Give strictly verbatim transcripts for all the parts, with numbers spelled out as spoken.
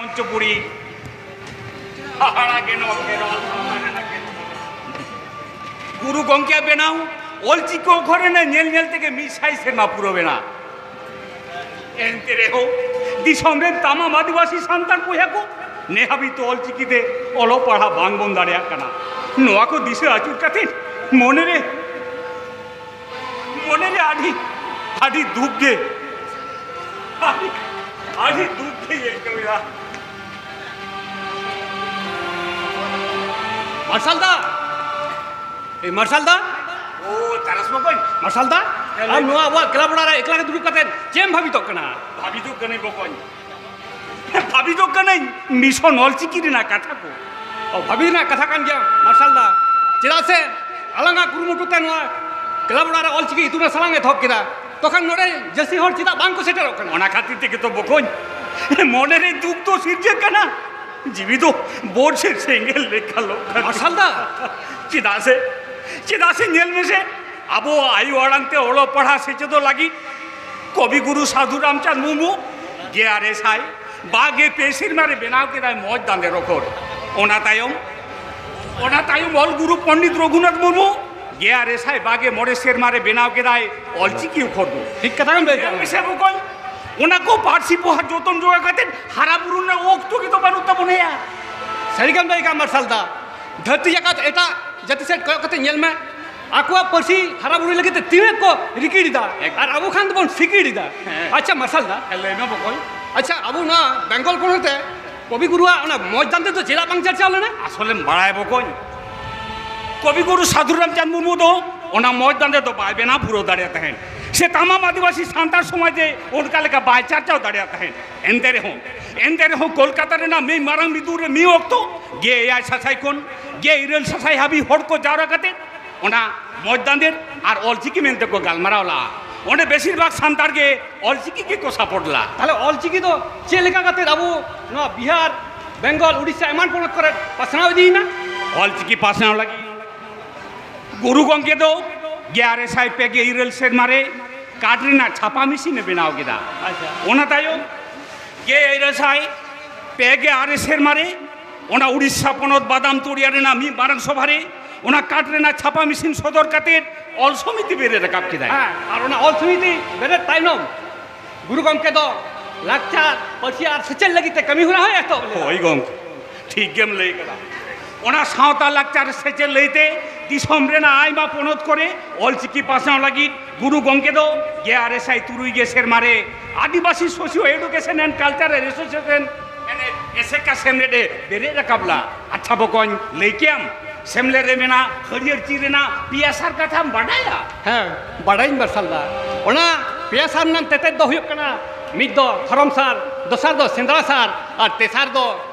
ᱯᱚᱧᱪᱚᱯᱩᱨᱤ, ᱦᱟᱦᱟᱲᱟ ᱜᱮ ᱱᱚᱣᱟ ᱠᱷᱮᱨᱣᱟᱞ ᱥᱟᱶᱛᱟ ᱨᱮᱱᱟᱜ ᱜᱮ᱾ ᱜᱩᱨᱩ ᱜᱚᱢᱠᱮᱭᱟᱜ ᱵᱮᱱᱟᱣ ᱚᱞᱪᱤᱠᱤ ᱚᱠᱷᱚᱨ ᱨᱮᱱᱟᱜ ᱧᱮᱞ ᱧᱮᱞ ᱛᱮᱜᱮ ᱢᱤᱫ ᱥᱟᱭ ᱥᱮᱨᱢᱟ ᱯᱩᱨᱟᱹᱣ ᱮᱱᱟ᱾ ᱮᱱᱛᱮ ᱨᱮᱦᱚᱸ ᱫᱤᱥᱚᱢ ᱨᱮᱱ ᱛᱟᱢᱟᱢ ᱟᱹᱫᱤᱵᱟᱹᱥᱤ ᱥᱟᱱᱛᱟᱲ ᱵᱚᱭᱦᱟ ᱠᱚ ᱱᱮ ᱦᱟᱹᱵᱤᱡ ᱛᱮ ᱚᱞᱪᱤᱠᱤ ᱛᱮ ᱚᱞᱚᱜ ᱯᱟᱲᱦᱟᱜ ᱵᱟᱝ ᱵᱚᱱ ᱫᱟᱲᱮᱭᱟᱜ ᱠᱟᱱᱟ᱾ ᱱᱚᱣᱟ ᱠᱚ ᱫᱤᱥᱟᱹ ᱟᱹᱪᱩᱨ ᱠᱟᱛᱮ ᱢᱚᱱᱮᱨᱮ ᱢᱚᱱᱮᱨᱮ ᱟᱹᱰᱤ, ᱟᱹᱰᱤ ᱫᱩᱠ ᱜᱮ, ᱟᱹᱰᱤ, ᱟᱹᱰᱤ ᱫᱩᱠ ᱜᱮ ᱟᱹᱭᱠᱟᱹᱣ ᱮᱫᱟ᱾ ᱢᱟᱨᱥᱟᱞ ᱫᱟ, ᱮ ᱢᱟᱨᱥᱟᱞ ᱫᱟ, ᱳ, ᱛᱟᱨᱟᱥ ᱵᱚᱠᱚᱧ᱾ ᱢᱟᱨᱥᱟᱞ ᱫᱟ, ᱦᱮᱸ, ᱞᱟᱹᱭ ᱟᱢ ᱢᱮ᱾ ᱱᱚᱣᱟ ᱟᱵᱚᱣᱟᱜ ᱠᱞᱟᱵᱽ ᱚᱲᱟᱜ ᱨᱮ ᱮᱠᱞᱟ ᱜᱮ ᱫᱩᱲᱩᱵ ᱠᱟᱛᱮ ᱪᱮᱫ ᱮᱢ ᱵᱷᱟᱵᱤᱛᱚᱜ ᱠᱟᱱᱟ? ᱵᱷᱟᱵᱤᱛᱚᱜ ᱠᱟᱹᱱᱟᱹᱧ ᱵᱚᱠᱚᱧ, ᱵᱷᱟᱵᱤᱛᱚᱜ ᱠᱟᱹᱱᱟᱹᱧ ᱢᱤᱥᱚᱱ ᱚᱞᱪᱤᱠᱤ ᱨᱮᱱᱟᱜ ᱠᱟᱛᱷᱟ ᱠᱚ᱾ ᱚ, ᱵᱷᱟᱵᱤ ᱨᱮᱱᱟᱜ ᱠᱟᱛᱷᱟ ᱠᱟᱱ ᱜᱮᱭᱟ ᱢᱟᱨᱥᱟᱞ ᱫᱟ᱾ ᱪᱮᱫᱟᱜ ᱥᱮ ᱟᱞᱟᱝᱟᱜ ᱠᱩᱨᱩᱢᱩᱴᱩ ᱛᱮ ᱱᱚᱣᱟ ᱠᱞᱟᱵᱽ ᱚᱲᱟᱜ ᱨᱮ ᱚᱞᱪᱤᱠᱤ ᱤᱛᱩᱱ ᱟᱥᱲᱟ ᱞᱟᱝ ᱮᱛᱚᱦᱚᱵ ᱠᱮᱫᱟ, ᱛᱚᱠᱷᱚᱱ ᱱᱚᱰᱮ ᱡᱟᱹᱥᱛᱤ ᱦᱚᱲ ᱪᱮᱫᱟᱜ ᱵᱟᱝ ᱠᱚ ᱥᱮᱴᱮᱨᱚᱜ ᱠᱟᱱᱟ? ᱚᱱᱟ ᱠᱷᱟᱹᱛᱤᱨ ᱛᱮᱜᱮ ᱛᱚ ᱵᱚᱠᱚᱧ, ᱢᱚᱱᱮᱨᱮ ᱫᱩᱠ ᱫᱚ ᱥᱤᱨᱡᱟᱹᱜ ᱠᱟᱱᱟ, ᱡᱤᱣᱤ ᱫᱚ ᱵᱳᱨ ᱥᱮ ᱥᱮᱸᱜᱮᱞ ᱞᱮᱠᱟ ᱞᱚᱜ ᱠᱟᱱᱟ᱾ ᱢᱟᱨᱥᱟᱞ ᱫᱟ᱾ ᱪᱮᱫᱟᱜ ᱥᱮ, ᱪᱮᱫᱟᱜ ᱥᱮ ᱧᱮᱞ ᱢᱮᱥᱮ, ᱟᱵᱚ ᱟᱭᱳ ᱟᱲᱟᱝ ᱛᱮ ᱚᱞᱚᱜ ᱯᱟᱲᱦᱟᱜ ᱥᱮᱪᱮᱫᱚᱜ ᱞᱟᱹᱜᱤᱫ ᱠᱚᱵᱤ ᱜᱩᱨᱩ ᱥᱟᱫᱷᱩ ᱨᱟᱢᱪᱟᱸᱫᱽ ᱢᱩᱨᱢᱩ ᱜᱮᱞ ᱟᱨᱮ ᱥᱟᱭ ᱵᱟᱜᱮ ᱯᱮ ᱥᱮᱨᱢᱟ ᱨᱮ ᱵᱮᱱᱟᱣ ᱠᱮᱫᱟᱭ ᱢᱚᱡᱽ ᱫᱟᱸᱫᱮ ᱨᱚᱠᱷᱚᱲ᱾ ᱚᱱᱟ ᱛᱟᱭᱚᱢ, ᱚᱱᱟ ᱛᱟᱭᱚᱢ ᱚᱞ ᱜᱩᱨᱩ ᱯᱚᱱᱰᱤᱛ ᱨᱚᱜᱷᱩᱱᱟᱛᱷ ᱢᱩᱨᱢᱩ ᱜᱮᱞ ᱟᱨᱮ ᱥᱟᱭ ᱵᱟᱜᱮ ᱢᱚᱬᱮ ᱥᱮᱨᱢᱟ ᱨᱮ ᱵᱮᱱᱟᱣ ᱠᱮᱫᱟᱭ ᱚᱞᱪᱤᱠᱤ ᱚᱠᱷᱚᱨ ᱫᱚ᱾ ᱴᱷᱤᱠ ᱠᱟᱛᱷᱟ ᱜᱮᱢ ᱞᱟᱹᱭ ᱠᱟᱜᱼᱟ᱾ ᱧᱮᱞ ᱢᱮᱥᱮ ᱵᱚᱠᱚᱧ, ᱚᱱᱟ ᱠᱚ ᱯᱟᱹᱨᱥᱤ ᱯᱚᱦᱟ ᱡᱚᱛᱚᱱ ᱡᱚᱜᱟᱣ ᱠᱟᱛᱮ ᱦᱟᱨᱟ ᱵᱩᱨᱩ ᱨᱮᱱᱟᱜ ᱚᱠᱛᱚ ᱜᱮᱛᱚ ᱵᱟᱹᱱᱩᱜ ᱛᱟᱵᱚᱱᱟ ᱭᱟ᱾ ᱥᱟᱹᱨᱤ ᱜᱮᱢ ᱞᱟᱹᱭ ᱠᱟᱜᱼᱟ ᱢᱟᱨᱥᱟᱞ ᱫᱟ, ᱫᱷᱟᱹᱨᱛᱤ ᱡᱟᱠᱟᱛ ᱮᱴᱟᱜ ᱡᱟᱹᱛᱤ ᱥᱮᱫ ᱠᱚᱭᱚᱜ ᱠᱟᱛᱮ ᱧᱮᱞ ᱢᱮ, ᱟᱠᱚᱣᱟᱜ ᱯᱟᱹᱨᱥᱤ ᱦᱟᱨᱟ ᱵᱩᱨᱩᱭ ᱞᱟᱹᱜᱤᱫ ᱛᱮ ᱛᱤᱱᱟᱹᱜ ᱠᱚ ᱨᱤᱠᱤᱲ ᱮᱫᱟ, ᱮᱠᱫᱚᱢ᱾ ᱟᱨ ᱟᱵᱚ ᱠᱷᱟᱱ ᱫᱚᱵᱚᱱ ᱥᱤᱠᱤᱲ ᱮᱫᱟ᱾ ᱦᱮᱸ᱾ ᱟᱪᱪᱷᱟ ᱢᱟᱨᱥᱟᱞ ᱫᱟ, ᱦᱮᱸ, ᱞᱟᱹᱭ ᱢᱮ ᱵᱚᱠᱚᱧ᱾ ᱟᱪᱪᱷᱟ, ᱟᱵᱚ ᱱᱚᱣᱟ ᱵᱮᱝᱜᱚᱞ ᱯᱚᱱᱚᱛ ᱨᱮ ᱠᱚᱵᱤ ᱜᱩᱨᱩᱣᱟᱜ ᱚᱱᱟ ᱢᱚᱡᱽ ᱫᱟᱱ ᱛᱮᱫᱚ ᱪᱮᱫᱟᱜ ᱵᱟᱝ ᱪᱟᱨᱪᱟᱣ ᱞᱮᱱᱟ? ᱟᱥᱚᱞᱮᱢ ᱵᱟᱲᱟᱭᱟ ᱵᱚᱠᱚᱧ, ᱠᱚᱵᱤ ᱜᱩᱨᱩ ᱥᱟᱫᱷᱩ ᱨᱟᱢᱪᱟᱸᱫᱽ ᱢᱩᱨᱢᱩ ᱫᱚ ᱚᱱᱟ ᱢᱚᱡᱽ ᱫᱟᱸᱫᱮ ᱫᱚ ᱵᱟᱭ ᱵᱮᱱᱟᱣ ᱯᱩᱨᱟᱹᱣ ᱫᱟᱲᱮᱭᱟᱜ ᱛᱟᱦᱮᱸᱫ, ᱥᱮ ᱛᱟᱢᱟᱢ ᱟᱹᱫᱤᱵᱟᱹᱥᱤ ᱥᱟᱱᱛᱟᱲ ᱥᱚᱢᱟᱡᱽ ᱨᱮ ᱚᱱᱠᱟ ᱞᱮᱠᱟ ᱵᱟᱭ ᱪᱟᱨᱪᱟᱣ ᱫᱟᱲᱮᱭᱟᱜ ᱛᱟᱦᱮᱸᱫ᱾ ᱮᱱᱛᱮ ᱨᱮᱦᱚᱸ, ᱮᱱᱛᱮ ᱨᱮᱦᱚᱸ ᱠᱳᱞᱠᱟᱛᱟ ᱨᱮᱱᱟᱜ ᱢᱤᱫ ᱢᱟᱨᱟᱝ ᱢᱤᱫᱩᱱ ᱨᱮ ᱢᱤᱫ ᱚᱠᱛᱚ ᱜᱮᱞ ᱮᱭᱟᱭ ᱥᱟᱥᱟᱭ ᱠᱷᱚᱱ ᱜᱮᱞ ᱤᱨᱟᱹᱞ ᱥᱟᱥᱟᱭ ᱦᱟᱹᱵᱤᱡ ᱦᱚᱲ ᱠᱚ ᱡᱟᱣᱨᱟ ᱠᱟᱛᱮ ᱚᱱᱟ ᱢᱚᱡᱽ ᱫᱟᱸᱫᱮ ᱟᱨ ᱚᱞᱪᱤᱠᱤ ᱢᱮᱱᱛᱮ ᱠᱚ ᱜᱟᱞᱢᱟᱨᱟᱣ ᱞᱟᱜᱼᱟ᱾ ᱚᱸᱰᱮ ᱵᱮᱥᱤᱨ ᱵᱷᱟᱜᱽ ᱥᱟᱱᱛᱟᱲ ᱜᱮ ᱚᱞᱪᱤᱠᱤ ᱜᱮᱠᱚ ᱥᱟᱯᱳᱨᱴ ᱞᱟᱜᱼᱟ᱾ ᱛᱟᱦᱞᱮ ᱚᱞᱪᱤᱠᱤ ᱫᱚ ᱪᱮᱫ ᱞᱮᱠᱟ ᱠᱟᱛᱮ ᱟᱵᱚ ᱱᱚᱣᱟ ᱵᱤᱦᱟᱨ, ᱵᱮᱝᱜᱚᱞ, ᱩᱲᱤᱥᱥᱟ ᱮᱢᱟᱱ ᱯᱚᱱᱚᱛ ᱠᱚᱨᱮ ᱯᱟᱥᱱᱟᱣ ᱤᱫᱤᱭᱮᱱᱟ? ᱚᱞᱪᱤᱠᱤ ᱯᱟᱥᱱᱟᱣ ᱞᱟᱹᱜᱤᱫ ᱜᱩᱨᱩ ᱜᱚᱢᱠᱮ ᱫᱚ ᱜᱮᱞ ᱟᱨᱮ ᱥᱟᱭ ᱯᱮ ᱜᱮᱞ ᱤᱨᱟᱹᱞ ᱥᱮᱨᱢᱟ ᱨᱮ ᱠᱟᱴ ᱨᱮᱱᱟᱜ ᱪᱷᱟᱯᱟ ᱢᱮᱥᱤᱱ ᱮ ᱵᱮᱱᱟᱣ ᱠᱮᱫᱟ᱾ ᱟᱪᱪᱷᱟ᱾ ᱚᱱᱟ ᱛᱟᱭᱚᱢ ᱜᱮᱞ ᱤᱨᱟᱹᱞ ᱥᱟᱭ ᱯᱮ ᱜᱮ ᱟᱨᱮ ᱥᱮᱨᱢᱟ ᱨᱮ ᱚᱱᱟ ᱩᱲᱤᱥᱥᱟ ᱯᱚᱱᱚᱛ ᱵᱟᱫᱟᱢ ᱛᱚᱲᱤᱭᱟ ᱨᱮᱱᱟᱜ ᱢᱤᱫ ᱢᱟᱨᱟᱝ ᱥᱚᱵᱷᱟ ᱨᱮ ᱚᱱᱟ ᱠᱟᱴ ᱨᱮᱱᱟᱜ ᱪᱷᱟᱯᱟ ᱢᱮᱥᱤᱱ ᱥᱚᱫᱚᱨ ᱠᱟᱛᱮ ᱚᱞ ᱥᱚᱢᱤᱛᱤ ᱵᱮᱨᱮᱫ ᱨᱟᱠᱟᱵ ᱠᱮᱫᱟᱭ᱾ ᱦᱮᱸ, ᱟᱨ ᱚᱱᱟ ᱚᱞ ᱥᱚᱢᱤᱛᱤ ᱵᱮᱨᱮᱫ ᱛᱟᱭᱱᱚᱢ ᱜᱩᱨᱩ ᱜᱚᱢᱠᱮ ᱫᱚ ᱞᱟᱠᱪᱟᱨ, ᱯᱟᱹᱨᱥᱤ ᱟᱨ ᱥᱮᱪᱮᱫ ᱞᱟᱹᱜᱤᱫ ᱛᱮ ᱠᱟᱹᱢᱤ ᱦᱚᱨᱟ ᱦᱚᱸᱭ ᱮᱛᱚᱦᱚᱵ ᱞᱮᱫᱟ᱾ ᱦᱳᱭ ᱜᱚᱢᱠᱮ, ᱴᱷᱤᱠ ᱜᱮᱢ ᱞᱟᱹᱭ ᱠᱟᱫᱟ᱾ ᱚᱱᱟ ᱥᱟᱶᱛᱟ ᱞᱟᱠᱪᱟᱨ ᱥᱮᱪᱮᱫ ᱞᱟᱹᱭᱛᱮ ᱫᱤᱥᱚᱢ ᱨᱮᱱᱟᱜ ᱟᱭᱢᱟ ᱯᱚᱱᱚᱛ ᱠᱚᱨᱮ ᱚᱞᱪᱤᱠᱤ ᱯᱟᱥᱱᱟᱣ ᱞᱟᱹᱜᱤᱫ ᱜᱩᱨᱩ ᱜᱚᱢᱠᱮ ᱫᱚ ᱜᱮᱞ ᱟᱨᱮ ᱥᱟᱭ ᱛᱩᱨᱩᱭ ᱜᱮ ᱥᱮᱨᱢᱟ ᱨᱮ Adivasi socio education and cultural association ᱮᱱᱮ ᱮᱥᱮᱠᱟ ᱥᱮᱢᱞᱮᱫ ᱮ ᱵᱮᱨᱮᱫ ᱨᱟᱠᱟᱵ ᱞᱟ᱾ ᱟᱪᱪᱷᱟ ᱵᱚᱠᱚᱧ, ᱞᱟᱹᱭ ᱠᱮᱭᱟᱢ ᱥᱮᱢᱞᱮᱫ ᱨᱮ ᱢᱮᱱᱟᱜ ᱦᱟᱹᱨᱭᱟᱹᱲ ᱪᱤᱨ ᱨᱮᱱᱟᱜ ᱯᱮᱭᱟ ᱥᱟᱨ ᱠᱟᱛᱷᱟᱢ ᱵᱟᱰᱟᱭᱟ? ᱦᱮᱸ, ᱵᱟᱰᱟᱭᱤᱧ ᱢᱟᱨᱥᱟᱞ ᱫᱟ᱾ ᱚᱱᱟ ᱯᱮᱭᱟ ᱥᱟᱨ ᱨᱮᱱᱟᱜ ᱛᱮᱛᱮᱫ ᱫᱚ ᱦᱩᱭᱩᱜ ᱠᱟᱱᱟ, ᱢᱤᱫ ᱫᱚ ᱫᱷᱚᱨᱚᱢ ᱥᱟᱨ, ᱫᱚᱥᱟᱨ ᱫᱚ ᱥᱮᱸᱫᱽᱨᱟ ᱥᱟᱨ, ᱟᱨ ᱛᱮᱥᱟᱨ ᱫᱚ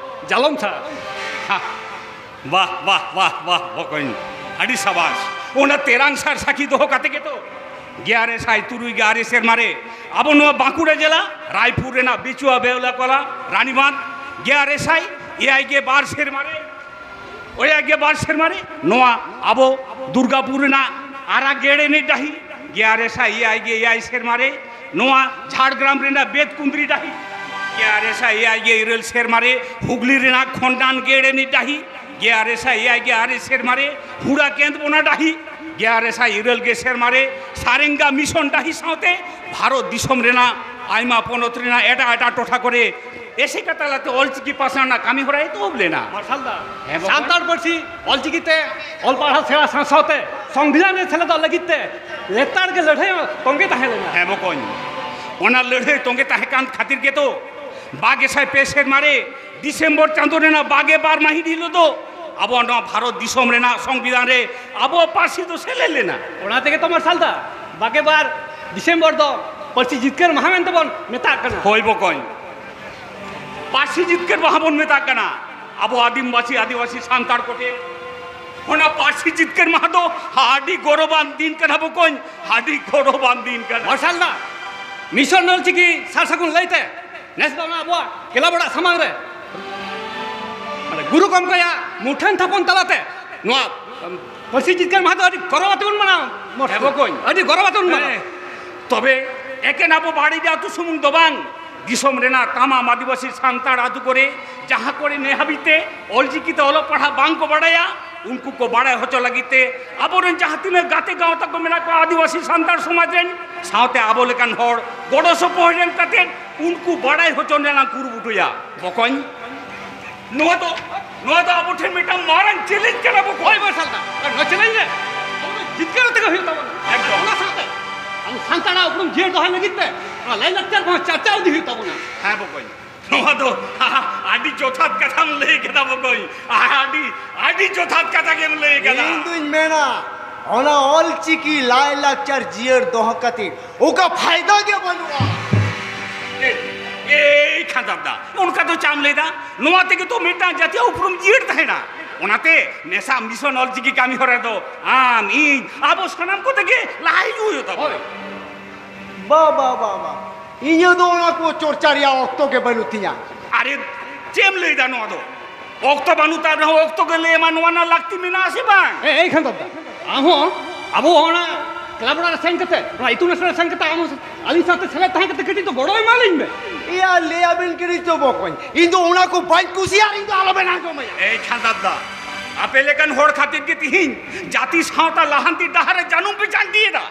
ᱡᱟᱞᱚᱢ ᱥᱟᱨ᱾ ᱦᱟ, ᱵᱟᱦ ᱵᱟᱦ ᱵᱟᱦ ᱵᱟᱦ ᱵᱚᱠᱚᱧ, ᱟᱹᱰᱤ ᱥᱟᱵᱟᱥ᱾ ᱚᱱᱟ ᱛᱮᱨᱟᱝ ᱥᱟᱨ ᱥᱟᱹᱠᱷᱤ ᱫᱚᱦᱚ ᱠᱟᱛᱮ ᱜᱮᱛᱚ ᱜᱮᱞ ᱟᱨᱮ ᱥᱟᱭ ᱛᱩᱨᱩᱭ ᱜᱮᱞ ᱟᱨᱮ ᱥᱮᱨᱢᱟ ᱨᱮ ᱟᱵᱚ ᱱᱚᱣᱟ ᱵᱟᱸᱠᱩᱲᱟ ᱡᱮᱞᱟ ᱨᱟᱭᱯᱩᱨ ᱨᱮᱱᱟᱜ ᱵᱤᱪᱩᱣᱟ ᱵᱮᱣᱞᱟ ᱠᱚᱞᱟ ᱨᱟᱱᱤᱵᱟᱸᱫᱷ, ᱜᱮᱞ ᱟᱨᱮ ᱥᱟᱭ ᱮᱭᱟᱭ ᱜᱮ ᱵᱟᱨ ᱥᱮᱨᱢᱟ ᱨᱮ, ᱮᱭᱟᱭ ᱜᱮ ᱵᱟᱨ ᱥᱮᱨᱢᱟ ᱨᱮ ᱱᱚᱣᱟ ᱟᱵᱚ ᱫᱩᱨᱜᱟᱯᱩᱨ ᱨᱮᱱᱟᱜ ᱟᱨᱟ ᱜᱮᱲ ᱮᱱᱮᱡ ᱰᱟᱹᱦᱤ, ᱜᱮᱞ ᱟᱨᱮ ᱥᱟᱭ ᱮᱭᱟᱭ ᱜᱮ ᱮᱭᱟᱭ ᱥᱮᱨᱢᱟ ᱨᱮ ᱱᱚᱣᱟ ᱡᱷᱟᱲᱜᱨᱟᱢ ᱨᱮᱱᱟᱜ ᱵᱮᱛᱠᱩᱸᱫᱽᱨᱤ ᱰᱟᱹᱦᱤ, ᱜᱮᱞ ᱟᱨᱮ ᱥᱟᱭ ᱮᱭᱟᱭ ᱜᱮ ᱤᱨᱟᱹᱞ ᱥᱮᱨᱢᱟ ᱨᱮ ᱦᱩᱜᱽᱞᱤ ᱨᱮᱱᱟᱜ ᱠᱷᱚᱱᱰᱟᱱ ᱜᱮᱲ ᱮᱱᱮᱡ ᱰᱟᱹᱦᱤ, ᱜᱮᱞ ᱟᱨᱮ ᱥᱟᱭ ᱮᱭᱟᱭ ᱜᱮ ᱟᱨᱮ ᱥᱮᱨᱢᱟ ᱨᱮ ᱦᱩᱲᱟ ᱠᱮᱸᱫᱽᱵᱚᱱᱟ ᱰᱟᱹᱦᱤ, ᱜᱮᱞ ᱟᱨᱮ ᱥᱟᱭ ᱤᱨᱟᱹᱞ ᱜᱮ ᱥᱮᱨᱢᱟ ᱨᱮ ᱥᱟᱨᱮᱝᱜᱟ ᱢᱤᱥᱚᱱ ᱰᱟᱹᱦᱤ ᱥᱟᱶᱛᱮ ᱵᱷᱟᱨᱚᱛ ᱫᱤᱥᱚᱢ ᱨᱮᱱᱟᱜ ᱟᱭᱢᱟ ᱯᱚᱱᱚᱛ ᱨᱮᱱᱟᱜ ᱮᱴᱟᱜ ᱮᱴᱟᱜ ᱴᱚᱴᱷᱟ ᱠᱚᱨᱮ ᱮᱥᱮᱠᱟ ᱛᱟᱞᱟᱛᱮ ᱚᱞᱪᱤᱠᱤ ᱯᱟᱥᱱᱟᱣ ᱨᱮᱱᱟᱜ ᱠᱟᱹᱢᱤ ᱦᱚᱨᱟ ᱮᱛᱚᱦᱚᱵ ᱞᱮᱱᱟ᱾ ᱢᱟᱨᱥᱟᱞ ᱫᱟ, ᱦᱮᱸ ᱵᱟᱠᱚᱧ᱾ ᱥᱟᱱᱛᱟᱲ ᱯᱟᱹᱨᱥᱤ ᱚᱞᱪᱤᱠᱤ ᱛᱮ ᱚᱞ ᱯᱟᱲᱦᱟᱣ ᱥᱮᱬᱟ ᱥᱟᱶ ᱥᱟᱶᱛᱮ ᱥᱚᱝᱵᱤᱫᱷᱟᱱ ᱨᱮ ᱥᱮᱞᱮᱫᱚᱜ ᱞᱟᱹᱜᱤᱫ ᱛᱮ ᱞᱮᱛᱟᱲ ᱜᱮ ᱞᱟᱹᱲᱦᱟᱹᱭ ᱦᱚᱸ ᱛᱚᱸᱜᱮ ᱛᱟᱦᱮᱸ ᱞᱮᱱᱟ᱾ ᱦᱮᱸ ᱵᱚᱠᱚᱧ, ᱚᱱᱟ ᱞᱟᱹᱲᱦᱟᱹᱭ ᱛᱚᱸᱜᱮ ᱛᱟᱦᱮᱸ ᱠᱟᱱ ᱠᱷᱟᱹᱛᱤᱨ ᱜᱮᱛᱚ ᱵᱟᱜᱮ ᱥᱟᱭ ᱯᱮ ᱥᱮᱨᱢᱟ ᱨᱮ ᱰᱤᱥᱮᱢᱵᱚᱨ ᱪᱟᱸᱫᱳ ᱨᱮᱱᱟᱜ ᱵᱟᱜᱮ ᱵᱟᱨ ᱢᱟᱹᱦᱤᱛ ᱦᱤᱞᱳᱜ ᱫᱚ ᱟᱵᱚ ᱱᱚᱣᱟ ᱵᱷᱟᱨᱚᱛ ᱫᱤᱥᱚᱢ ᱨᱮᱱᱟᱜ ᱥᱚᱝᱵᱤᱫᱷᱟᱱ ᱨᱮ ᱟᱵᱚᱣᱟᱜ ᱯᱟᱹᱨᱥᱤ ᱫᱚ ᱥᱮᱞᱮᱫ ᱞᱮᱱᱟ᱾ ᱚᱱᱟ ᱛᱮᱜᱮ ᱛᱚ ᱢᱟᱨᱥᱟᱞ ᱫᱟ, ᱵᱟᱜᱮ ᱵᱟᱨ ᱰᱤᱥᱮᱢᱵᱚᱨ ᱫᱚ ᱯᱟᱹᱨᱥᱤ ᱡᱤᱛᱠᱟᱹᱨ ᱢᱟᱦᱟ ᱢᱮᱱᱛᱮ ᱵᱚᱱ ᱢᱮᱛᱟᱜ ᱠᱟᱱᱟ᱾ ᱦᱳᱭ ᱵᱚᱠᱚᱧ, ᱯᱟᱹᱨᱥᱤ ᱡᱤᱛᱠᱟᱹᱨ ᱢᱟᱦᱟ ᱵᱚᱱ ᱢᱮᱛᱟᱜ ᱠᱟᱱᱟ ᱟᱵᱚ ᱟᱹᱫᱤᱢᱵᱟᱹᱥᱤ ᱟᱹᱫᱤᱵᱟᱹᱥᱤ ᱥᱟᱱᱛᱟᱲ ᱠᱚᱴᱷᱮᱱ᱾ ᱚᱱᱟ ᱯᱟᱹᱨᱥᱤ ᱡᱤᱛᱠᱟᱹᱨ ᱢᱟᱦᱟ ᱫᱚ ᱟᱹᱰᱤ ᱜᱚᱨᱚᱵᱟᱱ ᱫᱤᱱ ᱠᱟᱱᱟ ᱵᱚᱠᱚᱧ, ᱟᱹᱰᱤ ᱜᱚᱨᱚᱵᱟᱱ ᱫᱤᱱ ᱠᱟᱱᱟ᱾ ᱢᱟᱨᱥᱟᱞ ᱫᱟ, ᱢᱤᱥᱚᱱ ᱚᱞᱪᱤᱠᱤ ᱥᱟᱨ ᱥᱟᱹᱜᱩᱱ ᱞᱟᱹᱭᱛᱮ ᱱᱮᱥ ᱫᱚ ᱚᱱᱟ ᱟᱵᱚᱣᱟᱜ ᱠᱞᱟᱵᱽ ᱚᱲᱟᱜ ᱥᱟᱢᱟᱝ ᱨᱮ ᱢᱟᱱᱮ ᱜᱩᱨᱩ ᱜᱚᱢᱠᱮᱭᱟᱜ ᱢᱩᱴᱷᱟᱹᱱ ᱛᱷᱟᱯᱚᱱ ᱛᱟᱞᱟᱛᱮ ᱱᱚᱣᱟ ᱯᱟᱹᱨᱥᱤ ᱡᱤᱛᱠᱟᱹᱨ ᱢᱟᱦᱟ ᱫᱚ ᱟᱹᱰᱤ ᱜᱚᱨᱚᱵᱽ ᱟᱛᱮ ᱵᱚᱱ ᱢᱟᱱᱟᱣᱟ᱾ ᱦᱮᱸ ᱵᱚᱠᱚᱧ᱾ ᱟᱹᱰᱤ ᱜᱚᱨᱚᱵᱽ ᱟᱛᱮ ᱵᱚᱱ ᱢᱟᱱᱟᱣᱟ᱾ ᱦᱮᱸ᱾ ᱛᱚᱵᱮ ᱮᱠᱮᱱ ᱟᱵᱚ ᱵᱟᱲᱮᱡᱟ ᱟᱹᱛᱩ ᱥᱩᱢᱩᱝ ᱫᱚ ᱵᱟᱝ, ᱫᱤᱥᱚᱢ ᱨᱮᱱᱟᱜ ᱛᱟᱢᱟᱢ ᱟᱹᱫᱤᱵᱟᱹᱥᱤ ᱥᱟᱱᱛᱟᱲ ᱟᱹᱛᱩ ᱠᱚᱨᱮ ᱡᱟᱦᱟᱸ ᱠᱚᱨᱮ ᱱᱮ ᱦᱟᱹᱵᱤᱡ ᱛᱮ ᱚᱞᱪᱤᱠᱤ ᱛᱮ ᱚᱞᱚᱜ ᱯᱟᱲᱦᱟᱜ ᱵᱟᱝ ᱠᱚ ᱵᱟᱲᱟᱭᱟ, ᱩᱱᱠᱩ ᱠᱚ ᱵᱟᱲᱟᱭ ᱦᱚᱪᱚ ᱞᱟᱹᱜᱤᱫ ᱛᱮ ᱟᱵᱚᱨᱮᱱ ᱡᱟᱦᱟᱸ ᱛᱤᱱᱟᱹᱜ ᱜᱟᱛᱮ ᱜᱟᱶᱛᱟ ᱠᱚ ᱢᱮᱱᱟᱜ ᱠᱚᱣᱟ ᱟᱹᱫᱤᱵᱟᱹᱥᱤ ᱥᱟᱱᱛᱟᱲ ᱥᱚᱢᱟᱡᱽ ᱨᱮᱱ, ᱥᱟᱶᱛᱮ ᱟᱵᱚ ᱞᱮᱠᱟᱱ ᱦᱚᱲ ᱜᱚᱲᱚ ᱥᱚᱯᱚᱦᱚᱫ ᱮᱢ ᱠᱟᱛᱮ ᱩᱱᱠᱩ ᱵᱟᱲᱟᱭ ᱦᱚᱪᱚ ᱨᱮᱱᱟᱜ ᱞᱟᱝ ᱠᱩᱨᱩᱢᱩᱴᱩᱭᱟ᱾ ᱵᱚᱠᱚᱧ, ᱱᱚᱣᱟ ᱫᱚ, ᱱᱚᱣᱟ ᱫᱚ ᱟᱵᱚ ᱴᱷᱮᱱ ᱢᱤᱫᱴᱟᱝ ᱢᱟᱨᱟᱝ ᱪᱮᱞᱮᱧᱡᱽ ᱠᱟᱱᱟ ᱵᱚᱠᱚᱧ᱾ ᱦᱳᱭ ᱢᱟᱨᱥᱟᱞ ᱫᱟ, ᱟᱨ ᱱᱚᱣᱟ ᱪᱮᱞᱮᱧᱡᱽ ᱨᱮ ᱟᱵᱚ ᱫᱚ ᱡᱤᱛᱠᱟᱹᱨ ᱛᱮᱜᱮ ᱦᱩᱭᱩᱜ ᱛᱟᱵᱚᱱᱟ᱾ ᱮᱠᱫᱚᱢ᱾ ᱚᱱᱟ ᱥᱟᱶᱛᱮ ᱟᱵᱚ ᱥᱟᱱᱛᱟᱲᱟᱜ ᱩᱯᱨᱩᱢ ᱡᱤᱭᱟᱹᱲ ᱫᱚᱦᱚᱭ ᱞᱟᱹᱜᱤᱫ ᱛᱮ ᱱᱚᱣᱟ ᱞᱟᱭᱼᱞᱟᱠᱪᱟᱨ ᱠᱚᱦᱚᱸ ᱪᱟᱨᱪᱟᱣ ᱤᱫᱤ ᱦᱩᱭᱩᱜ ᱛᱟᱵᱚᱱᱟ᱾ ᱦᱮᱸ ᱵᱚᱠᱚᱧ, ᱱᱚᱣᱟ ᱫᱚ ᱟᱹᱰᱤ ᱡᱚᱛᱷᱟᱛ ᱠᱟᱛᱷᱟᱢ ᱞᱟᱹᱭ ᱠᱮᱫᱟ ᱵᱚᱠᱚᱧ, ᱟᱹᱰᱤ, ᱟᱹᱰᱤ ᱡᱚᱛᱷᱟᱛ ᱠᱟᱛᱷᱟ ᱜᱮᱢ ᱞᱟᱹᱭ ᱠᱮᱫᱟ᱾ ᱤᱧ ᱫᱩᱧ ᱢᱮᱱᱟ, ᱚᱱᱟ ᱚᱞ ᱪᱤᱠᱤ ᱞᱟᱭᱼᱞᱟᱠᱪᱟᱨ ᱡᱤᱭᱟᱹᱲ ᱫᱚᱦᱚ ᱠᱟᱛᱮ ᱚᱠᱟ ᱯᱷᱟᱭᱫᱟ ᱜᱮ ᱵᱟᱹᱱᱩᱜᱼᱟ᱾ ᱮ, ᱮᱭ ᱠᱷᱟᱸᱫᱟᱨ ᱫᱟ, ᱚᱱᱠᱟ ᱫᱚ ᱪᱟᱢ ᱞᱟᱹᱭ ᱫᱟ? ᱱᱚᱣᱟ ᱛᱮᱜᱮ ᱛᱚ ᱢᱤᱫᱴᱟᱝ ᱡᱟᱹᱛᱤᱭᱟᱜ ᱩᱯᱨᱩᱢ ᱡᱤᱭᱟᱹᱲ ᱛᱟᱦᱮᱱᱟ᱾ ᱚᱱᱟᱛᱮ ᱱᱮᱥᱟ ᱢᱤᱥᱚᱱ ᱚᱞ ᱪᱤᱠᱤ ᱠᱟᱹᱢᱤ ᱦᱚᱨᱟ ᱫᱚ ᱟᱢ, ᱤᱧ, ᱟᱵᱚ ᱥᱟᱱᱟᱢ ᱠᱚᱛᱮ ᱜᱮ ᱞᱟᱦᱟ ᱦᱤᱡᱩᱜ ᱦᱩᱭᱩᱜ ᱛᱟᱵᱚᱱᱟ᱾ ᱦᱳᱭ᱾ ᱵᱟ, ᱵᱟ, ᱵᱟ, ᱵᱟ᱾ ᱤᱧ ᱫᱚ ᱚᱱᱟ ᱠᱚ ᱪᱚᱨᱪᱟ ᱨᱮᱭᱟᱜ ᱚᱠᱛᱚ ᱜᱮ ᱵᱟᱹᱱᱩᱜ ᱛᱤᱧᱟ᱾ ᱟᱨᱮ, ᱪᱮᱫ ᱮᱢ ᱞᱟᱹᱭ ᱫᱟ ᱱᱚᱣᱟ ᱫᱚ? ᱚᱠᱛᱚ ᱵᱟᱹᱱᱩᱜ ᱛᱟᱢ ᱨᱮᱦᱚᱸ ᱚᱠᱛᱚ ᱜᱮ ᱞᱟᱹᱭ ᱟᱢᱟ, ᱱᱚᱣᱟ ᱨᱮᱱᱟᱜ ᱞᱟᱹᱠᱛᱤ ᱢᱮᱱᱟᱜᱼᱟ ᱥᱮ ᱵᱟᱝ? ᱮ, ᱮᱭ ᱠᱷᱟᱸᱫᱟᱨ ᱫᱟ, ᱟᱢ ᱦᱚᱸ ᱟᱵᱚ ᱚᱱᱟ ᱠᱞᱟᱵᱽ ᱚᱲᱟᱜ ᱨᱮ ᱥᱮᱱ ᱠᱟᱛᱮ, ᱚᱱᱟ ᱤᱛᱩᱱ ᱟᱥᱲᱟ ᱨᱮ ᱥᱮᱱ ᱠᱟᱛᱮ ᱟᱢ ᱦᱚᱸ ᱟᱹᱞᱤᱧ ᱥᱟᱶᱛᱮ ᱥᱮᱞᱮᱫ ᱛᱟᱦᱮᱸ ᱠᱟᱛᱮ ᱠᱟᱹᱴᱤᱡ ᱫᱚ ᱜᱚᱲᱚ ᱮᱢᱟ ᱞᱤᱧ ᱢᱮ᱾ ᱮᱭᱟ, ᱞᱟᱹᱭ ᱟᱵᱤᱱ ᱠᱟᱹᱱᱟᱹᱧ ᱛᱚ ᱵᱚᱠᱚᱧ, ᱤᱧ ᱫᱚ ᱚᱱᱟ ᱠᱚ ᱵᱟᱹᱧ ᱠᱩᱥᱤᱭᱟᱜᱼᱟ, ᱤᱧ ᱫᱚ ᱟᱞᱚᱵᱮᱱ ᱟᱸᱡᱚᱢᱟᱹᱧᱟ᱾ ᱮᱭ ᱠᱷᱟᱸᱫᱟᱨ ᱫᱟ, ᱟᱯᱮ ᱞᱮᱠᱟᱱ ᱦᱚᱲ ᱠᱷᱟᱹᱛᱤᱨ ᱜᱮ ᱛᱤᱦᱤᱧ ᱡᱟᱹᱛᱤ ᱥᱟᱶᱛᱟ ᱞᱟᱦᱟᱱᱛᱤ ᱰᱟᱦᱟᱨ ᱨᱮ ᱡᱟᱹᱱᱩᱢ ᱯᱮ ᱪᱟᱱᱰᱤᱭᱮᱫᱟ᱾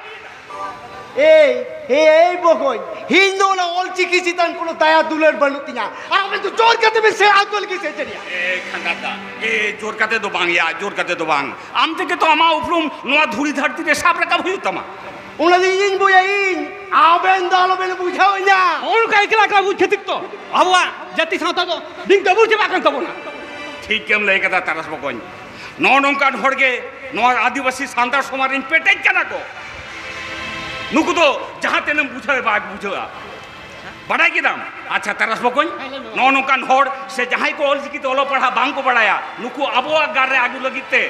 ᱮᱭ, ᱮᱭ, ᱮᱭ ᱵᱚᱠᱚᱧ, ᱤᱧ ᱫᱚ ᱚᱱᱟ ᱚᱞ ᱪᱤᱠᱤ ᱪᱮᱛᱟᱱ ᱠᱳᱱᱳ ᱫᱟᱭᱟ ᱫᱩᱞᱟᱹᱲ ᱵᱟᱹᱱᱩᱜ ᱛᱤᱧᱟ᱾ ᱟᱨ ᱟᱵᱮᱱ ᱫᱚ ᱡᱳᱨ ᱠᱟᱛᱮ ᱵᱮᱱ ᱥᱮᱬᱟ ᱦᱚᱪᱚ ᱞᱟᱹᱜᱤᱫ ᱥᱮ ᱪᱮᱫ ᱭᱟ? ᱮ ᱠᱷᱟᱸᱫᱟᱨ ᱫᱟ, ᱮ, ᱡᱳᱨ ᱠᱟᱛᱮ ᱫᱚ ᱵᱟᱝ ᱭᱟ, ᱡᱳᱨ ᱠᱟᱛᱮ ᱫᱚ ᱵᱟᱝ᱾ ᱟᱢ ᱛᱮᱜᱮ ᱛᱚ ᱟᱢᱟᱜ ᱩᱯᱨᱩᱢ ᱱᱚᱣᱟ ᱫᱷᱩᱲᱤ ᱫᱷᱟᱹᱨᱛᱤ ᱨᱮ ᱥᱟᱵ ᱨᱟᱠᱟᱵ ᱦᱩᱭᱩᱜ ᱛᱟᱢᱟ᱾ ᱚᱱᱟ ᱫᱚ ᱤᱧᱤᱧ ᱵᱩᱡᱟ, ᱤᱧ᱾ ᱟᱵᱮᱱ ᱫᱚ ᱟᱞᱚᱵᱮᱱ ᱵᱩᱡᱷᱟᱹᱣ ᱤᱧᱟ᱾ ᱱᱚᱜᱼᱚ ᱱᱚᱝᱠᱟ ᱮᱠᱞᱟ ᱮᱠᱞᱟ ᱵᱩᱡᱽ ᱠᱷᱟᱹᱛᱤᱨ ᱛᱚ ᱟᱵᱚᱣᱟᱜ ᱡᱟᱹᱛᱤ ᱥᱟᱶᱛᱟ ᱫᱚ ᱫᱤᱱ ᱰᱟᱹᱵᱩᱨ ᱪᱟᱵᱟᱜ ᱠᱟᱱ ᱛᱟᱵᱚᱱᱟ᱾ ᱴᱷᱤᱠ ᱜᱮᱢ ᱞᱟᱹᱭ ᱠᱟᱫᱟ ᱛᱟᱨᱟᱥ ᱵᱚᱠᱚᱧ᱾ ᱱᱚᱜᱼᱚ ᱱᱚᱝᱠᱟᱱ ᱦᱚᱲ ᱜᱮ ᱱᱚᱣᱟ ᱟᱹᱫᱤᱵᱟᱹᱥᱤ ᱥᱟᱱᱛᱟᱲ ᱥᱚᱢᱟᱡᱽ ᱨᱮᱱ ᱯᱮᱴᱮᱡ ᱠᱟᱱᱟ ᱠᱚ᱾ ᱱᱩᱠᱩ ᱫᱚ ᱡᱟᱦᱟᱸ ᱛᱤᱱᱟᱹᱜ ᱵᱩᱡᱷᱟᱹᱣ ᱵᱟᱭ ᱵᱩᱡᱷᱟᱹᱣᱟ᱾ ᱵᱟᱰᱟᱭ ᱠᱮᱫᱟᱢ? ᱟᱪᱪᱷᱟ ᱛᱟᱨᱟᱥ ᱵᱚᱠᱚᱧ, ᱦᱮᱸ, ᱞᱟᱹᱭ ᱢᱮ᱾ ᱱᱚᱜᱼᱚ ᱱᱚᱝᱠᱟᱱ ᱦᱚᱲ ᱥᱮ ᱡᱟᱦᱟᱸᱭ ᱠᱚ ᱚᱞᱪᱤᱠᱤ ᱛᱮ ᱚᱞᱚᱜ ᱯᱟᱲᱦᱟᱜ ᱵᱟᱝ ᱠᱚ ᱵᱟᱲᱟᱭᱟ, ᱱᱩᱠᱩ ᱟᱵᱚᱣᱟᱜ ᱜᱟᱲ ᱨᱮ ᱟᱹᱜᱩ ᱞᱟᱹᱜᱤᱫ ᱛᱮ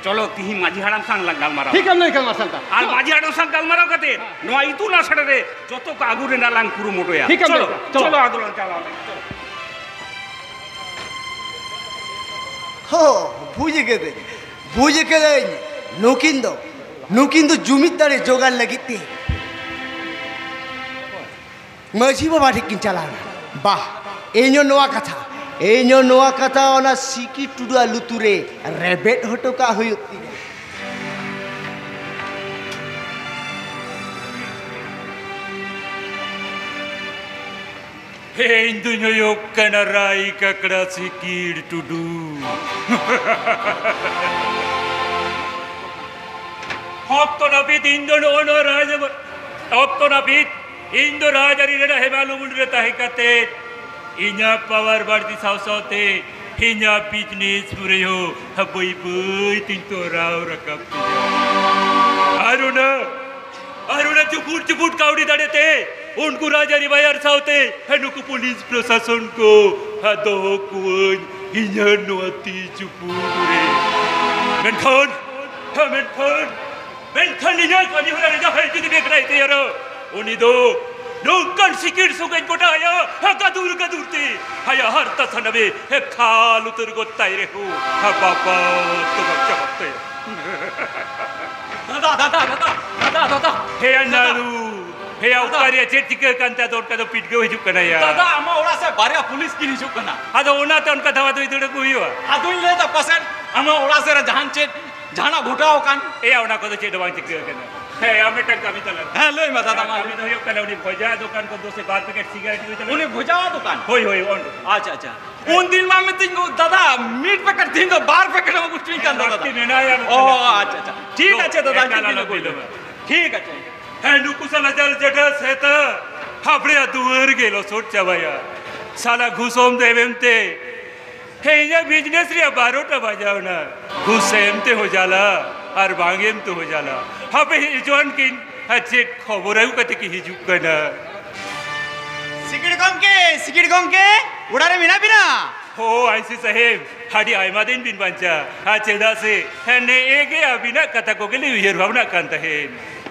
ᱪᱚᱞᱚ ᱛᱤᱦᱤᱧ ᱢᱟᱹᱡᱷᱤ ᱦᱟᱲᱟᱢ ᱥᱟᱶ ᱞᱟᱝ ᱜᱟᱞᱢᱟᱨᱟᱣ᱾ ᱴᱷᱤᱠ ᱮᱢ ᱞᱟᱹᱭ ᱠᱟᱫᱟ ᱢᱟᱨᱥᱟᱞ ᱫᱟ᱾ ᱟᱨ ᱢᱟᱹᱡᱷᱤ ᱦᱟᱲᱟᱢ ᱥᱟᱶ ᱜᱟᱞᱢᱟᱨᱟᱣ ᱠᱟᱛᱮ ᱱᱚᱣᱟ ᱤᱛᱩᱱ ᱟᱥᱲᱟ ᱨᱮ ᱡᱚᱛᱚ ᱠᱚ ᱟᱹᱜᱩ ᱨᱮᱱᱟᱜ ᱞᱟᱝ ᱠᱩᱨᱩᱢᱩᱴᱩᱭᱟ᱾ ᱴᱷᱤᱠ ᱮᱢ ᱞᱟᱹᱭ ᱪᱚᱞᱚ, ᱠᱟᱫᱟ᱾ ᱪᱚᱞᱚ᱾ ᱪᱚᱞᱚ ᱟᱫᱚ ᱞᱟᱝ ᱪᱟᱞᱟᱣ ᱞᱮᱱ ᱜᱮ᱾ ᱪᱚᱞᱚ᱾ ᱦᱚ, ᱵᱩᱡᱽ ᱠᱟᱹᱫᱟᱹᱧ, ᱵᱩᱡᱽ ᱠᱟᱹᱫᱟᱹᱧ᱾ ᱱᱩᱠᱤᱱ ᱫᱚ, ᱱᱩᱠᱤᱱ ᱫᱚ ᱡᱩᱢᱤᱫ ᱫᱟᱲᱮ ᱡᱚᱜᱟᱲ ᱞᱟᱹᱜᱤᱫ ᱛᱮ ᱢᱟᱹᱡᱷᱤ ᱵᱟᱵᱟ ᱴᱷᱮᱱ ᱠᱤᱱ ᱪᱟᱞᱟᱣ ᱮᱱᱟ᱾ ᱵᱟᱦ, ᱤᱧ ᱦᱚᱸ ᱱᱚᱣᱟ ᱠᱟᱛᱷᱟ, ᱤᱧ ᱦᱚᱸ ᱱᱚᱣᱟ ᱠᱟᱛᱷᱟ ᱚᱱᱟ ᱥᱤᱠᱤ ᱴᱩᱰᱩᱣᱟᱜ ᱞᱩᱛᱩᱨ ᱨᱮ ᱨᱮᱵᱮᱫ ᱦᱚᱴᱚ ᱠᱟᱜ ᱦᱩᱭᱩᱜ ᱛᱤᱧᱟ᱾ ᱦᱮᱸ, ᱤᱧ ᱫᱩᱧ ᱦᱩᱭᱩᱜ ᱠᱟᱱᱟ ᱨᱟᱭ ᱠᱟᱠᱲᱟ ᱥᱤᱠᱤᱲ ᱴᱩᱰᱩ᱾ ᱚᱠᱛᱚ ᱱᱟᱹᱯᱤᱛ ᱤᱧ ᱫᱚ ᱱᱚᱜᱼᱚ ᱱᱚᱣᱟ ᱨᱟᱡᱽ, ᱚᱠᱛᱚ ᱱᱟᱹᱯᱤᱛ ᱤᱧ ᱫᱚ ᱨᱟᱡᱽ ᱟᱹᱨᱤ ᱨᱮᱱᱟᱜ ᱦᱮᱢᱟᱞ ᱩᱢᱩᱞ ᱨᱮ ᱛᱟᱦᱮᱸ ᱠᱟᱛᱮ ᱤᱧᱟᱹᱜ ᱯᱟᱣᱟᱨ ᱵᱟᱹᱲᱛᱤ ᱥᱟᱶ ᱥᱟᱶᱛᱮ ᱤᱧᱟᱹᱜ ᱵᱤᱡᱽᱱᱮᱥ ᱯᱩᱨᱟᱹᱭ ᱦᱚᱸ ᱵᱟᱹᱭ ᱵᱟᱹᱭ ᱛᱤᱧ ᱛᱚᱨᱟᱣ ᱨᱟᱠᱟᱵ ᱛᱤᱧᱟ᱾ ᱟᱨ ᱚᱱᱟ, ᱟᱨ ᱚᱱᱟ ᱪᱩᱯᱩᱫ ᱪᱩᱯᱩᱫ ᱠᱟᱹᱣᱰᱤ ᱫᱟᱲᱮ ᱛᱮ ᱩᱱᱠᱩ ᱨᱟᱡᱽ ᱟᱹᱨᱤ ᱵᱟᱭᱟᱨ ᱥᱟᱶᱛᱮ ᱱᱩᱠᱩ ᱯᱩᱞᱤᱥ ᱯᱨᱚᱥᱟᱥᱚᱱ ᱠᱚ ᱫᱚᱦᱚ ᱠᱚᱣᱟᱹᱧ ᱤᱧᱟᱹᱜ ᱱᱚᱣᱟ ᱛᱤ ᱪᱩᱯᱩᱫ ᱨᱮ᱾ ᱢᱮᱱᱠᱷᱟᱱ, ᱢᱮᱱᱠᱷᱟᱱ ᱢᱮᱱᱠᱷᱟᱱ ᱱᱤᱭᱟᱹ ᱠᱟᱹᱢᱤ ᱦᱚᱨᱟ ᱨᱮ ᱡᱟᱦᱟᱸᱭ ᱡᱩᱫᱤ ᱵᱮᱜᱽᱲᱟᱭ ᱛᱮᱭᱟᱨᱟ, ᱩᱱᱤ ᱫᱚ ᱱᱚᱝᱠᱟᱱ ᱥᱤᱠᱤᱲ ᱥᱚᱸᱜᱮᱧ ᱜᱚᱴᱟᱭᱟ, ᱜᱟᱫᱩᱨ ᱜᱟᱫᱩᱨ ᱛᱮ ᱟᱭᱟᱜ ᱦᱟᱨᱛᱟ ᱥᱟᱱᱟᱢᱮ ᱠᱷᱟᱞ ᱩᱛᱟᱹᱨ ᱜᱚᱫ ᱛᱟᱭ ᱨᱮᱦᱚᱸ, ᱵᱟᱵᱟ ᱛᱚ ᱵᱟᱧᱪᱟᱣ ᱛᱟᱭᱟ᱾ ᱫᱟᱫᱟ, ᱫᱟᱫᱟ, ᱫᱟᱫᱟ, ᱫᱟᱫᱟ, ᱫᱟᱫᱟ᱾ ᱦᱮᱭᱟ ᱫᱟᱫᱟ᱾ ᱱᱟᱲᱩ, ᱦᱮᱭᱟ ᱫᱟᱫᱟ᱾ ᱚᱠᱟᱨᱮ ᱪᱮᱫ ᱪᱤᱠᱟᱹ ᱠᱟᱱ ᱛᱟᱭᱟ? ᱫᱚ ᱚᱱᱠᱟ ᱫᱚ ᱯᱤᱴᱜᱟᱹᱣ ᱦᱤᱡᱩᱜ ᱠᱟᱱᱟ ᱭᱟ᱾ ᱫᱟᱫᱟ, ᱟᱢᱟᱜ ᱚᱲᱟᱜ ᱥᱮᱫ ᱵᱟᱨᱭᱟ ᱯᱩᱞᱤᱥ ᱠᱤᱱ ᱦᱤᱡᱩᱜ ᱠᱟᱱᱟ᱾ ᱟᱫᱚ ᱚᱱᱟᱛᱮ ᱚᱱᱠᱟ ᱫᱷᱟᱣᱟ ᱫᱚ ᱫᱟᱹᱲ ᱟᱹᱜᱩ ᱦᱩᱭᱩᱜᱼᱟ᱾ ᱟᱫᱚᱧ ᱞᱟᱹᱭᱫᱟ ᱯᱟᱥᱮᱫ ᱟᱢᱟᱜ ᱚᱲᱟᱜ ᱥᱮᱫ ᱨᱮ ᱡᱟᱦᱟᱱ ᱪᱮᱫ ᱡᱟᱦᱟᱱᱟᱜ ᱜᱷᱚᱴᱟᱣ ᱟᱠᱟᱱ? ᱮᱭᱟ, ᱚᱱᱟ ᱠᱚᱫᱚ ᱪᱮᱫ ᱦᱚᱸ ᱵᱟᱝ ᱪᱤᱠᱟᱹ ᱟᱠᱟᱱᱟ᱾ ᱦᱮᱸ, ᱟᱢ ᱢᱤᱫᱴᱟᱝ ᱠᱟᱹᱢᱤ ᱛᱟᱞᱟᱝ ᱢᱮ᱾ ᱦᱮᱸ, ᱞᱟᱹᱭ ᱢᱮ ᱫᱟᱫᱟ, ᱢᱟ ᱞᱟᱹᱭ ᱠᱟᱹᱢᱤ ᱢᱮ᱾ ᱫᱚ ᱦᱩᱭᱩᱜ ᱠᱟᱱᱟ, ᱩᱱᱤ ᱵᱷᱚᱡᱟ ᱫᱚᱠᱟᱱ ᱠᱚ ᱫᱚᱥᱮ ᱵᱟᱨ ᱯᱮᱠᱮᱴ ᱥᱤᱜᱟᱨᱮᱴ ᱤᱫᱤ ᱛᱟᱞᱟᱝ ᱩᱱᱤ ᱢᱮ᱾ ᱵᱷᱚᱡᱟ ᱫᱚᱠᱟᱱ? ᱦᱳᱭ, ᱦᱳᱭ, ᱚᱸᱰᱮ᱾ ᱟᱪᱪᱷᱟ, ᱟᱪᱪᱷᱟ᱾ ᱦᱮᱸ᱾ ᱩᱱ ᱫᱤᱱ ᱢᱟ ᱢᱤᱛᱟᱹᱧ ᱠᱚ, "ᱫᱟᱫᱟ, ᱢᱤᱫ ᱯᱮᱠᱮᱴ ᱛᱮᱦᱮᱧ ᱫᱚ ᱵᱟᱨ ᱯᱮᱠᱮᱴ ᱮᱢ ᱟᱹᱜᱩ ᱦᱚᱪᱚᱧ ᱠᱟᱱ ᱫᱚ, ᱞᱟᱹᱠᱛᱤ ᱫᱟᱫᱟ?" ᱢᱮᱱᱟᱭᱟ, ᱚ, ᱞᱟᱹᱠᱛᱤ᱾ ᱟᱪᱪᱷᱟ, ᱟᱪᱪᱷᱟ᱾ ᱴᱷᱤᱠ ᱫᱚ ᱟᱪᱷᱮ ᱫᱟᱫᱟ, ᱮᱠᱟᱞ ᱤᱧ ᱟᱞᱚᱢ ᱠᱩᱞᱤ ᱵᱤᱞᱚᱢᱟ᱾ ᱞᱮᱢᱟ᱾ ᱴᱷᱤᱠ ᱟᱪᱷᱮ᱾ ᱦᱮᱸ, ᱱᱩᱠᱩ ᱥᱟᱞᱟ ᱡᱟᱞ ᱡᱮᱴᱟ ᱥᱮᱛᱟ, ᱦᱟᱵᱲᱮᱭᱟᱜ ᱫᱩᱣᱟᱹᱨ ᱜᱮ ᱞᱚᱥᱚᱫ ᱪᱟᱵᱟᱭᱟ᱾ ᱥᱟᱞᱟ ᱜᱷᱩᱥᱚᱢ ᱫᱮᱵᱮᱢ ᱛᱮ ᱦᱮᱸ, ᱤᱧᱟᱹᱜ ᱵᱤᱡᱽᱱᱮᱥ ᱨᱮᱭᱟᱜ ᱵᱟᱨᱚᱴᱟ ᱵᱟᱡᱟᱣ ᱮᱱᱟ᱾ ᱜᱷᱩᱥ ᱮᱢ ᱛᱮᱦᱚᱸ ᱡᱟᱞᱟ ᱟᱨ ᱵᱟᱝ ᱮᱢ ᱛᱮᱦᱚᱸ ᱡᱟᱞᱟ᱾ ᱦᱟᱯᱮ ᱦᱮᱡ ᱦᱚᱪᱚᱣᱟᱱ ᱠᱤᱱ, ᱟᱨ ᱪᱮᱫ ᱠᱷᱚᱵᱚᱨ ᱟᱹᱜᱩ ᱠᱟᱛᱮ ᱠᱤᱱ ᱦᱤᱡᱩᱜ ᱠᱟᱱᱟ᱾ ᱥᱤᱠᱤᱲ ᱜᱚᱢᱠᱮ, ᱥᱤᱠᱤᱲ ᱜᱚᱢᱠᱮ, ᱚᱲᱟᱜ ᱨᱮ ᱢᱮᱱᱟᱜ ᱵᱤᱱᱟ? ᱦᱳ, ᱟᱭᱥᱤ ᱥᱟᱦᱮᱵᱽ, ᱟᱹᱰᱤ ᱟᱭᱢᱟ ᱫᱤᱱ ᱵᱤᱱ ᱵᱟᱧᱪᱟᱣ᱾ ᱟᱨ ᱪᱮᱫᱟᱜ ᱥᱮ, ᱦᱮᱸ, ᱱᱮᱜᱼᱮ ᱜᱮ ᱟᱹᱵᱤᱱᱟᱜ ᱠᱟᱛᱷᱟ ᱠᱚᱜᱮ ᱞᱤᱧ ᱩᱭᱦᱟᱹᱨ ᱵᱷᱟᱵᱽᱱᱟᱜ ᱠᱟᱱ ᱛᱟᱦᱮᱸᱫ᱾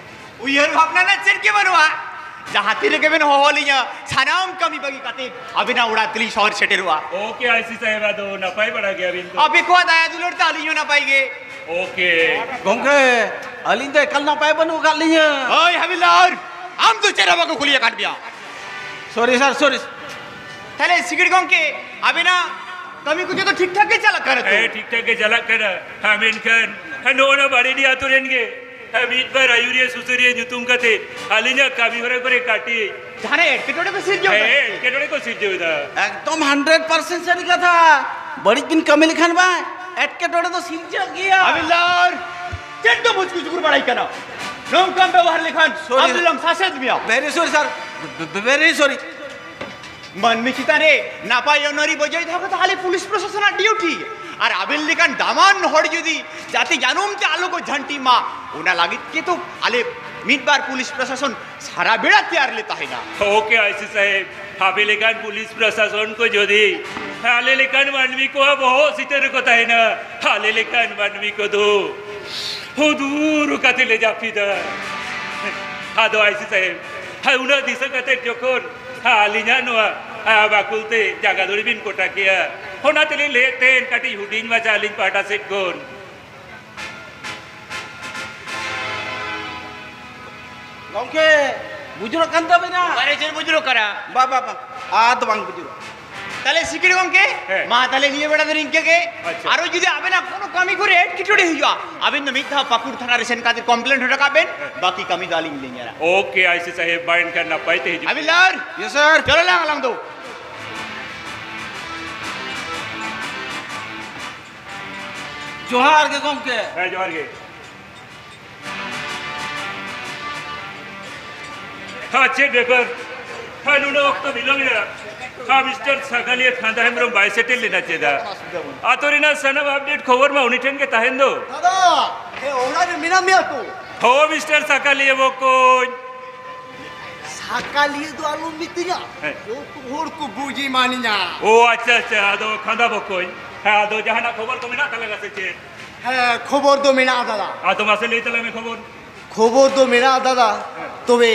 ᱩᱭᱦᱟᱹᱨ ᱵᱷᱟᱵᱽᱱᱟ ᱨᱮᱱᱟᱜ ᱪᱮᱫ ᱜᱮ ᱵᱟᱹᱱᱩᱜᱼᱟ᱾ ᱡᱟᱦᱟᱸ ᱛᱤ ᱨᱮᱜᱮ ᱵᱮᱱ ᱦᱚᱦᱚ ᱞᱤᱧᱟ, ᱥᱟᱱᱟᱢ ᱠᱟᱹᱢᱤ ᱵᱟᱹᱜᱤ ᱠᱟᱛᱮ ᱟᱹᱵᱤᱱᱟᱜ ᱚᱲᱟᱜ ᱛᱮᱞᱤᱧ ᱥᱚᱦᱚᱨ ᱥᱮᱴᱮᱨᱚᱜᱼᱟ᱾ ᱳᱠᱮ, ᱟᱭᱥᱤ ᱥᱟᱦᱮᱵᱽ, ᱟᱫᱚ ᱱᱟᱯᱟᱭ ᱵᱟᱲᱟ ᱜᱮᱭᱟᱵᱤᱱ ᱛᱚ? ᱟᱯᱮ ᱠᱚᱣᱟᱜ ᱫᱟᱭᱟ ᱫᱩᱞᱟᱹᱲ ᱛᱮ ᱟᱹᱞᱤᱧ ᱦᱚᱸ ᱱᱟᱯᱟᱭ ᱜᱮ᱾ ᱳᱠᱮ᱾ ᱜᱚᱢᱠᱮ, ᱟᱹᱞᱤᱧ ᱫᱚ ᱮᱠᱟᱞ ᱱᱟᱯᱟᱭ ᱵᱟᱹᱱᱩᱜ ᱟᱠᱟᱫ ᱞᱤᱧᱟᱹ᱾ ᱦᱳᱭ ᱦᱟᱵᱤᱞᱫᱟᱨ, ᱟᱢ ᱫᱚ ᱪᱮᱫ ᱦᱚᱸ ᱵᱟᱠᱚ ᱠᱩᱞᱤ ᱟᱠᱟᱫ ᱢᱮᱭᱟ᱾ ᱥᱚᱨᱤ ᱥᱟᱨ, ᱥᱚᱨᱤ᱾ ᱛᱟᱦᱞᱮ ᱥᱤᱠᱲᱤ ᱜᱚᱝᱠᱮ, ᱟᱵᱮᱱᱟᱜ ᱠᱟᱹᱢᱤ ᱠᱚ ᱡᱚᱛᱚ ᱴᱷᱤᱠ ᱴᱷᱟᱠ ᱜᱮ ᱪᱟᱞᱟᱜ ᱠᱟᱱᱟ ᱛᱚ? ᱦᱮᱸ, ᱴᱷᱤᱠ ᱴᱷᱟᱠ ᱜᱮ ᱪᱟᱞᱟᱜ ᱠᱟᱱᱟ᱾ ᱦᱮᱸ, ᱢᱮᱱᱠᱷᱟᱱ, ᱦᱮᱸ, ᱱᱚᱜᱼᱚ ᱱᱟ ᱵᱟᱲᱮᱰᱤ ᱟᱛᱳ ᱨᱮᱱ ᱜᱮ, ᱦᱮᱸ, ᱢᱤᱫ ᱵᱟᱨ ᱟᱹᱭᱩᱨᱤᱭᱟᱹ ᱥᱩᱥᱟᱹᱨᱤᱭᱟᱹ ᱧᱩᱛᱩᱢ ᱠᱟᱛᱮ ᱟᱹᱞᱤᱧᱟᱜ ᱠᱟᱹᱢᱤ ᱦᱚᱨᱟ ᱠᱚᱨᱮ ᱠᱟᱹᱴᱤᱡ, ᱡᱟᱦᱟᱱᱟᱜ ᱮᱴᱠᱮᱴᱚᱬᱮ ᱠᱚ ᱥᱤᱨᱡᱟᱹᱣ ᱦᱮᱸ, ᱮᱫᱟ? ᱮᱴᱠᱮᱴᱚᱬᱮ ᱠᱚ ᱥᱤᱨᱡᱟᱹᱣ ᱮᱫᱟ᱾ ᱮᱠᱫᱚᱢ ᱦᱟᱱᱰᱨᱮᱰ ᱯᱟᱨᱥᱮᱱᱴ ᱥᱟᱹᱨᱤ ᱠᱟᱛᱷᱟ᱾ ᱵᱟᱹᱲᱤᱡ ᱵᱤᱱ ᱠᱟᱹᱢᱤ ᱞᱮᱠᱷᱟᱱ ᱵᱟᱝ, ᱮᱴᱠᱮᱴᱚᱬᱮ ᱫᱚ ᱥᱤᱨᱡᱟᱹᱜ ᱜᱮᱭᱟ᱾ ᱟᱵᱤᱞᱫᱟᱨ, ᱪᱮᱫ ᱫᱚ ᱢᱩᱪᱠᱩ ᱪᱩᱠᱩᱨ ᱵᱟᱲᱟᱭ ᱠᱟᱱᱟ? ᱱᱚᱝᱠᱟᱢ ᱵᱮᱵᱚᱦᱟᱨ ᱞᱮᱠᱷᱟᱱ ᱥᱚᱨᱤ᱾ ᱟᱵᱤᱞᱟᱢ ᱥᱟᱥᱮᱛ ᱢᱮᱭᱟ᱾ ᱵᱷᱮᱨᱤ ᱥᱚᱨᱤ ᱥᱟᱨ, ᱵᱷᱮᱨᱤ ᱥᱚᱨᱤ᱾ ᱢᱟᱹᱱᱢᱤ ᱪᱮᱛᱟᱱ ᱨᱮ ᱱᱟᱯᱟᱭ ᱟᱹᱱ ᱟᱹᱨᱤ ᱵᱚᱡᱟᱭ ᱫᱚᱦᱚ ᱠᱟᱛᱮ ᱟᱞᱮ ᱯᱩᱞᱤᱥ ᱯᱨᱚᱥᱟᱥᱚᱱᱟᱜ ᱰᱤᱭᱩᱴᱤ᱾ ᱟᱨ ᱟᱵᱮᱱ ᱞᱮᱠᱟᱱ ᱫᱟᱢᱟᱱ ᱦᱚᱲ ᱡᱩᱫᱤ ᱡᱟᱛᱮ ᱡᱟᱹᱱᱩᱢ ᱛᱮ ᱟᱞᱚ ᱠᱚ ᱡᱷᱟᱹᱱᱴᱤᱜ ᱢᱟ, ᱚᱱᱟ ᱞᱟᱹᱜᱤᱫ ᱜᱮᱛᱚ ᱟᱞᱮ ᱢᱤᱫ ᱵᱟᱨ ᱯᱩᱞᱤᱥ ᱯᱨᱚᱥᱟᱥᱚᱱ ᱥᱟᱨᱟ ᱵᱮᱲᱟ ᱛᱮᱭᱟᱨ ᱞᱮ ᱛᱟᱦᱮᱱᱟ᱾ ᱳᱠᱮ, ᱟᱭᱥᱤ ᱥᱟᱦᱮᱵᱽ, ᱟᱯᱮ ᱞᱮᱠᱟᱱ ᱯᱩᱞᱤᱥ ᱯᱨᱚᱥᱟᱥᱚᱱ ᱠᱚ ᱡᱩᱫᱤ ᱟᱞᱮ ᱞᱮᱠᱟᱱ ᱢᱟᱹᱱᱢᱤ ᱠᱚᱣᱟᱜ ᱵᱚᱦᱚᱜ ᱥᱤᱛᱟᱹ ᱨᱮᱠᱚ ᱛᱟᱦᱮᱱᱟ, ᱟᱞᱮ ᱞᱮᱠᱟᱱ ᱢᱟᱹᱱᱢᱤ ᱠᱚᱫᱚ ᱦᱩᱫᱩᱨ ᱠᱟᱛᱮ ᱞᱮ ᱡᱟᱹᱯᱤᱫᱟ᱾ ᱟᱫᱚ ᱟᱭᱥᱤ ᱥᱟᱦᱮᱵᱽ, ᱦᱮᱸ, ᱩᱱᱟᱹᱜ ᱫᱤᱥᱟᱹ ᱠᱟᱛᱮ ᱡᱚᱠᱷᱚᱱ ᱟᱹᱞᱤᱧᱟᱜ ᱱᱚᱣᱟ, ᱟ, ᱵᱟᱠᱩᱞ ᱛᱮ ᱡᱟᱸᱜᱟ ᱫᱷᱩᱲᱤ ᱵᱤᱱ ᱠᱚᱴᱟ ᱠᱮᱜᱼᱟ, ᱚᱱᱟ ᱛᱮᱞᱤᱧ ᱞᱟᱹᱭᱮᱫ ᱛᱮ ᱠᱟᱹᱴᱤᱡ ᱦᱩᱰᱤᱧ ᱢᱟᱪᱷᱟ ᱟᱹᱞᱤᱧ ᱯᱟᱦᱴᱟ ᱥᱮᱫ ᱠᱷᱚᱱ᱾ ᱜᱚᱢᱠᱮ, ᱵᱩᱡᱩᱨᱚᱜ ᱠᱟᱱ ᱛᱟᱵᱮᱱᱟ? ᱚᱠᱟᱨᱮ ᱪᱮᱫ ᱵᱩᱡᱩᱨᱚᱜ ᱠᱟᱱᱟ? ᱵᱟ, ᱵᱟ, ᱵᱟ, ᱟᱫᱚ ᱵᱟᱝ ᱵᱩᱡᱩᱨᱚᱜ᱾ ᱛᱟᱦᱞᱮ ᱥᱤᱠᱲᱤ ᱜᱚᱢᱠᱮ, ᱦᱮᱸ᱾ ᱢᱟ ᱛᱟᱦᱞᱮ ᱱᱤᱭᱟᱹ ᱵᱮᱲᱟ ᱫᱚ ᱱᱤᱝᱠᱟᱹ ᱜᱮ᱾ ᱟᱪᱪᱷᱟ᱾ ᱟᱨᱚ ᱡᱩᱫᱤ ᱟᱵᱮᱱᱟᱜ ᱠᱳᱱᱳ ᱠᱟᱹᱢᱤ ᱠᱚᱨᱮ ᱮᱴᱠᱮᱴᱚᱬᱮ ᱦᱩᱭᱩᱜᱼᱟ, ᱟᱵᱮᱱ ᱫᱚ ᱢᱤᱫ ᱫᱷᱟᱣ ᱯᱟᱹᱠᱩᱲ ᱛᱷᱟᱱᱟ ᱨᱮ ᱥᱮᱱ ᱠᱟᱛᱮ ᱠᱚᱢᱯᱞᱮᱱ ᱦᱚᱴᱚ ᱠᱟᱜ ᱵᱮᱱ, ᱦᱮᱸ᱾ ᱵᱟᱹᱠᱤ ᱠᱟᱹᱢᱤ ᱫᱚ ᱟᱹᱞᱤᱧ ᱞᱤᱧ ᱧᱮᱞᱟ᱾ ᱳᱠᱮ, ᱟᱭᱥᱤ ᱥᱟᱦᱮᱵᱽ, ᱢᱟ ᱮᱱᱠᱷᱟᱱ ᱱᱟᱯᱟᱭ ᱛᱮ ᱦᱤᱡᱩᱜ ᱵᱤᱱ᱾ ᱟᱵᱤᱞᱫᱟᱨ᱾ ᱭᱮᱥ, ᱥᱟᱨ᱾ ᱪᱚᱞᱚ ᱞᱟᱝ ᱟᱞᱟᱝ ᱫᱚ᱾ ᱡᱚᱦᱟᱨ ᱜᱮ ᱜᱚᱢᱠᱮ᱾ ᱦᱮᱸ, ᱡᱚᱦᱟᱨ ᱜᱮ᱾ ᱦᱮᱸ, ᱪᱮᱫ ᱵᱮᱯᱟᱨ? ᱦᱮᱸ, ᱱᱩᱱᱟᱹᱜ ᱚᱠᱛᱚ ᱵᱤᱞᱚᱢ ᱮᱱᱟ᱾ ᱦᱮᱸ, ᱢᱤᱥᱴᱟᱨ ᱥᱟᱠᱟᱞᱤᱭᱟᱹ ᱠᱷᱟᱸᱫᱟ ᱦᱮᱢᱵᱨᱚᱢ ᱵᱟᱭ ᱥᱮᱴᱮᱨ ᱞᱮᱱᱟ ᱪᱮᱫᱟᱜ? ᱟᱛᱳ ᱨᱮᱱᱟᱜ ᱥᱟᱱᱟᱢ ᱟᱯᱰᱮᱴ ᱠᱷᱚᱵᱚᱨ ᱢᱟ ᱩᱱᱤ ᱴᱷᱮᱱ ᱜᱮ ᱛᱟᱦᱮᱱ ᱫᱚ᱾ ᱫᱟᱫᱟ, ᱦᱮᱸ, ᱚᱲᱟᱜ ᱨᱮ ᱢᱮᱱᱟᱜ ᱢᱮᱭᱟ ᱛᱚ? ᱦᱳ, ᱢᱤᱥᱴᱟᱨ ᱥᱟᱠᱟᱞᱤᱭᱟᱹ ᱵᱚᱠᱚᱧ᱾ ᱥᱟᱠᱟᱞᱤᱭᱟᱹ ᱫᱚ ᱟᱞᱚᱢ ᱢᱤᱛᱟᱹᱧᱟ᱾ ᱦᱮᱸ᱾ ᱡᱚᱛᱚ ᱦᱚᱲ ᱠᱚ ᱵᱩᱡᱽ ᱮᱢᱟᱱᱤᱧᱟ᱾ ᱳ, ᱟᱪᱪᱷᱟ, ᱟᱪᱪᱷᱟ, ᱟᱫᱚ ᱠᱷᱟᱸᱫᱟ ᱵᱚᱠᱚᱧ, ᱦᱮᱸ, ᱟᱫᱚ ᱡᱟᱦᱟᱱᱟᱜ ᱠᱷᱚᱵᱚᱨ ᱠᱚ ᱢᱮᱱᱟᱜ ᱛᱟᱞᱟᱝᱟ ᱥᱮ ᱪᱮᱫ? ᱦᱮᱸ, ᱠᱷᱚᱵᱚᱨ ᱫᱚ ᱢᱮᱱᱟᱜᱼᱟ, ᱫᱟᱫᱟ᱾ ᱟᱫᱚ ᱢᱟᱥᱮ ᱞᱟᱹᱭ ᱛᱟᱞᱟᱝ ᱢᱮ ᱠᱷᱚᱵᱚᱨ᱾ ᱠᱷᱚᱵᱚᱨ ᱫᱚ ᱢᱮᱱᱟᱜᱼᱟ, ᱫᱟᱫᱟ᱾ ᱦᱮᱸ᱾ ᱛᱚᱵᱮ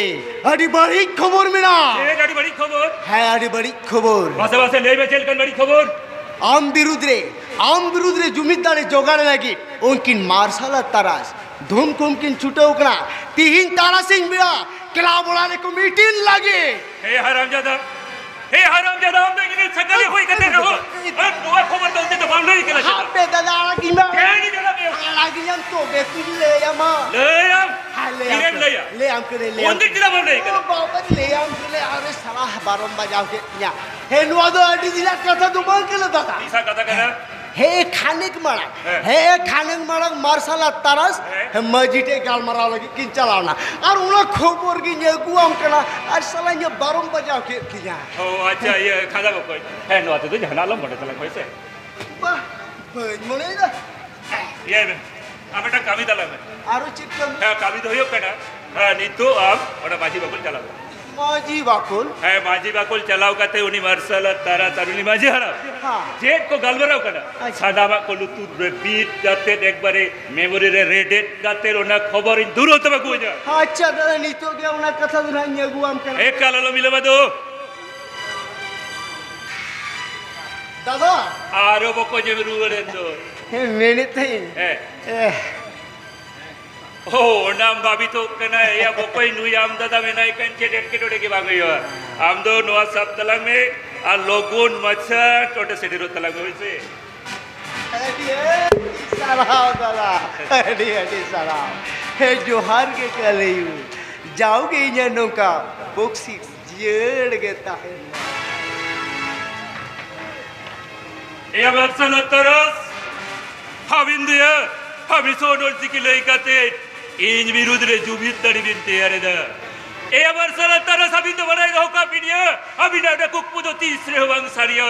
ᱟᱹᱰᱤ ᱵᱟᱹᱲᱤᱡ ᱠᱷᱚᱵᱚᱨ ᱢᱮᱱᱟᱜᱼᱟ᱾ ᱪᱮᱫ ᱟᱹᱰᱤ ᱵᱟᱹᱲᱤᱡ ᱠᱷᱚᱵᱚᱨ? ᱦᱮᱸ, ᱟᱹᱰᱤ ᱵᱟᱹᱲᱤᱡ ᱠᱷᱚᱵᱚᱨ᱾ ᱢᱟᱥᱮ, ᱢᱟᱥᱮ ᱞᱟᱹᱭ ᱢᱮ, ᱪᱮᱫ ᱞᱮᱠᱟᱱ ᱵᱟᱹᱲᱤᱡ ᱠᱷᱚᱵᱚᱨ? ᱟᱢ ᱵᱤᱨᱩᱫᱽ ᱨᱮ, ᱟᱢ ᱵᱤᱨᱩᱫᱽ ᱨᱮ ᱡᱩᱢᱤᱫ ᱫᱟᱲᱮ ᱡᱚᱜᱟᱲ ᱞᱟᱹᱜᱤᱫ ᱩᱱᱠᱤᱱ ᱢᱟᱨᱥᱟᱞ ᱟᱨ ᱛᱟᱨᱟᱥ ᱫᱷᱩᱢ ᱠᱩᱢ ᱠᱤᱱ ᱪᱷᱩᱴᱟᱹᱣ ᱠᱟᱱᱟ ᱛᱤᱦᱤᱧ ᱛᱟᱨᱟᱥᱤᱧ ᱵᱮᱲᱟ ᱠᱞᱟᱵᱽ ᱚᱲᱟᱜ ᱨᱮᱠᱚ ᱢᱤᱴᱤᱝ ᱞᱟᱹᱜᱤᱫ᱾ ᱦᱮ ᱦᱟᱨᱟᱢᱡᱟᱫᱟ, ᱦᱮ ᱦᱟᱨᱟᱢᱡᱟᱫᱟ, ᱟᱢ ᱫᱚ ᱤᱧ ᱨᱮᱱ ᱥᱟᱸᱜᱟᱞᱤ ᱦᱩᱭ ᱠᱟᱛᱮ ᱨᱮᱦᱚᱸ ᱟᱢ ᱱᱚᱣᱟ ᱠᱷᱚᱵᱚᱨ ᱫᱚ ᱚᱱᱛᱮ ᱫᱚ ᱵᱟᱢ ᱞᱟᱹᱭ ᱠᱟᱱᱟ ᱪᱮᱫᱟᱜ? ᱦᱟᱯᱮ ᱫᱟᱫᱟ, ᱟᱲᱟᱜᱤᱧ ᱢᱮ᱾ ᱦᱮᱸ, ᱤᱧ ᱟᱲᱟᱜ ᱢᱮᱭᱟ᱾ ᱟᱲᱟᱜᱤᱧᱟᱢ ᱛᱚᱵᱮ ᱛᱤᱧ ᱞᱟᱹᱭᱟᱢᱟ᱾ ᱞᱟᱹᱭᱟᱢ? ᱦᱮᱸ, ᱞᱟᱹᱭᱟᱢ ᱛᱤᱨᱮᱢ ᱠᱟᱹᱱᱟᱹᱧ᱾ ᱞᱟᱹᱭᱟ? ᱞᱟᱹᱭᱟᱢ ᱠᱟᱹᱱᱟᱹᱧ, ᱞᱟᱹᱭᱟᱢ ᱩᱱᱫᱤᱱ ᱠᱟᱹᱱᱟᱹᱧ᱾ ᱪᱮᱫᱟᱜ ᱵᱟᱢ ᱞᱟᱹᱭ ᱠᱟᱱᱟ? ᱚ ᱵᱟᱵᱟ, ᱞᱟᱹᱭᱟᱢ ᱠᱟᱹᱱᱟᱹᱧ, ᱟᱨᱮ ᱥᱟᱞᱟ ᱵᱟᱨᱚᱢ ᱵᱟᱡᱟᱣ ᱠᱮᱫ ᱛᱤᱧᱟ᱾ ᱦᱮᱸ, ᱱᱚᱣᱟ ᱫᱚ ᱟᱹᱰᱤ ᱫᱤᱱᱟᱜ ᱠᱟᱛᱷᱟ ᱫᱚ ᱵᱟᱝ ᱠᱟᱱᱟ ᱫᱟᱫᱟ᱾ ᱛᱤᱥᱟᱜ ᱠᱟᱛᱷᱟ ᱠᱟᱱᱟ? ᱦᱮᱸ, ᱠᱷᱟᱱᱮᱠ ᱢᱟᱲᱟᱝ᱾ ᱦᱮᱸ᱾ ᱦᱮᱸ, ᱠᱷᱟᱱᱮᱠ ᱢᱟᱲᱟᱝ ᱢᱟᱨᱥᱟᱞ ᱟᱨ ᱛᱟᱨᱟᱥ, ᱦᱮᱸ᱾ ᱦᱮᱸ, ᱢᱟᱹᱡᱷᱤ ᱴᱷᱮᱡ ᱜᱟᱞᱢᱟᱨᱟᱣ ᱞᱟᱹᱜᱤᱫ ᱠᱤᱱ ᱪᱟᱞᱟᱣ ᱮᱱᱟ᱾ ᱟᱨ ᱚᱱᱟ ᱠᱷᱚᱵᱚᱨ ᱜᱤᱧ ᱟᱹᱜᱩᱣᱟᱢ ᱠᱟᱱᱟ᱾ ᱟᱨ ᱥᱟᱞᱟ ᱤᱧᱟᱹᱜ ᱵᱟᱨᱚᱢ ᱵᱟᱡᱟᱣ ᱠᱮᱫ ᱛᱤᱧᱟ᱾ ᱚ, ᱟᱪᱪᱷᱟ, ᱤᱭᱟᱹ, ᱠᱷᱟᱸᱫᱟ ᱵᱚᱠᱚᱧ᱾ ᱦᱮᱸ, ᱱᱚᱣᱟ ᱛᱮᱫᱚ ᱡᱟᱦᱟᱱᱟᱜ ᱟᱞᱚᱢ ᱢᱚᱱᱮ ᱛᱟᱞᱟᱝ, ᱦᱳᱭ ᱥᱮ? ᱵᱟᱦ, ᱵᱟᱹᱧ ᱢᱚᱱᱮᱭᱮᱫᱟ᱾ ᱤᱭᱟᱹ ᱢᱮ, ᱟᱢ ᱢᱤᱫᱴᱟᱝ ᱠᱟᱹᱢᱤ ᱛᱟᱞᱟᱝ ᱢᱮ᱾ ᱟᱨᱚ ᱪᱮᱫ ᱠᱟᱹᱢᱤ? ᱦᱮᱸ, ᱠᱟᱹᱢᱤ ᱫᱚ ᱦᱩᱭᱩᱜ ᱠᱟᱱᱟ, ᱦᱮᱸ, ᱱᱤᱛᱚᱜ ᱟᱢ ᱚᱱᱟ ᱢᱟᱹᱡᱷᱤ ᱵᱟᱠᱷᱳᱞ ᱪᱟᱞᱟᱣ ᱢᱮ᱾ ᱢᱟᱹᱡᱷᱤ ᱵᱟᱠᱷᱳᱞ? ᱦᱮᱸ, ᱢᱟᱹᱡᱷᱤ ᱵᱟᱠᱷᱳᱞ ᱪᱟᱞᱟᱣ ᱠᱟᱛᱮ ᱩᱱᱤ ᱢᱟᱨᱥᱟᱞ ᱟᱨ ᱛᱟᱨᱟᱥ ᱟᱨ ᱩᱱᱤ ᱢᱟᱹᱡᱷᱤ ᱦᱟᱲᱟᱢ ᱦᱮᱸ᱾ ᱪᱮᱫ ᱠᱚ ᱜᱟᱞᱢᱟᱨᱟᱣ ᱠᱟᱱᱟ, ᱟᱪᱪᱷᱟ᱾ ᱥᱟᱱᱟᱢᱟᱜ ᱠᱚ ᱞᱩᱛᱩᱨ ᱨᱮ ᱵᱤᱫ ᱠᱟᱛᱮ ᱮᱠᱵᱟᱨᱮ ᱢᱮᱢᱳᱨᱤ ᱨᱮ ᱨᱮᱰᱮᱫ ᱠᱟᱛᱮ ᱚᱱᱟ ᱠᱷᱚᱵᱚᱨᱤᱧ ᱫᱩᱨᱟᱹᱣ ᱛᱟᱢᱟ ᱜᱚᱡᱟ᱾ ᱟᱪᱪᱷᱟ ᱫᱟᱫᱟ, ᱱᱤᱛᱚᱜ ᱜᱮ ᱚᱱᱟ ᱠᱟᱛᱷᱟ ᱫᱚ ᱱᱟᱦᱟᱜ ᱤᱧ ᱟᱹᱜᱩᱣᱟᱢ ᱠᱟᱱᱟ᱾ ᱮᱠᱟᱞ ᱟᱞᱚᱢ ᱵᱤᱞᱚᱢᱟ ᱫᱚ᱾ ᱫᱟᱫᱟ᱾ ᱟᱨᱚ ᱵᱚᱠᱚᱧ ᱮᱢ ᱨᱩᱣᱟᱹᱲᱮᱱ ᱫᱚ᱾ ᱦᱮᱸ, ᱢᱮᱱᱮᱫ ᱛᱟᱦᱮᱸᱧ᱾ ᱦᱮᱸ᱾ ᱮ᱾ ᱳ, ᱚᱱᱟᱢ ᱵᱷᱟᱵᱤᱛᱚᱜ ᱠᱟᱱᱟ, ᱮᱭᱟ ᱵᱚᱠᱚᱧ ᱱᱩᱭ ᱟᱢ ᱫᱟᱫᱟ ᱢᱮᱱᱟᱭ ᱠᱷᱟᱱ ᱪᱮᱫ ᱮᱴᱠᱮᱴᱚᱬᱮ ᱜᱮ ᱵᱟᱝ ᱦᱩᱭᱩᱜᱼᱟ᱾ ᱟᱢ ᱫᱚ ᱱᱚᱣᱟ ᱥᱟᱵ ᱛᱟᱞᱟᱝ ᱢᱮ ᱟᱨ ᱞᱚᱜᱚᱱ ᱢᱟᱪᱷᱟ ᱱᱚᱰᱮ ᱥᱮᱴᱮᱨᱚᱜ ᱛᱟᱞᱟᱝ ᱢᱮ, ᱦᱳᱭ ᱥᱮ? ᱟᱹᱰᱤ, ᱟᱹᱰᱤ ᱥᱟᱨᱦᱟᱣ ᱫᱟᱫᱟ, ᱟᱹᱰᱤ, ᱟᱹᱰᱤ ᱥᱟᱨᱦᱟᱣ᱾ ᱦᱮᱸ, ᱡᱚᱦᱟᱨ ᱜᱮ ᱠᱟᱹᱞᱤᱭᱩ, ᱡᱟᱣᱜᱮ ᱤᱧᱟᱹᱜ ᱱᱚᱝᱠᱟ ᱵᱚᱠᱥᱤᱥ ᱡᱤᱭᱟᱹᱲ ᱜᱮ ᱛᱟᱦᱮᱱ ᱢᱟ᱾ ᱮᱭᱟ ᱢᱟᱨᱥᱟᱞ ᱟᱨ ᱛᱟᱨᱟᱥ, ᱟᱹᱵᱤᱱ ᱫᱚᱭᱟ ᱦᱟᱹᱵᱤ ᱥᱚᱦᱚᱱ ᱚᱞᱪᱤᱠᱤ ᱞᱟᱹᱭ ᱠᱟᱛᱮ ᱤᱧ ᱵᱤᱨᱩᱫᱽ ᱨᱮ ᱡᱩᱢᱤᱫ ᱫᱟᱲᱮ ᱵᱤᱱ ᱛᱮᱭᱟᱨ ᱮᱫᱟ᱾ ᱮᱭᱟ ᱢᱟᱨᱥᱟᱞ ᱟᱨ ᱛᱟᱨᱟᱥ, ᱟᱹᱵᱤᱱ ᱫᱚ ᱵᱟᱲᱟᱭ ᱫᱚᱦᱚ ᱠᱟᱜ ᱵᱤᱱ ᱭᱟ, ᱟᱹᱵᱤᱱᱟᱜ ᱚᱱᱟ ᱠᱩᱠᱢᱩ ᱫᱚ ᱛᱤᱥ ᱨᱮᱦᱚᱸ ᱵᱟᱝ ᱥᱟᱹᱨᱤᱭᱟ᱾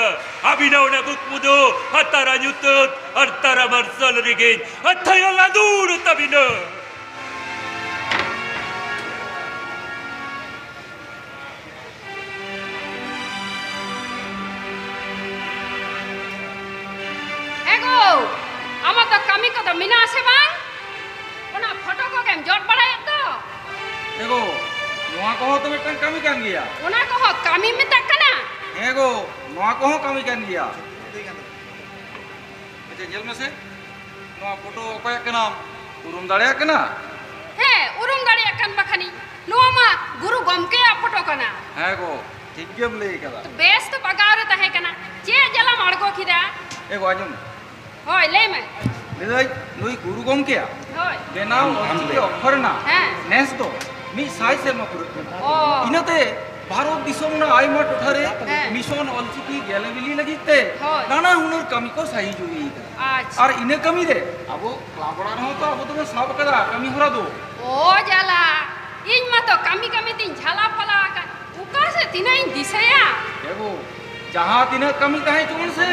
ᱟᱹᱵᱤᱱᱟᱜ ᱚᱱᱟ ᱠᱩᱠᱢᱩ ᱫᱚ ᱟᱨ ᱛᱟᱨᱟ ᱧᱩᱛᱟᱹᱛ ᱟᱨ ᱛᱟᱨᱟ ᱢᱟᱨᱥᱟᱞ ᱨᱮᱜᱮ ᱟᱨ ᱛᱷᱟᱭᱟ ᱞᱟᱸᱫᱩᱲ ᱛᱟᱹᱵᱤᱱᱟ᱾ ᱮ ᱜᱳ, ᱟᱢᱟᱜ ᱫᱚ ᱠᱟᱹᱢᱤ ᱠᱚᱫᱚ ᱢᱮᱱᱟᱜ ᱟᱥᱮ ᱵᱟᱝ? ᱚᱱᱟ ᱯᱷᱳᱴᱳ ᱠᱚᱜᱮᱢ ᱡᱚᱫ ᱵᱟᱲᱟᱭᱮᱫ ᱫᱚ᱾ ᱮ ᱜᱳ, ᱱᱚᱣᱟ ᱠᱚᱦᱚᱸ ᱛᱚ ᱢᱤᱫᱴᱟᱝ ᱠᱟᱹᱢᱤ ᱠᱟᱱ ᱜᱮᱭᱟ᱾ ᱚᱱᱟ ᱠᱚᱦᱚᱸ ᱠᱟᱹᱢᱤ ᱢᱮᱛᱟᱜ ᱠᱟᱱᱟ? ᱦᱮᱸ ᱜᱳ, ᱱᱚᱣᱟ ᱠᱚᱦᱚᱸ ᱠᱟᱹᱢᱤ ᱠᱟᱱ ᱜᱮᱭᱟ᱾ ᱟᱪᱪᱷᱟ, ᱧᱮᱞ ᱢᱮᱥᱮ, ᱱᱚᱣᱟ ᱯᱷᱳᱴᱳ ᱚᱠᱚᱭᱟᱜ ᱠᱟᱱᱟ? ᱩᱨᱩᱢ ᱫᱟᱲᱮᱭᱟᱜ ᱠᱟᱱᱟ? ᱦᱮᱸ, ᱩᱨᱩᱢ ᱫᱟᱲᱮᱭᱟᱜ ᱠᱟᱱ ᱵᱟᱠᱷᱟᱱᱤᱧ᱾ ᱱᱚᱣᱟ ᱢᱟ ᱜᱩᱨᱩ ᱜᱚᱢᱠᱮᱭᱟᱜ ᱯᱷᱳᱴᱳ ᱠᱟᱱᱟ᱾ ᱦᱮᱸ ᱜᱚ, ᱴᱷᱤᱠ ᱜᱮᱢ ᱞᱟᱹᱭ ᱠᱟᱫᱟ᱾ ᱵᱮᱥ ᱛᱚ ᱵᱟᱜᱟᱣ ᱨᱮ ᱛᱟᱦᱮᱸ ᱠᱟᱱᱟ, ᱪᱮᱫ ᱡᱟᱞᱟᱢ ᱟᱬᱜᱚ ᱠᱮᱫᱟ? ᱮ ᱜᱚ, ᱟᱸᱡᱚᱢ ᱢᱮ᱾ ᱦᱳᱭ, ᱞᱟᱹᱭ ᱢᱮ᱾ ᱞᱟᱹᱭᱫᱟᱹᱧ, ᱱᱩᱭ ᱜᱩᱨᱩ ᱜᱚᱢᱠᱮᱭᱟᱜ ᱦᱳᱭ᱾ ᱵᱮᱱᱟᱣ ᱚᱞᱪᱤᱠᱤ ᱚᱠᱠᱷᱚᱨ ᱨᱮᱱᱟᱜ ᱦᱮᱸ᱾ ᱱᱮᱥ ᱫᱚ ᱢᱤᱫ ᱥᱟᱭ ᱥᱮᱨᱢᱟ ᱯᱩᱨᱟᱹᱜ ᱠᱟᱱᱟ᱾ ᱚ᱾ ᱤᱱᱟᱹᱛᱮ ᱵᱷᱟᱨᱚᱛ ᱫᱤᱥᱚᱢ ᱨᱮᱱᱟᱜ ᱟᱭᱢᱟ ᱴᱚᱴᱷᱟ ᱨᱮ ᱦᱮᱸ᱾ ᱢᱤᱥᱚᱱ ᱚᱞᱪᱤᱠᱤ ᱜᱮᱞᱮᱵᱤᱞᱤ ᱞᱟᱹᱜᱤᱫ ᱛᱮ ᱦᱳᱭ᱾ ᱱᱟᱱᱟ ᱦᱩᱱᱟᱹᱨ ᱠᱟᱹᱢᱤ ᱠᱚ ᱥᱟᱹᱦᱤ ᱡᱩᱦᱤᱭᱮᱫᱟ᱾ ᱟᱪᱪᱷᱟ᱾ ᱟᱨ ᱤᱱᱟᱹ ᱠᱟᱹᱢᱤ ᱨᱮ ᱟᱵᱚ ᱠᱞᱟᱵᱽ ᱚᱲᱟᱜ ᱨᱮᱦᱚᱸ ᱛᱚ ᱟᱵᱚ ᱫᱚᱵᱚ ᱥᱟᱵ ᱟᱠᱟᱫᱟ ᱠᱟᱹᱢᱤ ᱦᱚᱨᱟ ᱫᱚ᱾ ᱚ ᱡᱟᱞᱟ, ᱤᱧ ᱢᱟᱛᱚ ᱠᱟᱹᱢᱤ ᱠᱟᱹᱢᱤ ᱛᱤᱧ ᱡᱷᱟᱞᱟ ᱯᱷᱟᱞᱟ ᱟᱠᱟᱱ, ᱚᱠᱟ ᱥᱮᱫ ᱛᱤᱱᱟᱹᱜ ᱤᱧ ᱫᱤᱥᱟᱹᱭᱟ? ᱮ ᱜᱳ, ᱡᱟᱦᱟᱸ ᱛᱤᱱᱟᱹᱜ ᱠᱟᱹᱢᱤ ᱛᱟᱦᱮᱸ ᱦᱚᱪᱚ ᱥᱮ,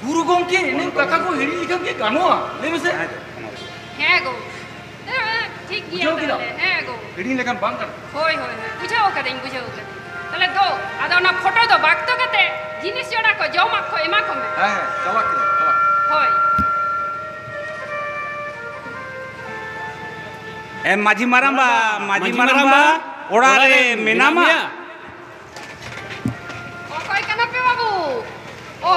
ᱜᱩᱨᱩ ᱜᱚᱢᱠᱮ ᱤᱱᱟᱹ ᱠᱟᱛᱷᱟ ᱠᱚ ᱦᱤᱲᱤᱧ ᱞᱮᱠᱷᱟᱱ ᱠᱤ ᱜᱟᱱᱚᱜᱼᱟ? ᱞᱟᱹᱭ ᱢᱮᱥᱮ᱾ ᱦᱮᱸ ᱜᱳ᱾ ᱦᱮᱸ, ᱴᱷᱤᱠ ᱜᱮᱭᱟ ᱵᱩᱡᱷᱟᱹᱣ ᱠᱮᱫᱟᱢ? ᱛᱟᱦᱞᱮ᱾ ᱦᱮᱸ ᱜᱳ᱾ ᱦᱤᱲᱤᱧ ᱞᱮᱠᱷᱟᱱ ᱵᱟᱝ ᱜᱟᱱᱚᱜᱼᱟ᱾ ᱦᱳᱭ, ᱦᱳᱭ, ᱦᱳᱭ᱾ ᱵᱩᱡᱷᱟᱹᱣ ᱠᱟᱹᱫᱟᱹᱧ, ᱵᱩᱡᱷᱟᱹᱣ ᱠᱟᱹᱫᱟᱹᱧ᱾ ᱛᱟᱦᱞᱮ ᱫᱳ, ᱟᱫᱚ ᱚᱱᱟ ᱯᱷᱳᱴᱳ ᱫᱚ ᱵᱟᱠᱛᱚ ᱠᱟᱛᱮ ᱡᱤᱱᱤᱥ ᱡᱚᱲᱟ ᱠᱚ ᱡᱚᱢᱟᱜ ᱠᱚ ᱮᱢᱟ ᱠᱚᱢᱮ᱾ ᱦᱮᱸ, ᱦᱮᱸ, ᱪᱟᱞᱟᱜ ᱠᱟᱹᱱᱟᱹᱧ, ᱪᱟᱞᱟᱜ ᱠᱟᱹᱱᱟᱹᱧ᱾ ᱦᱳᱭ᱾ ᱮ, ᱢᱟᱹᱡᱷᱤ ᱢᱟᱨᱟᱝᱵᱟ, ᱢᱟᱹᱡᱷᱤ ᱢᱟᱹᱡᱷᱤ ᱢᱟᱨᱟᱝᱵᱟ, ᱢᱟᱨᱟᱝᱵᱟ, ᱚᱲᱟᱜ ᱚᱲᱟᱜ ᱨᱮ ᱨᱮ ᱢᱮᱱᱟᱢᱟ? ᱢᱮᱱᱟᱢᱟ? ᱚᱠᱚᱭ ᱠᱟᱱᱟ ᱯᱮ ᱵᱟᱹᱵᱩ? ᱚ,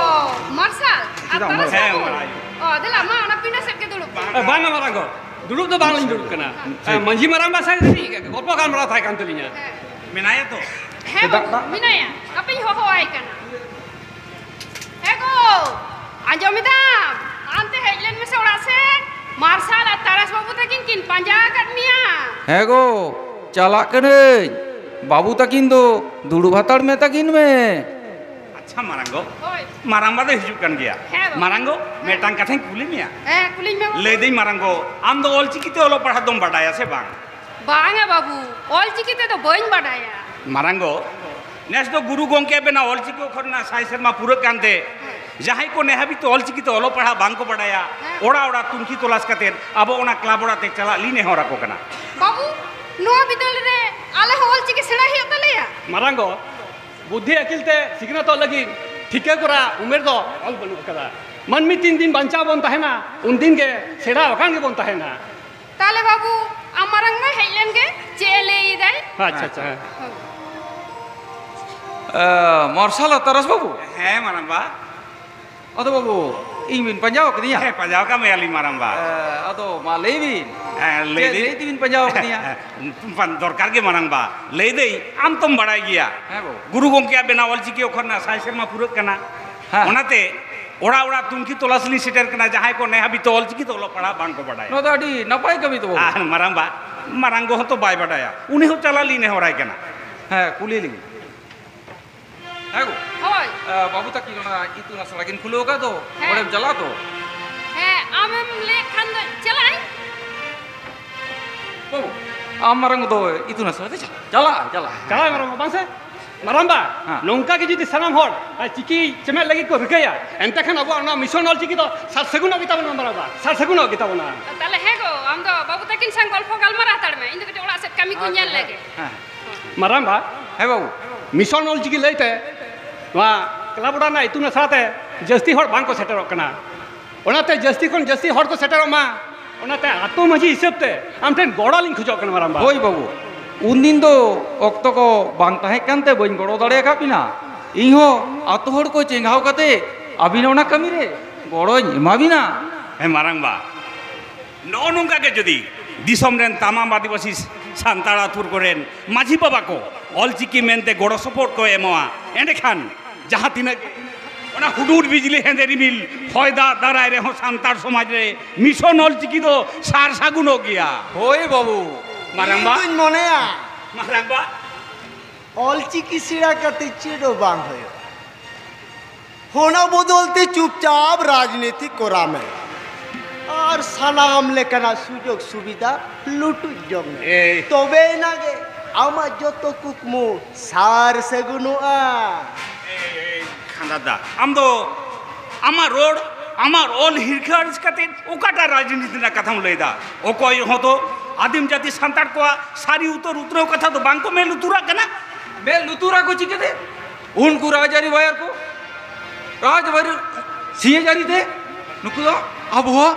ᱢᱟᱨᱥᱟᱞ, ᱟᱨ ᱪᱮᱫᱟᱜ ᱛᱟᱨᱟᱥ ᱢᱟᱨᱥᱟᱞ? ᱵᱟᱹᱵᱩ? ᱦᱮᱸ, ᱚᱱᱟ ᱚ, ᱫᱮᱞᱟ, ᱢᱟ, ᱚᱱᱟ ᱯᱤᱸᱰᱟᱹ ᱥᱮᱫ ᱜᱮ ᱫᱩᱲᱩᱵ ᱯᱮ᱾ ᱮ, ᱵᱟᱝᱟ ᱢᱟᱨᱟᱝ ᱜᱚ, ᱫᱩᱲᱩᱵ ᱫᱚ ᱵᱟᱝᱞᱤᱧ ᱫᱩᱲᱩᱵ ᱠᱟᱱᱟ᱾ ᱴᱷᱤᱠ᱾ ᱮ, ᱢᱟᱹᱡᱷᱤ ᱢᱟᱨᱟᱝᱵᱟ ᱥᱟᱶ ᱠᱟᱹᱴᱤᱡ ᱜᱚᱞᱯᱚ ᱜᱟᱞᱢᱟᱨᱟᱣ ᱛᱟᱦᱮᱸ ᱠᱟᱱ ᱛᱟᱹᱞᱤᱧᱟ᱾ ᱦᱮᱸ᱾ ᱢᱮᱱᱟᱭᱟ ᱛᱚ? ᱦᱮᱸ ᱪᱮᱫᱟᱜ ᱵᱟᱹᱵᱩ, ᱵᱟᱝ? ᱢᱮᱱᱟᱭᱟ᱾ ᱦᱟᱯᱮᱧ ᱦᱚᱦᱚᱣᱟᱭ ᱠᱟᱱᱟ᱾ ᱦᱮ ᱜᱳ, ᱟᱸᱡᱚᱢ ᱮᱫᱟᱢ? ᱟᱱᱛᱮ ᱦᱮᱡ ᱞᱮᱱ ᱢᱮᱥᱮ ᱚᱲᱟᱜ ᱥᱮᱫ᱾ ᱢᱟᱨᱥᱟᱞ ᱟᱨ ᱛᱟᱨᱟᱥ ᱵᱟᱹᱵᱩ ᱛᱟᱹᱠᱤᱱ ᱠᱤᱱ ᱯᱟᱸᱡᱟ ᱟᱠᱟᱫ ᱢᱮᱭᱟ᱾ ᱦᱮ ᱜᱳ, ᱪᱟᱞᱟᱜ ᱠᱟᱹᱱᱟᱹᱧ᱾ ᱵᱟᱹᱵᱩ ᱛᱟᱹᱠᱤᱱ ᱫᱚ ᱫᱩᱲᱩᱵ ᱦᱟᱛᱟᱲ ᱢᱮ ᱛᱟᱹᱠᱤᱱ ᱢᱮ᱾ ᱟᱪᱪᱷᱟ ᱢᱟᱨᱟᱝ ᱜᱚ, ᱦᱳᱭ᱾ ᱢᱟᱨᱟᱝ ᱵᱟ ᱫᱚᱭ ᱦᱤᱡᱩᱜ ᱠᱟᱱ ᱜᱮᱭᱟ᱾ ᱦᱮᱸ ᱵᱟᱹᱵᱩ᱾ ᱢᱟᱨᱟᱝ ᱜᱚ, ᱦᱮᱸ᱾ ᱢᱤᱫᱴᱟᱝ ᱠᱟᱛᱷᱟᱧ ᱠᱩᱞᱤ ᱢᱮᱭᱟ᱾ ᱦᱮᱸ, ᱠᱩᱞᱤᱧ ᱢᱮ ᱵᱟᱹᱵᱩ᱾ ᱞᱟᱹᱭᱫᱟᱹᱧ ᱢᱟᱨᱟᱝ ᱜᱚ, ᱟᱢ ᱫᱚ ᱚᱞᱪᱤᱠᱤ ᱛᱮ ᱚᱞᱚᱜ ᱯᱟᱲᱦᱟᱜ ᱫᱚᱢ ᱵᱟᱰᱟᱭᱟ ᱥᱮ ᱵᱟᱝ? ᱵᱟᱝᱟ ᱵᱟᱹᱵᱩ, ᱚᱞᱪᱤᱠᱤ ᱛᱮᱫᱚ ᱵᱟᱹᱧ ᱵᱟᱰᱟᱭᱟ᱾ ᱢᱟᱨᱟᱝ ᱜᱚ, ᱱᱮᱥ ᱫᱚ ᱜᱩᱨᱩ ᱜᱚᱢᱠᱮ ᱵᱮᱱᱟᱣ ᱚᱞᱪᱤᱠᱤ ᱚᱠᱠᱷᱚᱨ ᱨᱮᱱᱟᱜ ᱥᱟᱭ ᱥᱮᱨᱢᱟ ᱯᱩᱨᱟᱹᱜ ᱠᱟᱱᱛᱮ, ᱦᱮᱸ᱾ ᱡᱟᱦᱟᱸᱭ ᱠᱚ ᱱᱮ ᱦᱟᱹᱵᱤᱡ ᱛᱮ ᱚᱞᱪᱤᱠᱤ ᱛᱮ ᱚᱞᱚᱜ ᱯᱟᱲᱦᱟᱜ ᱵᱟᱝ ᱠᱚ ᱵᱟᱰᱟᱭᱟ, ᱦᱮᱸ᱾ ᱚᱲᱟᱜ ᱚᱲᱟᱜ ᱛᱩᱱᱠᱷᱤ ᱛᱚᱞᱟᱥ ᱠᱟᱛᱮ ᱟᱵᱚ ᱚᱱᱟ ᱠᱞᱟᱵᱽ ᱚᱲᱟᱜ ᱛᱮ ᱪᱟᱞᱟᱜ ᱞᱤᱧ ᱱᱮᱦᱚᱨ ᱟᱠᱚ ᱠᱟᱱᱟ᱾ ᱵᱟᱹᱵᱩ, ᱱᱚᱣᱟ ᱵᱤᱫᱟᱹᱞ ᱨᱮ ᱟᱞᱮ ᱦᱚᱸ ᱚᱞᱪᱤᱠᱤ ᱥᱮᱬᱟ ᱦᱩᱭᱩᱜ ᱛᱟᱞᱮᱭᱟ? ᱢᱟᱨᱟᱝ ᱜᱚ, ᱵᱩᱫᱽᱫᱷᱤ ᱟᱹᱠᱤᱞ ᱛᱮ ᱥᱤᱠᱷᱱᱟᱹᱛᱚᱜ ᱞᱟᱹᱜᱤᱫ ᱴᱷᱤᱠᱟᱹ ᱠᱚᱨᱟ ᱩᱢᱮᱨ ᱫᱚ ᱚᱞ ᱵᱟᱹᱱᱩᱜ ᱟᱠᱟᱫᱟ᱾ ᱢᱟᱹᱱᱢᱤ ᱛᱤᱱ ᱫᱤᱱ ᱵᱟᱧᱪᱟᱣ ᱵᱚᱱ ᱛᱟᱦᱮᱱᱟ, ᱩᱱ ᱫᱤᱱ ᱜᱮ ᱥᱮᱬᱟ ᱟᱠᱟᱱ ᱜᱮᱵᱚᱱ ᱛᱟᱦᱮᱱᱟ᱾ ᱛᱟᱦᱞᱮ ᱵᱟᱹᱵᱩ, ᱟᱢ ᱢᱟᱨᱟᱝ ᱢᱟ ᱦᱮᱡ ᱞᱮᱱ ᱜᱮ, ᱪᱮᱫ ᱮ ᱞᱟᱹᱭ ᱮᱫᱟᱭ? ᱟᱪᱪᱷᱟ, ᱟᱪᱪᱷᱟ, ᱦᱮᱸ᱾ ᱦᱳᱭ᱾ ᱮ, ᱢᱟᱨᱥᱟᱞ ᱟᱨ ᱛᱟᱨᱟᱥ ᱵᱟᱹᱵᱩ? ᱦᱮᱸ, ᱢᱟᱨᱟᱝ ᱵᱟ᱾ ᱟᱫᱚ ᱵᱟᱹᱵᱩ, ᱤᱧ ᱵᱤᱱ ᱯᱟᱸᱡᱟ ᱟᱠᱟᱫᱤᱧᱟ? ᱦᱮᱸ, ᱯᱟᱸᱡᱟ ᱟᱠᱟᱫ ᱢᱮᱭᱟᱞᱤᱧ, ᱢᱟᱨᱟᱝ ᱵᱟ᱾ ᱮ, ᱟᱫᱚ ᱢᱟ ᱞᱟᱹᱭ ᱵᱤᱱ᱾ ᱦᱮᱸ, ᱞᱟᱹᱭ ᱪᱮᱫ ᱫᱟᱹᱧ᱾ ᱞᱟᱹᱭ ᱛᱮᱵᱤᱱ ᱯᱟᱸᱡᱟ ᱟᱠᱟᱫᱤᱧᱟ? ᱵᱟᱝ, ᱫᱚᱨᱠᱟᱨ ᱜᱮ, ᱢᱟᱨᱟᱝ ᱵᱟ᱾ ᱞᱟᱹᱭ ᱫᱟᱹᱧ, ᱟᱢ ᱛᱚᱢ ᱵᱟᱲᱟᱭ ᱜᱮᱭᱟ᱾ ᱦᱮᱸ ᱵᱟᱹᱵᱩ᱾ ᱜᱩᱨᱩ ᱜᱚᱢᱠᱮᱭᱟᱜ ᱵᱮᱱᱟᱣ ᱚᱞᱪᱤᱠᱤ ᱚᱠᱷᱚᱨ ᱨᱮᱱᱟᱜ ᱥᱟᱭ ᱥᱮᱨᱢᱟ ᱯᱩᱨᱟᱹᱜ ᱠᱟᱱᱟ᱾ ᱦᱮᱸ᱾ ᱚᱱᱟᱛᱮ ᱚᱲᱟᱜ ᱚᱲᱟᱜ ᱛᱩᱝᱠᱷᱤ ᱛᱚᱞᱟᱥ ᱞᱤᱧ ᱥᱮᱴᱮᱨ ᱠᱟᱱᱟ, ᱡᱟᱦᱟᱸᱭ ᱠᱚ ᱱᱮ ᱦᱟᱹᱵᱤᱡ ᱛᱮ ᱚᱞᱪᱤᱠᱤ ᱛᱮ ᱚᱞᱚᱜ ᱯᱟᱲᱦᱟᱜ ᱵᱟᱝ ᱠᱚ ᱵᱟᱲᱟᱭᱟ᱾ ᱱᱚᱣᱟ ᱫᱚ ᱟᱹᱰᱤ ᱱᱟᱯᱟᱭ ᱠᱟᱹᱢᱤ ᱛᱟᱵᱚ᱾ ᱟᱨ ᱢᱟᱨᱟᱝ ᱵᱟ, ᱢᱟᱨᱟᱝ ᱜᱚ ᱦᱚᱸᱛᱚ ᱵᱟᱭ ᱵᱟᱰᱟᱭᱟ, ᱩᱱᱤ ᱦᱚᱸ ᱪᱟᱞᱟᱜ ᱞᱤᱧ ᱱᱮᱦᱚᱨᱟᱭ ᱠᱟᱱᱟ᱾ ᱦᱮᱸ, ᱠᱩᱞᱤ ᱞᱤᱧ᱾ ᱦᱮᱸ ᱜᱚ᱾ ᱦᱳᱭ᱾ ᱟ, ᱵᱟᱹᱵᱩ ᱛᱟᱹᱠᱤᱱ ᱚᱱᱟ ᱤᱛᱩᱱ ᱟᱥᱲᱟ ᱠᱤᱱ ᱠᱷᱩᱞᱟᱹᱣ ᱟᱠᱟᱫ ᱫᱚ, ᱦᱮᱸ᱾ ᱚᱸᱰᱮᱢ ᱪᱟᱞᱟᱜᱼᱟ ᱛᱚ? ᱦᱮᱸ, ᱟᱢᱮᱢ ᱞᱟᱹᱭᱮᱫ ᱠᱷᱟᱱ ᱫᱚ ᱪᱟᱞᱟᱜ ᱟᱹᱧ᱾ ᱵᱟᱹᱵᱩ, ᱟᱢ ᱢᱟᱨᱟᱝ ᱫᱚ ᱤᱛᱩᱱ ᱟᱥᱲᱟ ᱛᱮ ᱪᱟᱞᱟᱜ, ᱪᱟᱞᱟᱜ, ᱪᱟᱞᱟᱜ᱾ ᱪᱟᱞᱟᱜ ᱢᱟᱨᱟᱝ ᱵᱟᱝ ᱥᱮ? ᱢᱟᱨᱟᱝ ᱵᱟ, ᱦᱮᱸ᱾ ᱱᱚᱝᱠᱟ ᱜᱮ ᱡᱩᱫᱤ ᱥᱟᱱᱟᱢ ᱦᱚᱲ, ᱟ, ᱪᱤᱠᱤ ᱪᱮᱢᱮᱫ ᱞᱟᱹᱜᱤᱫ ᱠᱚ ᱨᱤᱠᱟᱹᱭᱟ, ᱮᱱᱛᱮ ᱠᱷᱟᱱ ᱟᱵᱚᱣᱟᱜ ᱚᱱᱟ ᱢᱤᱥᱚᱱ ᱚᱞ ᱪᱤᱠᱤ ᱫᱚ ᱥᱟᱨ ᱥᱟᱹᱜᱩᱱᱚᱜ ᱜᱮᱛᱟ ᱵᱚᱱᱟ ᱢᱟᱨᱟᱝ ᱵᱟ, ᱥᱟᱨ ᱥᱟᱹᱜᱩᱱᱚᱜ ᱜᱮᱛᱟ ᱵᱚᱱᱟ᱾ ᱛᱟᱦᱞᱮ ᱦᱮᱸ ᱜᱚ, ᱟᱢ ᱫᱚ ᱵᱟᱹᱵᱩ ᱛᱟᱹᱠᱤᱱ ᱥᱟᱶ ᱜᱚᱞᱯᱷᱚ ᱜᱟᱞᱢᱟᱨᱟᱣ ᱦᱟᱛᱟᱲ ᱢᱮ, ᱤᱧ ᱫᱚ ᱠᱟᱹᱴᱤᱡ ᱚᱲᱟᱜ ᱥᱮᱫ ᱠᱟᱹᱢᱤ ᱠᱚᱧ ᱟᱪᱪᱷᱟ, ᱧᱮᱞ ᱦᱮᱸ, ᱞᱮᱜᱮ᱾ ᱦᱮᱸ᱾ ᱢᱟᱨᱟᱝ ᱵᱟ, ᱦᱮᱸ ᱵᱟᱹᱵᱩ᱾ ᱢᱤᱥᱚᱱ ᱚᱞ ᱪᱤᱠᱤ ᱞᱟᱹᱭᱛᱮ ᱱᱚᱣᱟ ᱠᱞᱟᱵᱽ ᱚᱲᱟᱜ ᱨᱮᱱᱟᱜ ᱤᱛᱩᱱ ᱟᱥᱲᱟ ᱛᱮ ᱡᱟᱹᱥᱛᱤ ᱦᱚᱲ ᱵᱟᱝ ᱠᱚ ᱥᱮᱴᱮᱨᱚᱜ ᱠᱟᱱᱟ᱾ ᱚᱱᱟᱛᱮ ᱡᱟᱹᱥᱛᱤ ᱠᱷᱚᱱ ᱡᱟᱹᱥᱛᱤ ᱦᱚᱲ ᱠᱚ ᱥᱮᱴᱮᱨᱚᱜ ᱢᱟ, ᱚᱱᱟᱛᱮ ᱟᱹᱛᱩ ᱢᱟᱹᱡᱷᱤ ᱦᱤᱥᱟᱹᱵ ᱛᱮ ᱟᱢ ᱴᱷᱮᱱ ᱜᱚᱲᱚ ᱞᱤᱧ ᱠᱷᱚᱡᱚᱜ ᱠᱟᱱᱟ ᱢᱟᱨᱟᱝ ᱵᱟ᱾ ᱦᱳᱭ ᱵᱟᱹᱵᱩ, ᱩᱱᱫᱤᱱ ᱫᱚ ᱚᱠᱛᱚ ᱠᱚ ᱵᱟᱝ ᱛᱟᱦᱮᱸ ᱠᱟᱱᱛᱮ ᱵᱟᱹᱧ ᱜᱚᱲᱚ ᱫᱟᱲᱮ ᱟᱠᱟᱫ ᱵᱤᱱᱟ᱾ ᱤᱧᱦᱚᱸ ᱟᱹᱛᱩ ᱦᱚᱲ ᱠᱚ ᱪᱮᱸᱜᱷᱟᱣ ᱠᱟᱛᱮ ᱟᱹᱵᱤᱱ ᱚᱱᱟ ᱠᱟᱹᱢᱤ ᱨᱮ ᱜᱚᱲᱚᱧ ᱮᱢᱟ ᱵᱤᱱᱟ᱾ ᱦᱮᱸ ᱢᱟᱨᱟᱝ ᱵᱟ, ᱱᱚᱜᱼᱚ ᱱᱚᱝᱠᱟ ᱜᱮ ᱡᱩᱫᱤ ᱫᱤᱥᱚᱢ ᱨᱮᱱ ᱛᱟᱢᱟᱢ ᱟᱹᱫᱤᱵᱟᱹᱥᱤ ᱥᱟᱱᱛᱟᱲ ᱟᱹᱛᱩ ᱠᱚᱨᱮᱱ ᱢᱟᱹᱡᱷᱤ ᱵᱟᱵᱟ ᱠᱚ ᱚᱞᱪᱤᱠᱤ ᱢᱮᱱᱛᱮ ᱜᱚᱲᱚ ᱥᱚᱯᱚᱦᱚᱫ ᱠᱚ ᱮᱢᱚᱜᱼᱟ, ᱮᱸᱰᱮᱠᱷᱟᱱ ᱡᱟᱦᱟᱸ ᱛᱤᱱᱟᱹᱜ ᱚᱱᱟ ᱦᱩᱰᱩᱨ ᱵᱤᱡᱽᱞᱤ ᱦᱮᱸᱫᱮ ᱨᱤᱢᱤᱞ ᱦᱚᱭ ᱫᱟᱜ ᱫᱟᱨᱟᱭ ᱨᱮᱦᱚᱸ ᱥᱟᱱᱛᱟᱲ ᱥᱚᱢᱟᱡᱽ ᱨᱮ ᱢᱤᱥᱚᱱ ᱚᱞᱪᱤᱠᱤ ᱫᱚ ᱥᱟᱨ ᱥᱟᱹᱜᱩᱱᱚᱜ ᱜᱮᱭᱟ᱾ ᱦᱳᱭ ᱵᱟᱹᱵᱩ᱾ ᱢᱟᱨᱟᱝ ᱵᱟ᱾ ᱤᱧ ᱫᱩᱧ ᱢᱚᱱᱮᱭᱟ ᱢᱟᱨᱟᱝ ᱵᱟ᱾ ᱚᱞᱪᱤᱠᱤ ᱥᱮᱬᱟ ᱠᱟᱛᱮ ᱪᱮᱫ ᱦᱚᱸ ᱵᱟᱝ ᱦᱩᱭᱩᱜᱼᱟ᱾ ᱚᱱᱟ ᱵᱚᱫᱚᱞ ᱛᱮ ᱪᱩᱯᱪᱟᱯ ᱨᱟᱡᱽᱱᱤᱛᱤ ᱠᱚᱨᱟᱣ ᱢᱮ ᱟᱨ ᱥᱟᱱᱟᱢ ᱞᱮᱠᱟᱱᱟᱜ ᱥᱩᱡᱳᱜᱽ ᱥᱩᱵᱤᱫᱷᱟ ᱞᱩᱴᱩᱡ ᱡᱚᱝ ᱢᱮ᱾ ᱮᱭ᱾ ᱛᱚᱵᱮ ᱮᱱᱟᱝ ᱜᱮ ᱟᱢᱟᱜ ᱡᱚᱛᱚ ᱠᱩᱠᱢᱩ ᱥᱟᱨ ᱥᱟᱹᱜᱩᱱᱚᱜᱼᱟ᱾ ᱮᱭ, ᱮᱭ, ᱠᱷᱟᱸᱫᱟ ᱫᱟ, ᱟᱢ ᱫᱚ ᱟᱢᱟᱜ ᱨᱚᱲ, ᱟᱢᱟᱜ ᱚᱞ ᱦᱤᱨᱠᱷᱟᱹ ᱟᱹᱲᱤᱥ ᱠᱟᱛᱮ ᱚᱠᱟᱴᱟᱜ ᱨᱟᱡᱽᱱᱤᱛᱤ ᱨᱮᱱᱟᱜ ᱠᱟᱛᱷᱟᱢ ᱞᱟᱹᱭᱫᱟ? ᱚᱠᱚᱭ ᱦᱚᱸ ᱫᱚ ᱟᱹᱫᱤᱢ ᱡᱟᱹᱛᱤ ᱥᱟᱱᱛᱟᱲ ᱠᱚᱣᱟᱜ ᱥᱟᱹᱨᱤ ᱩᱛᱟᱹᱨ ᱩᱛᱱᱟᱹᱣ ᱠᱟᱛᱷᱟ ᱫᱚ ᱵᱟᱝ ᱠᱚ ᱢᱮᱫ ᱞᱩᱛᱩᱨᱟᱜ ᱠᱟᱱᱟ᱾ ᱢᱮᱫ ᱞᱩᱛᱩᱨᱟᱠᱚ ᱪᱤᱠᱟᱹᱛᱮ? ᱩᱱᱠᱩ ᱨᱟᱡᱽᱟᱹᱨᱤ ᱵᱟᱭᱟᱨ ᱠᱚ, ᱨᱟᱡᱽᱟᱹᱨᱤ ᱥᱤᱧᱮ ᱡᱟᱹᱨᱤ ᱛᱮ ᱱᱩᱠᱩ ᱫᱚ ᱟᱵᱚᱣᱟᱜ,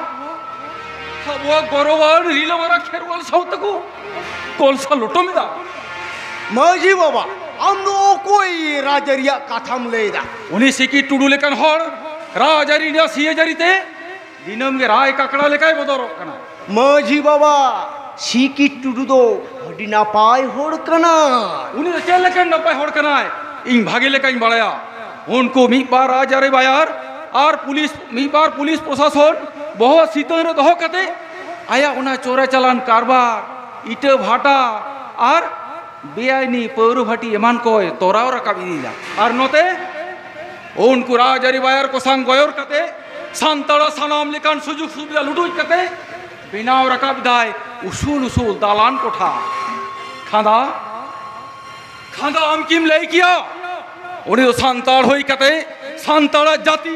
ᱟᱵᱚᱣᱟᱜ ᱜᱚᱨᱚᱵᱟᱱ ᱨᱤᱞᱟᱹᱢᱟᱨᱟ ᱠᱷᱮᱨᱣᱟᱞ ᱥᱟᱶᱛᱟ ᱠᱚ ᱠᱚᱞᱥᱟ ᱞᱚᱴᱚᱢ ᱮᱫᱟ᱾ ᱢᱟᱹᱡᱷᱤ ᱵᱟᱵᱟ, ᱟᱢ ᱫᱚ ᱚᱠᱚᱭ ᱨᱟᱡᱽᱟᱹᱨᱤᱭᱟᱜ ᱠᱟᱛᱷᱟᱢ ᱞᱟᱹᱭ ᱮᱫᱟ? ᱩᱱᱤ ᱥᱤᱠᱤ ᱴᱩᱰᱩ ᱞᱮᱠᱟᱱ ᱦᱚᱲ ᱨᱟᱡᱽᱟᱹᱨᱤ ᱨᱮᱱᱟᱜ ᱥᱤᱭᱟᱹᱡᱟᱹᱨᱤ ᱛᱮ ᱫᱤᱱᱟᱹᱢ ᱜᱮ ᱨᱟᱭ ᱠᱟᱠᱲᱟ ᱞᱮᱠᱟᱭ ᱵᱚᱫᱚᱞᱚᱜ ᱠᱟᱱᱟ᱾ ᱢᱟᱹᱡᱷᱤ ᱵᱟᱵᱟ, ᱥᱤᱠᱤ ᱴᱩᱰᱩ ᱫᱚ ᱟᱹᱰᱤ ᱱᱟᱯᱟᱭ ᱦᱚᱲ ᱠᱟᱱᱟᱭ᱾ ᱩᱱᱤ ᱫᱚ ᱪᱮᱫ ᱞᱮᱠᱟᱱ ᱱᱟᱯᱟᱭ ᱦᱚᱲ ᱠᱟᱱᱟᱭ, ᱤᱧ ᱵᱷᱟᱜᱮ ᱞᱮᱠᱟᱧ ᱵᱟᱲᱟᱭᱟ᱾ ᱩᱱᱠᱩ ᱢᱤᱫ ᱵᱟᱨ ᱨᱟᱡᱽᱟᱹᱨᱤ ᱵᱟᱭᱟᱨ ᱟᱨ ᱯᱩᱞᱤᱥ, ᱢᱤᱫ ᱵᱟᱨ ᱯᱩᱞᱤᱥ ᱯᱨᱚᱥᱟᱥᱚᱱ ᱵᱚᱦᱚᱜ ᱥᱤᱛᱟᱹᱝ ᱨᱮ ᱫᱚᱦᱚ ᱠᱟᱛᱮ ᱟᱭᱟᱜ ᱚᱱᱟ ᱪᱳᱨᱟ ᱪᱟᱞᱟᱱ ᱠᱟᱨᱵᱟᱨ, ᱤᱴᱟᱹ ᱵᱷᱟᱴᱟ ᱟᱨ ᱵᱮᱟᱭᱤᱱᱤ ᱯᱟᱹᱣᱨᱟᱹ ᱵᱷᱟᱹᱴᱤ ᱮᱢᱟᱱ ᱠᱚᱭ ᱛᱚᱨᱟᱣ ᱨᱟᱠᱟᱵ ᱤᱫᱤᱭᱮᱫᱟ᱾ ᱟᱨ ᱱᱚᱛᱮ ᱩᱱᱠᱩ ᱨᱟᱡᱽᱟᱹᱨᱤ ᱵᱟᱭᱟᱨ ᱠᱚ ᱥᱟᱝ ᱜᱚᱭᱚᱨ ᱠᱟᱛᱮ, ᱥᱟᱱᱛᱟᱲᱟᱜ ᱥᱟᱱᱟᱢ ᱞᱮᱠᱟᱱ ᱥᱩᱡᱳᱜᱽ ᱥᱩᱵᱤᱫᱷᱟ ᱞᱩᱴᱩᱡ ᱠᱟᱛᱮ ᱵᱮᱱᱟᱣ ᱨᱟᱠᱟᱵ ᱮᱫᱟᱭ ᱩᱥᱩᱞ ᱩᱥᱩᱞ ᱫᱟᱞᱟᱱ ᱠᱚᱴᱷᱟ᱾ ᱠᱷᱟᱸᱫᱟ, ᱠᱷᱟᱸᱫᱟ, ᱟᱢ ᱠᱤᱢ ᱞᱟᱹᱭ ᱠᱮᱭᱟ? ᱩᱱᱤ ᱫᱚ ᱥᱟᱱᱛᱟᱲ ᱦᱩᱭ ᱠᱟᱛᱮ ᱥᱟᱱᱛᱟᱲᱟᱜ ᱡᱟᱹᱛᱤ,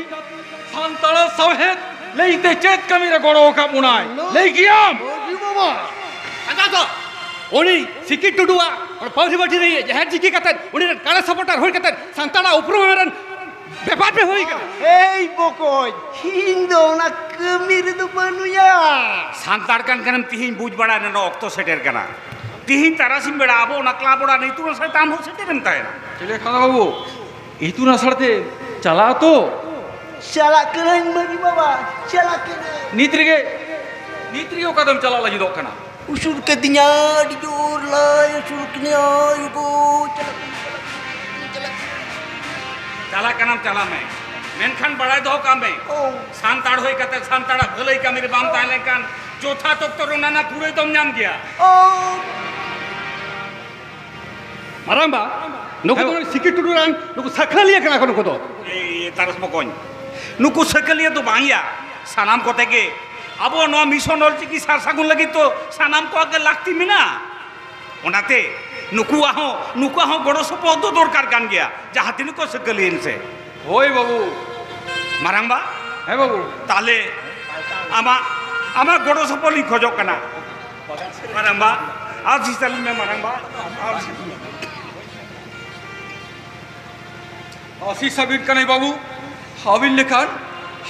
ᱥᱟᱱᱛᱟᱲᱟᱜ ᱥᱟᱶᱦᱮᱫ ᱞᱟᱹᱭᱛᱮ ᱪᱮᱫ ᱠᱟᱹᱢᱤ ᱨᱮ ᱜᱚᱲᱚ ᱟᱠᱟᱫ ᱵᱚᱱᱟᱭ? ᱞᱟᱹᱭ ᱜᱮᱭᱟᱢ? ᱢᱟᱹᱡᱷᱤ ᱵᱟᱵᱟ, ᱟᱸᱡᱚᱢ ᱛᱚ, ᱩᱱᱤ ᱥᱤᱠᱤ ᱴᱩᱰᱩᱣᱟᱜ ᱯᱟᱹᱣᱨᱤ ᱵᱟᱹᱴᱤ ᱨᱮ ᱡᱟᱦᱮᱨ ᱪᱤᱠᱤ ᱠᱟᱛᱮ, ᱩᱱᱤ ᱨᱮᱱ ᱠᱟᱲᱟ ᱥᱟᱯᱚᱴᱟᱨ ᱦᱩᱭ ᱠᱟᱛᱮ, ᱥᱟᱱᱛᱟᱲᱟᱜ ᱩᱯᱨᱩᱢ ᱨᱮᱱ ᱵᱮᱯᱟᱨ ᱯᱮ ᱦᱩᱭ ᱠᱟᱱᱟ᱾ ᱮᱭ ᱵᱚᱠᱚᱧ, ᱤᱧ ᱫᱚ ᱚᱱᱟ ᱠᱟᱹᱢᱤ ᱨᱮᱫᱚ ᱵᱟᱹᱱᱩᱭᱟ᱾ ᱥᱟᱱᱛᱟᱲ ᱠᱟᱱ ᱠᱷᱟᱱᱮᱢ ᱛᱤᱦᱤᱧ ᱵᱩᱡᱽ ᱵᱟᱲᱟᱭ ᱨᱮᱱᱟᱜ ᱚᱠᱛᱚ ᱥᱮᱴᱮᱨ ᱠᱟᱱᱟ᱾ ᱛᱤᱦᱤᱧ ᱛᱟᱨᱟᱥᱤᱧ ᱵᱮᱲᱟ ᱟᱵᱚ ᱚᱱᱟ ᱠᱞᱟᱵᱽ ᱚᱲᱟᱜ ᱨᱮ ᱤᱛᱩᱱ ᱟᱥᱲᱟ ᱛᱮ ᱟᱢ ᱦᱚᱸ ᱥᱮᱴᱮᱨᱮᱢ ᱛᱟᱦᱮᱱᱟ᱾ ᱪᱮᱞᱮ ᱠᱷᱟᱱ ᱵᱟᱹᱵᱩ, ᱤᱛᱩᱱ ᱟᱥᱲᱟ ᱛᱮ ᱪᱟᱞᱟᱜ ᱛᱚ? ᱪᱟᱞᱟᱜ ᱠᱟᱹᱱᱟᱹᱧ ᱢᱟᱹᱡᱷᱤ ᱵᱟᱵᱟ, ᱪᱟᱞᱟᱜ ᱠᱟᱹᱱᱟᱹᱧ᱾ ᱱᱤᱛ ᱨᱮᱜᱮ, ᱱᱤᱛ ᱨᱮᱜᱮ ᱚᱠᱟ ᱫᱚᱢ ᱪᱟᱞᱟᱜ ᱞᱟᱹᱜᱤᱫᱚᱜ ᱠᱟᱱᱟ? ᱩᱥᱩᱞ ᱠᱟᱹᱫᱤᱧᱟ, ᱟᱹᱰᱤ ᱡᱳᱨ ᱞᱟᱭ ᱩᱥᱩᱞ ᱠᱤᱫᱤᱧᱟ, ᱟᱭᱳ ᱜᱳ, ᱪᱟᱞᱟᱜ ᱠᱟᱹᱱᱟᱹᱧ, ᱪᱟᱞᱟᱜ ᱠᱟᱹᱱᱟᱹᱧ, ᱪᱟᱞᱟᱜ ᱠᱟᱹᱱᱟᱹᱧ᱾ ᱪᱟᱞᱟᱜ ᱠᱟᱱᱟᱢ ᱪᱟᱞᱟᱜ ᱢᱮ, ᱢᱮᱱᱠᱷᱟᱱ ᱵᱟᱲᱟᱭ ᱫᱚᱦᱚ ᱠᱟᱜ ᱢᱮ, ᱚ᱾ ᱥᱟᱱᱛᱟᱲ ᱦᱩᱭ ᱠᱟᱛᱮ ᱥᱟᱱᱛᱟᱲᱟᱜ ᱵᱷᱟᱹᱞᱟᱹᱭ ᱠᱟᱹᱢᱤ ᱨᱮ ᱵᱟᱢ ᱛᱟᱦᱮᱸ ᱞᱮᱱᱠᱷᱟᱱ ᱡᱚᱛᱷᱟᱛ ᱚᱠᱛᱚ ᱨᱮ ᱚᱱᱟ ᱨᱮᱱᱟᱜ ᱠᱩᱲᱟᱹᱭ ᱫᱚᱢ ᱧᱟᱢ ᱜᱮᱭᱟ᱾ ᱚ᱾ ᱢᱟᱨᱟᱝᱵᱟ, ᱱᱩᱠᱩ ᱫᱚ ᱦᱮᱸ᱾ ᱥᱤᱠᱤ ᱴᱩᱰᱩ ᱨᱮᱱ ᱱᱩᱠᱩ ᱥᱟᱹᱠᱷᱟᱹᱞᱤᱭᱟᱹ ᱠᱟᱱᱟ ᱠᱚ ᱱᱩᱠᱩ ᱫᱚ᱾ ᱮᱭ, ᱛᱟᱨᱟᱥ ᱵᱚᱠᱚᱧ, ᱱᱩᱠᱩ ᱥᱟᱹᱠᱷᱟᱹᱞᱤᱭᱟᱹ ᱫᱚ ᱵᱟᱝ ᱭᱟ, ᱥᱟᱱᱟᱢ ᱠᱚᱛᱮ ᱜᱮ ᱟᱵᱚ ᱱᱚᱣᱟ ᱢᱤᱥᱚᱱ ᱚᱞᱪᱤᱠᱤ ᱥᱟᱨ ᱥᱟᱹᱜᱩᱱ ᱞᱟᱹᱜᱤᱫ ᱛᱚ ᱥᱟᱱᱟᱢ ᱠᱚᱣᱟᱜ ᱜᱮ ᱞᱟᱹᱠᱛᱤ ᱢᱮᱱᱟᱜᱼᱟ᱾ ᱚᱱᱟᱛᱮ ᱱᱩᱠᱩᱣᱟᱜ ᱦᱚᱸ, ᱱᱩᱠᱩᱣᱟᱜ ᱦᱚᱸ ᱜᱚᱲᱚ ᱥᱚᱯᱚᱦᱚᱫ ᱫᱚ ᱫᱚᱨᱠᱟᱨ ᱠᱟᱱ ᱜᱮᱭᱟ, ᱡᱟᱦᱟᱸ ᱛᱤᱱᱟᱹᱜ ᱠᱚ ᱥᱟᱹᱠᱷᱟᱹᱞᱤᱭᱮᱱ ᱥᱮ᱾ ᱦᱳᱭ ᱵᱟᱹᱵᱩ᱾ ᱢᱟᱨᱟᱝᱵᱟ? ᱦᱮᱸ ᱵᱟᱹᱵᱩ᱾ ᱛᱟᱦᱞᱮ ᱟᱢᱟᱜ, ᱟᱢᱟᱜ ᱜᱚᱲᱚ ᱥᱚᱯᱚᱦᱚᱫ ᱤᱧ ᱠᱷᱚᱡᱚᱜ ᱠᱟᱱᱟ᱾ ᱢᱟᱨᱟᱝᱵᱟ, ᱟᱨ ᱥᱤᱥᱟᱞᱤᱧ ᱢᱮ ᱢᱟᱨᱟᱝᱵᱟ, ᱟᱨ ᱟᱹᱥᱤᱥ ᱟᱹᱵᱤᱱ ᱠᱟᱱᱟᱭ ᱵᱟᱹᱵᱩ᱾ ᱟᱹᱵᱤᱱ ᱞᱮᱠᱟᱱ,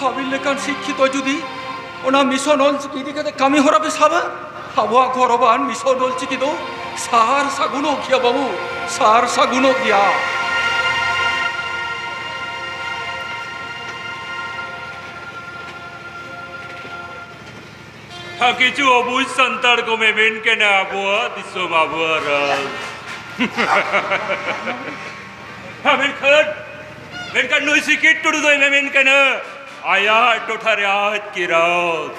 ᱟᱹᱵᱤᱱ ᱞᱮᱠᱟᱱ ᱥᱤᱠᱠᱷᱤᱛᱚ ᱡᱩᱫᱤ ᱚᱱᱟ ᱢᱤᱥᱚᱱ ᱚᱞ ᱪᱤᱠᱤ ᱤᱫᱤ ᱠᱟᱛᱮ ᱠᱟᱹᱢᱤ ᱦᱚᱨᱟ ᱯᱮ ᱥᱟᱵᱟ, ᱟᱵᱚᱣᱟᱜ ᱜᱚᱨᱚᱵᱟᱱ ᱢᱤᱥᱚᱱ ᱚᱞ ᱪᱤᱠᱤ ᱫᱚ ᱥᱟᱨ ᱥᱟᱹᱜᱩᱱᱚᱜ ᱜᱮᱭᱟ ᱵᱟᱹᱵᱩ, ᱥᱟᱨ ᱥᱟᱹᱜᱩᱱᱚᱜ ᱜᱮᱭᱟ᱾ ᱦᱮᱸ, ᱠᱤᱪᱷᱩ ᱚᱵᱩᱡᱽ ᱥᱟᱱᱛᱟᱲ ᱠᱚ ᱢᱮᱢᱮᱱ ᱠᱟᱱᱟ ᱟᱵᱚᱣᱟᱜ ᱫᱤᱥᱚᱢ ᱟᱵᱚᱣᱟᱜ ᱨᱟᱡᱽ᱾ ᱦᱮᱸ, ᱢᱮᱱᱠᱷᱟᱱ, ᱢᱮᱱᱠᱷᱟᱱ ᱱᱩᱭ ᱥᱤᱠᱤᱛ ᱴᱩᱰᱩ ᱫᱚᱭ ᱢᱮᱢᱮᱱ ᱠᱟᱱᱟ ᱟᱭᱟᱜ ᱴᱚᱴᱷᱟ ᱨᱮ ᱟᱡ ᱜᱮ ᱨᱟᱡᱽ᱾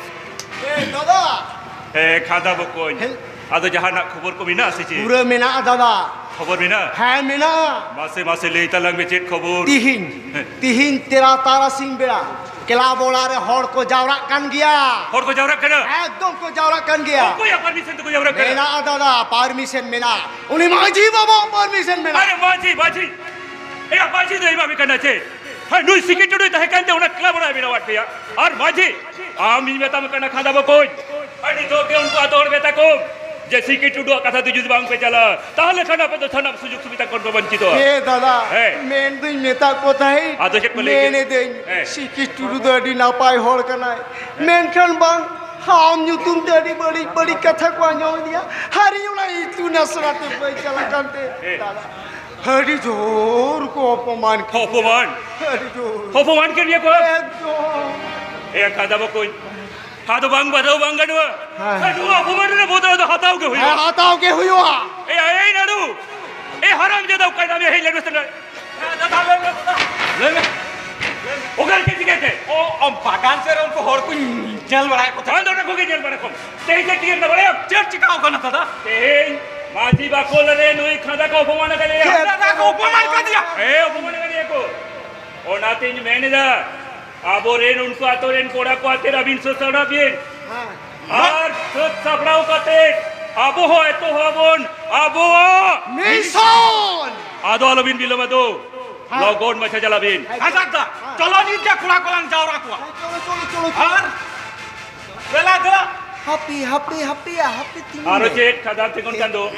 ᱮ ᱫᱟᱫᱟ! ᱦᱮᱸ, ᱠᱷᱟᱸᱫᱟ ᱵᱚᱠᱚᱧ᱾ ᱦᱮᱸ᱾ ᱟᱫᱚ ᱡᱟᱦᱟᱱᱟᱜ ᱠᱷᱚᱵᱚᱨ ᱠᱚ ᱢᱮᱱᱟᱜᱼᱟ ᱥᱮ ᱪᱮᱫ? ᱯᱩᱨᱟᱹ ᱢᱮᱱᱟᱜᱼᱟ ᱫᱟᱫᱟ᱾ ᱠᱷᱚᱵᱚᱨ ᱢᱮᱱᱟᱜᱼᱟ? ᱦᱮᱸ, ᱢᱮᱱᱟᱜᱼᱟ᱾ ᱢᱟᱥᱮ, ᱢᱟᱥᱮ ᱞᱟᱹᱭ ᱛᱟᱞᱟᱝ ᱢᱮ, ᱪᱮᱫ ᱠᱷᱚᱵᱚᱨ? ᱛᱤᱦᱤᱧ, ᱦᱮᱸ᱾ ᱛᱤᱦᱤᱧ ᱛᱮᱨᱟ ᱛᱟᱨᱟᱥᱤᱧ ᱵᱮᱲᱟ ᱠᱞᱟᱵᱽ ᱚᱲᱟᱜ ᱨᱮ ᱦᱚᱲ ᱠᱚ ᱡᱟᱣᱨᱟᱜ ᱠᱟᱱ ᱜᱮᱭᱟ᱾ ᱦᱚᱲ ᱠᱚ ᱡᱟᱣᱨᱟᱜ ᱠᱟᱱᱟ? ᱮᱠᱫᱚᱢ ᱠᱚ ᱡᱟᱣᱨᱟᱜ ᱠᱟᱱ ᱜᱮᱭᱟ᱾ ᱚᱠᱚᱭᱟᱜ ᱯᱟᱨᱢᱤᱥᱚᱱ ᱛᱮᱠᱚ ᱡᱟᱣᱨᱟᱜ ᱠᱟᱱᱟ? ᱢᱮᱱᱟᱜᱼᱟ ᱫᱟᱫᱟ, ᱯᱟᱨᱢᱤᱥᱚᱱ ᱢᱮᱱᱟᱜᱼᱟ᱾ ᱩᱱᱤ ᱢᱟᱹᱡᱷᱤ ᱵᱟᱵᱟᱣᱟᱜ ᱯᱟᱨᱢᱤᱥᱚᱱ ᱢᱮᱱᱟᱜᱼᱟ᱾ ᱟᱨᱮ ᱢᱟᱹᱡᱷᱤ, ᱢᱟᱹᱡᱷᱤ, ᱮᱭᱟ ᱢᱟᱹᱡᱷᱤ ᱫᱚ ᱮᱢᱟ ᱢᱮ ᱠᱟᱱᱟ ᱪᱮ? ᱦᱮᱸ, ᱱᱩᱭ ᱥᱤᱠᱤ ᱴᱩᱰᱩᱭ ᱛᱟᱦᱮᱸ ᱠᱟᱱᱛᱮ ᱚᱱᱟ ᱠᱞᱟᱵᱽ ᱚᱲᱟᱜ ᱮ ᱵᱮᱱᱟᱣᱟᱫ ᱯᱮᱭᱟ᱾ ᱟᱨ ᱢᱟᱹᱡᱷᱤ, ᱟᱢ ᱤᱧ ᱢᱮᱛᱟᱢ ᱠᱟᱱᱟ ᱠᱷᱟᱸᱫᱟ ᱵᱚᱠᱚᱧ, ᱟᱹᱰᱤ ᱫᱚ ᱜᱮ ᱩᱱᱠᱩ ᱟᱛᱳ ᱦᱚᱲ ᱢᱮᱛᱟ ᱠᱚᱢ ᱡᱮ ᱥᱤᱠᱤ ᱴᱩᱰᱩᱣᱟᱜ ᱠᱟᱛᱷᱟ ᱛᱮ ᱡᱩᱫᱤ ᱵᱟᱝ ᱯᱮ ᱪᱟᱞᱟᱜᱼᱟ, ᱛᱟᱦᱚᱞᱮ ᱠᱷᱟᱱ ᱟᱯᱮ ᱫᱚ ᱥᱟᱱᱟᱢ ᱥᱩᱡᱳᱜᱽ ᱥᱩᱵᱤᱫᱷᱟ ᱠᱷᱚᱱ ᱯᱮ ᱵᱚᱧᱪᱤᱛᱚᱜᱼᱟ᱾ ᱦᱮᱸ ᱫᱟᱫᱟ, ᱦᱮᱸ᱾ ᱢᱮᱱ ᱫᱩᱧ ᱢᱮᱛᱟ ᱠᱚ ᱛᱟᱦᱮᱸᱫ, ᱟᱫᱚ ᱪᱮᱫ ᱠᱚ ᱞᱟᱹᱭ ᱠᱮᱫ? ᱢᱮᱱ ᱮᱫᱟᱹᱧ, ᱦᱮᱸ᱾ ᱥᱤᱠᱤ ᱴᱩᱰᱩ ᱫᱚ ᱟᱹᱰᱤ ᱱᱟᱯᱟᱭ ᱦᱚᱲ ᱠᱟᱱᱟᱭ, ᱢᱮᱱᱠᱷᱟᱱ ᱵᱟᱝ, ᱟᱢ ᱧᱩᱛᱩᱢ ᱛᱮ ᱟᱹᱰᱤ ᱵᱟᱹᱲᱤᱡ ᱵᱟᱹᱲᱤᱡ ᱠᱟᱛᱷᱟ ᱠᱚ ᱟᱸᱡᱚᱢ ᱮᱫᱟ᱾ ᱦᱟᱨᱤ ᱚᱱᱟ ᱤᱛᱩᱱ ᱟᱥᱲᱟ ᱛᱮ ᱵᱟᱹᱧ ᱪᱟᱞᱟᱜ ᱠᱟᱱᱛᱮ, ᱦᱮᱸ᱾ ᱫᱟᱫᱟ, ᱟᱹᱰᱤ ᱡᱳᱨ ᱠᱚ ᱚᱯᱚᱢᱟᱱ ᱠᱤᱫᱤᱧᱟ᱾ ᱚᱯᱚᱢᱟᱱ? ᱟᱹᱰᱤ ᱡᱳᱨ᱾ ᱚᱯᱚᱢᱟᱱ ᱠᱮᱫ ᱢᱮᱭᱟ ᱠᱚ? ᱮᱠᱫᱚᱢ᱾ ᱮ ᱠᱷᱟᱸᱫᱟ ᱵᱚᱠᱚᱧ, ᱟᱫᱚ ᱵᱟᱝ ᱵᱟᱫᱷᱟᱣ ᱵᱟᱝ ᱜᱟᱱᱚᱜᱼᱟ᱾ ᱦᱮᱸ᱾ ᱱᱚᱣᱟ ᱚᱯᱚᱢᱟᱱ ᱨᱮᱱᱟᱜ ᱵᱚᱫᱚᱞ ᱫᱚ ᱦᱟᱛᱟᱣ ᱜᱮ ᱦᱩᱭᱩᱜᱼᱟ᱾ ᱦᱮᱸ, ᱦᱟᱛᱟᱣ ᱜᱮ ᱦᱩᱭᱩᱜᱼᱟ᱾ ᱮ, ᱮᱭ ᱱᱟᱲᱩ, ᱮ ᱦᱟᱨᱟᱢ ᱡᱟᱫᱟ, ᱚᱠᱟᱭ ᱱᱟᱢ ᱦᱮᱡ ᱞᱮᱱ ᱢᱮᱥᱮ ᱱᱟ᱾ ᱞᱟᱹᱭ ᱢᱮ᱾ ᱚᱠᱟ ᱨᱮ ᱪᱮᱫ ᱪᱤᱠᱟᱹᱭ ᱛᱮ? ᱚ, ᱚ, ᱵᱟᱜᱟᱱ ᱥᱮᱫ ᱨᱮ ᱩᱱᱠᱩ ᱦᱚᱲ ᱠᱚᱧ ᱧᱮᱞ ᱵᱟᱲᱟᱭᱮᱫ ᱠᱚ ᱛᱟᱦᱮᱸᱫ᱾ ᱟᱢ ᱫᱚ ᱚᱱᱟ ᱠᱚᱜᱮ ᱧᱮᱞ ᱵᱟᱲᱟ ᱠᱚᱢ᱾ ᱛᱮᱦᱮᱧ ᱪᱮᱫ ᱪᱤᱠᱟᱹᱭᱮᱱᱟ ᱵᱟᱲᱟᱭᱟᱢ? ᱪᱮᱫ ᱪᱤᱠᱟᱹᱣ ᱠᱟᱱᱟ ᱫᱟᱫᱟ? ᱛᱮᱦᱮᱧ ᱢᱟᱹᱡᱷᱤ ᱵᱟᱠᱷᱳᱞ ᱨᱮ ᱱᱩᱭ ᱠᱷᱟᱸᱫᱟ ᱠᱚ ᱚᱯᱚᱢᱟᱱ ᱟᱠᱟᱫᱮᱭᱟ᱾ ᱪᱮᱫ ᱫᱟᱫᱟ ᱠᱚ ᱚᱯᱚᱢᱟᱱ ᱟᱠᱟᱫᱮᱭᱟ? ᱦᱮᱸ, ᱚᱯᱚᱢᱟᱱ ᱟᱠᱟᱫᱮᱭᱟ ᱠᱚ᱾ ᱚᱱᱟᱛᱤᱧ ᱢᱮᱱ ᱮᱫᱟ, ᱟᱵᱚᱨᱮᱱ ᱩᱱᱠᱩ ᱟᱛᱳ ᱨᱮᱱ ᱠᱚᱲᱟ ᱠᱚ ᱟᱛᱮ ᱟᱹᱵᱤᱱ ᱥᱟᱹᱛ ᱥᱟᱯᱲᱟᱣ ᱵᱤᱱ᱾ ᱦᱮᱸ᱾ ᱟᱨ ᱥᱟᱹᱛ ᱥᱟᱯᱲᱟᱣ ᱠᱟᱛᱮ ᱟᱵᱚ ᱦᱚᱸ ᱮᱛᱚᱦᱚᱵ ᱟᱵᱚᱱ ᱟᱵᱚᱣᱟᱜ ᱢᱤᱥᱚᱱ᱾ ᱟᱫᱚ ᱟᱞᱚᱵᱤᱱ ᱵᱤᱞᱚᱢᱟ ᱫᱚ, ᱦᱮᱸ᱾ ᱞᱚᱜᱚᱱ ᱢᱟᱪᱷᱟ ᱪᱟᱞᱟᱜ ᱵᱤᱱ᱾ ᱦᱮᱸ᱾ ᱟᱪᱪᱷᱟ, ᱟᱪᱪᱷᱟ᱾ ᱪᱚᱞᱚ ᱱᱤᱛ ᱜᱮ ᱠᱚᱲᱟ ᱠᱚᱞᱟᱝ ᱡᱟᱣᱨᱟ ᱠᱚᱣᱟ᱾ ᱦᱮᱸ, ᱪᱚᱞᱚ, ᱪᱚᱞᱚ, ᱪᱚᱞᱚ, ᱪᱚᱞᱚ᱾ ᱟᱨ ᱫᱮᱞᱟ, ᱫᱮᱞᱟ᱾ ᱦᱟᱯᱮ, ᱦᱟᱯᱮ, ᱦᱟᱯᱮᱭᱟ, ᱦᱟᱯᱮ ᱛᱤᱸᱜᱩ ᱟᱨᱚ ᱢᱮ᱾ ᱪᱮᱫ ᱠᱷᱟᱫᱟᱨ ᱛᱤᱸᱜᱩᱱ ᱠᱟᱱ ᱫᱚ?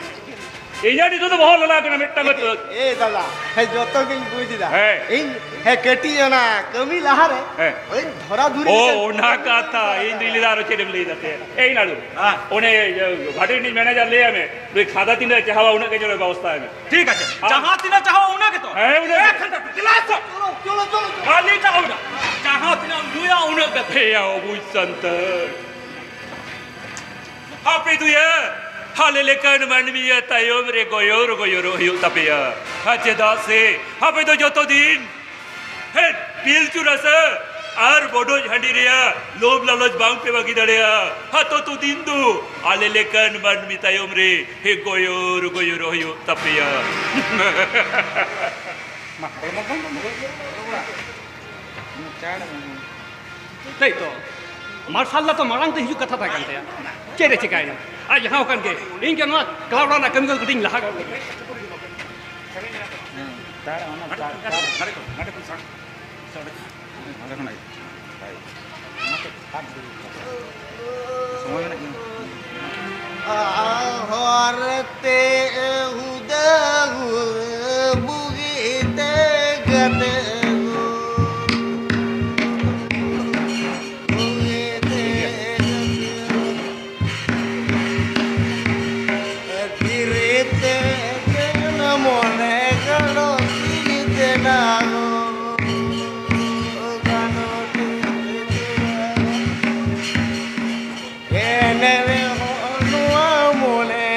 ᱤᱧᱟᱹᱜ ᱱᱤᱛᱚᱜ ᱫᱚ ᱵᱚᱦᱚᱜ ᱞᱟᱞᱟ ᱠᱟᱱᱟ ᱢᱤᱫᱴᱟᱝ ᱠᱟᱛᱮ᱾ ᱮ ᱫᱟᱫᱟ, ᱦᱮᱸ, ᱡᱚᱛᱚ ᱜᱤᱧ ᱵᱩᱡᱽ ᱮᱫᱟ᱾ ᱦᱮᱸ᱾ ᱤᱧ, ᱦᱮᱸ, ᱠᱟᱹᱴᱤᱡ ᱚᱱᱟ ᱠᱟᱹᱢᱤ ᱞᱟᱦᱟᱨᱮ ᱦᱮᱸ᱾ ᱳᱭ ᱫᱷᱚᱨᱟ ᱫᱷᱩᱨᱤ ᱚ, ᱞᱮᱠᱟ᱾ ᱚᱱᱟ ᱠᱟᱛᱷᱟ᱾ ᱤᱧ ᱫᱩᱧ ᱞᱟᱹᱭᱫᱟ ᱟᱨᱚ ᱪᱮᱫ ᱮᱢ ᱞᱟᱹᱭᱫᱟ ᱛᱮ? ᱮᱭ ᱱᱟᱲᱩ, ᱦᱮᱸ᱾ ᱚᱱᱮ, ᱤᱭᱟᱹ, ᱵᱷᱟᱴᱤ ᱨᱤᱱᱤᱡ ᱢᱮᱱᱮᱡᱟᱨ ᱞᱟᱹᱭᱟᱭ ᱢᱮ, ᱱᱩᱭ ᱠᱷᱟᱫᱟ ᱛᱤᱱᱟᱹᱜ ᱮ ᱪᱟᱦᱟᱣᱟ ᱩᱱᱟᱹᱜ ᱜᱮ ᱡᱚᱢᱮ ᱵᱮᱵᱚᱥᱛᱷᱟᱭ ᱢᱮ᱾ ᱴᱷᱤᱠ ᱟᱪᱷᱮ, ᱟᱨ ᱡᱟᱦᱟᱸ ᱛᱤᱱᱟᱹᱜ ᱪᱟᱦᱟᱣᱟ ᱩᱱᱟᱹᱜ ᱜᱮᱛᱚ? ᱦᱮᱸ, ᱩᱱᱟᱹᱜ ᱜᱮ᱾ ᱮ ᱠᱷᱟᱱ ᱫᱚ ᱪᱚᱞᱚ, ᱪᱚᱞᱚ, ᱪᱚᱞᱚ᱾ ᱠᱷᱟᱹᱞᱤ ᱪᱟᱦᱟᱣ ᱢᱮ᱾ ᱡᱟᱦᱟᱸ ᱛᱤᱱᱟᱹᱜ ᱮᱢ ᱧᱩᱭᱟ ᱩᱱᱟᱹᱜ ᱜᱮ᱾ ᱮᱭᱟ, ᱚᱵᱩᱡᱽ ᱥᱟᱱᱛᱟᱲ᱾ ᱦᱟᱯᱮ ᱫᱩᱭᱟ, ᱟᱞᱮ ᱞᱮᱠᱟᱱ ᱢᱟᱹᱱᱢᱤᱭᱟᱜ ᱛᱟᱭᱚᱢ ᱨᱮ ᱜᱚᱭᱚᱨ ᱜᱚᱭᱚᱨᱚᱜ ᱦᱩᱭᱩᱜ ᱛᱟᱯᱮᱭᱟ᱾ ᱟᱨ ᱪᱮᱫᱟᱜ ᱥᱮ ᱟᱯᱮ ᱫᱚ ᱡᱚᱛᱚ ᱫᱤᱱ ᱦᱮᱸ, ᱯᱤᱞᱪᱩ ᱨᱟᱥᱟ ᱟᱨ ᱵᱚᱰᱚᱡ ᱦᱟᱺᱰᱤ ᱨᱮᱭᱟᱜ ᱞᱳᱵᱷ ᱞᱟᱞᱚᱪ ᱵᱟᱝ ᱯᱮ ᱵᱟᱹᱜᱤ ᱫᱟᱲᱮᱭᱟᱜᱼᱟ᱾ ᱦᱟᱛᱚ ᱛᱚ ᱫᱤᱱ ᱫᱚ ᱟᱞᱮ ᱞᱮᱠᱟᱱ ᱢᱟᱹᱱᱢᱤ ᱛᱟᱭᱚᱢ ᱨᱮ ᱦᱮᱸ ᱜᱚᱭᱚᱨ ᱜᱚᱭᱚᱨᱚᱜ ᱦᱩᱭᱩᱜ ᱛᱟᱯᱮᱭᱟ᱾ ᱢᱟ, ᱦᱚᱲᱢᱚ ᱠᱚ ᱛᱟᱭ ᱛᱚ, ᱢᱟᱨᱥᱟᱞ ᱫᱟ ᱛᱚ ᱢᱟᱲᱟᱝ ᱛᱮ ᱦᱤᱡᱩᱜ ᱠᱟᱛᱷᱟ ᱛᱟᱦᱮᱸ ᱠᱟᱱ ᱛᱟᱭᱟ᱾ ᱪᱮᱫ ᱮ ᱪᱮᱠᱟᱭᱮᱱᱟ? ᱟᱡ ᱡᱟᱦᱟᱸ ᱟᱠᱟᱱ ᱜᱮ, ᱤᱧ ᱜᱮ ᱱᱚᱣᱟ ᱠᱞᱟᱵᱽ ᱚᱲᱟᱜ ᱨᱮᱱᱟᱜ ᱠᱟᱹᱢᱤ ᱠᱚ ᱠᱟᱹᱴᱤᱡ ᱤᱧ ᱞᱟᱦᱟ ᱜᱚᱫ ᱞᱮᱜᱮ᱾ ᱦᱮᱸ, ᱛᱟᱲ, ᱚᱱᱟ ᱛᱟᱲ, ᱛᱟᱲ᱾ ᱚᱸᱰᱮ ᱠᱷᱚᱱᱟᱜ ᱜᱮ᱾ ᱦᱳᱭ᱾ ᱚᱱᱟ ᱛᱮ ᱯᱷᱟᱸᱠ ᱫᱩᱲᱩᱵ ᱠᱟᱱᱟ᱾ ᱥᱚᱢᱚᱭ ᱢᱮᱱᱟᱜ ᱜᱮᱭᱟ᱾ ᱦᱚᱨ ᱛᱮ ᱦᱩᱫᱟᱹ ᱦᱩᱫᱟᱹ ᱵᱩᱜᱤ ᱛᱮ ᱜᱟᱛᱮ ᱠᱚ᱾ ᱵᱩᱜᱤ ᱛᱮ ᱜᱟᱛᱮ ᱠᱚ᱾ ᱫᱷᱤᱨᱤ ᱛᱮ ᱢᱚᱱᱮ ᱜᱟᱱᱚᱜ ᱫᱷᱤᱨᱤ ᱛᱮ ᱱᱟᱜᱚ᱾ ᱜᱟᱱᱚᱜ ᱫᱷᱤᱨᱤ ᱛᱮ ᱱᱟᱜᱚ᱾ ᱮᱱ ᱨᱮᱦᱚᱸ ᱱᱚᱣᱟ ᱢᱚᱱᱮ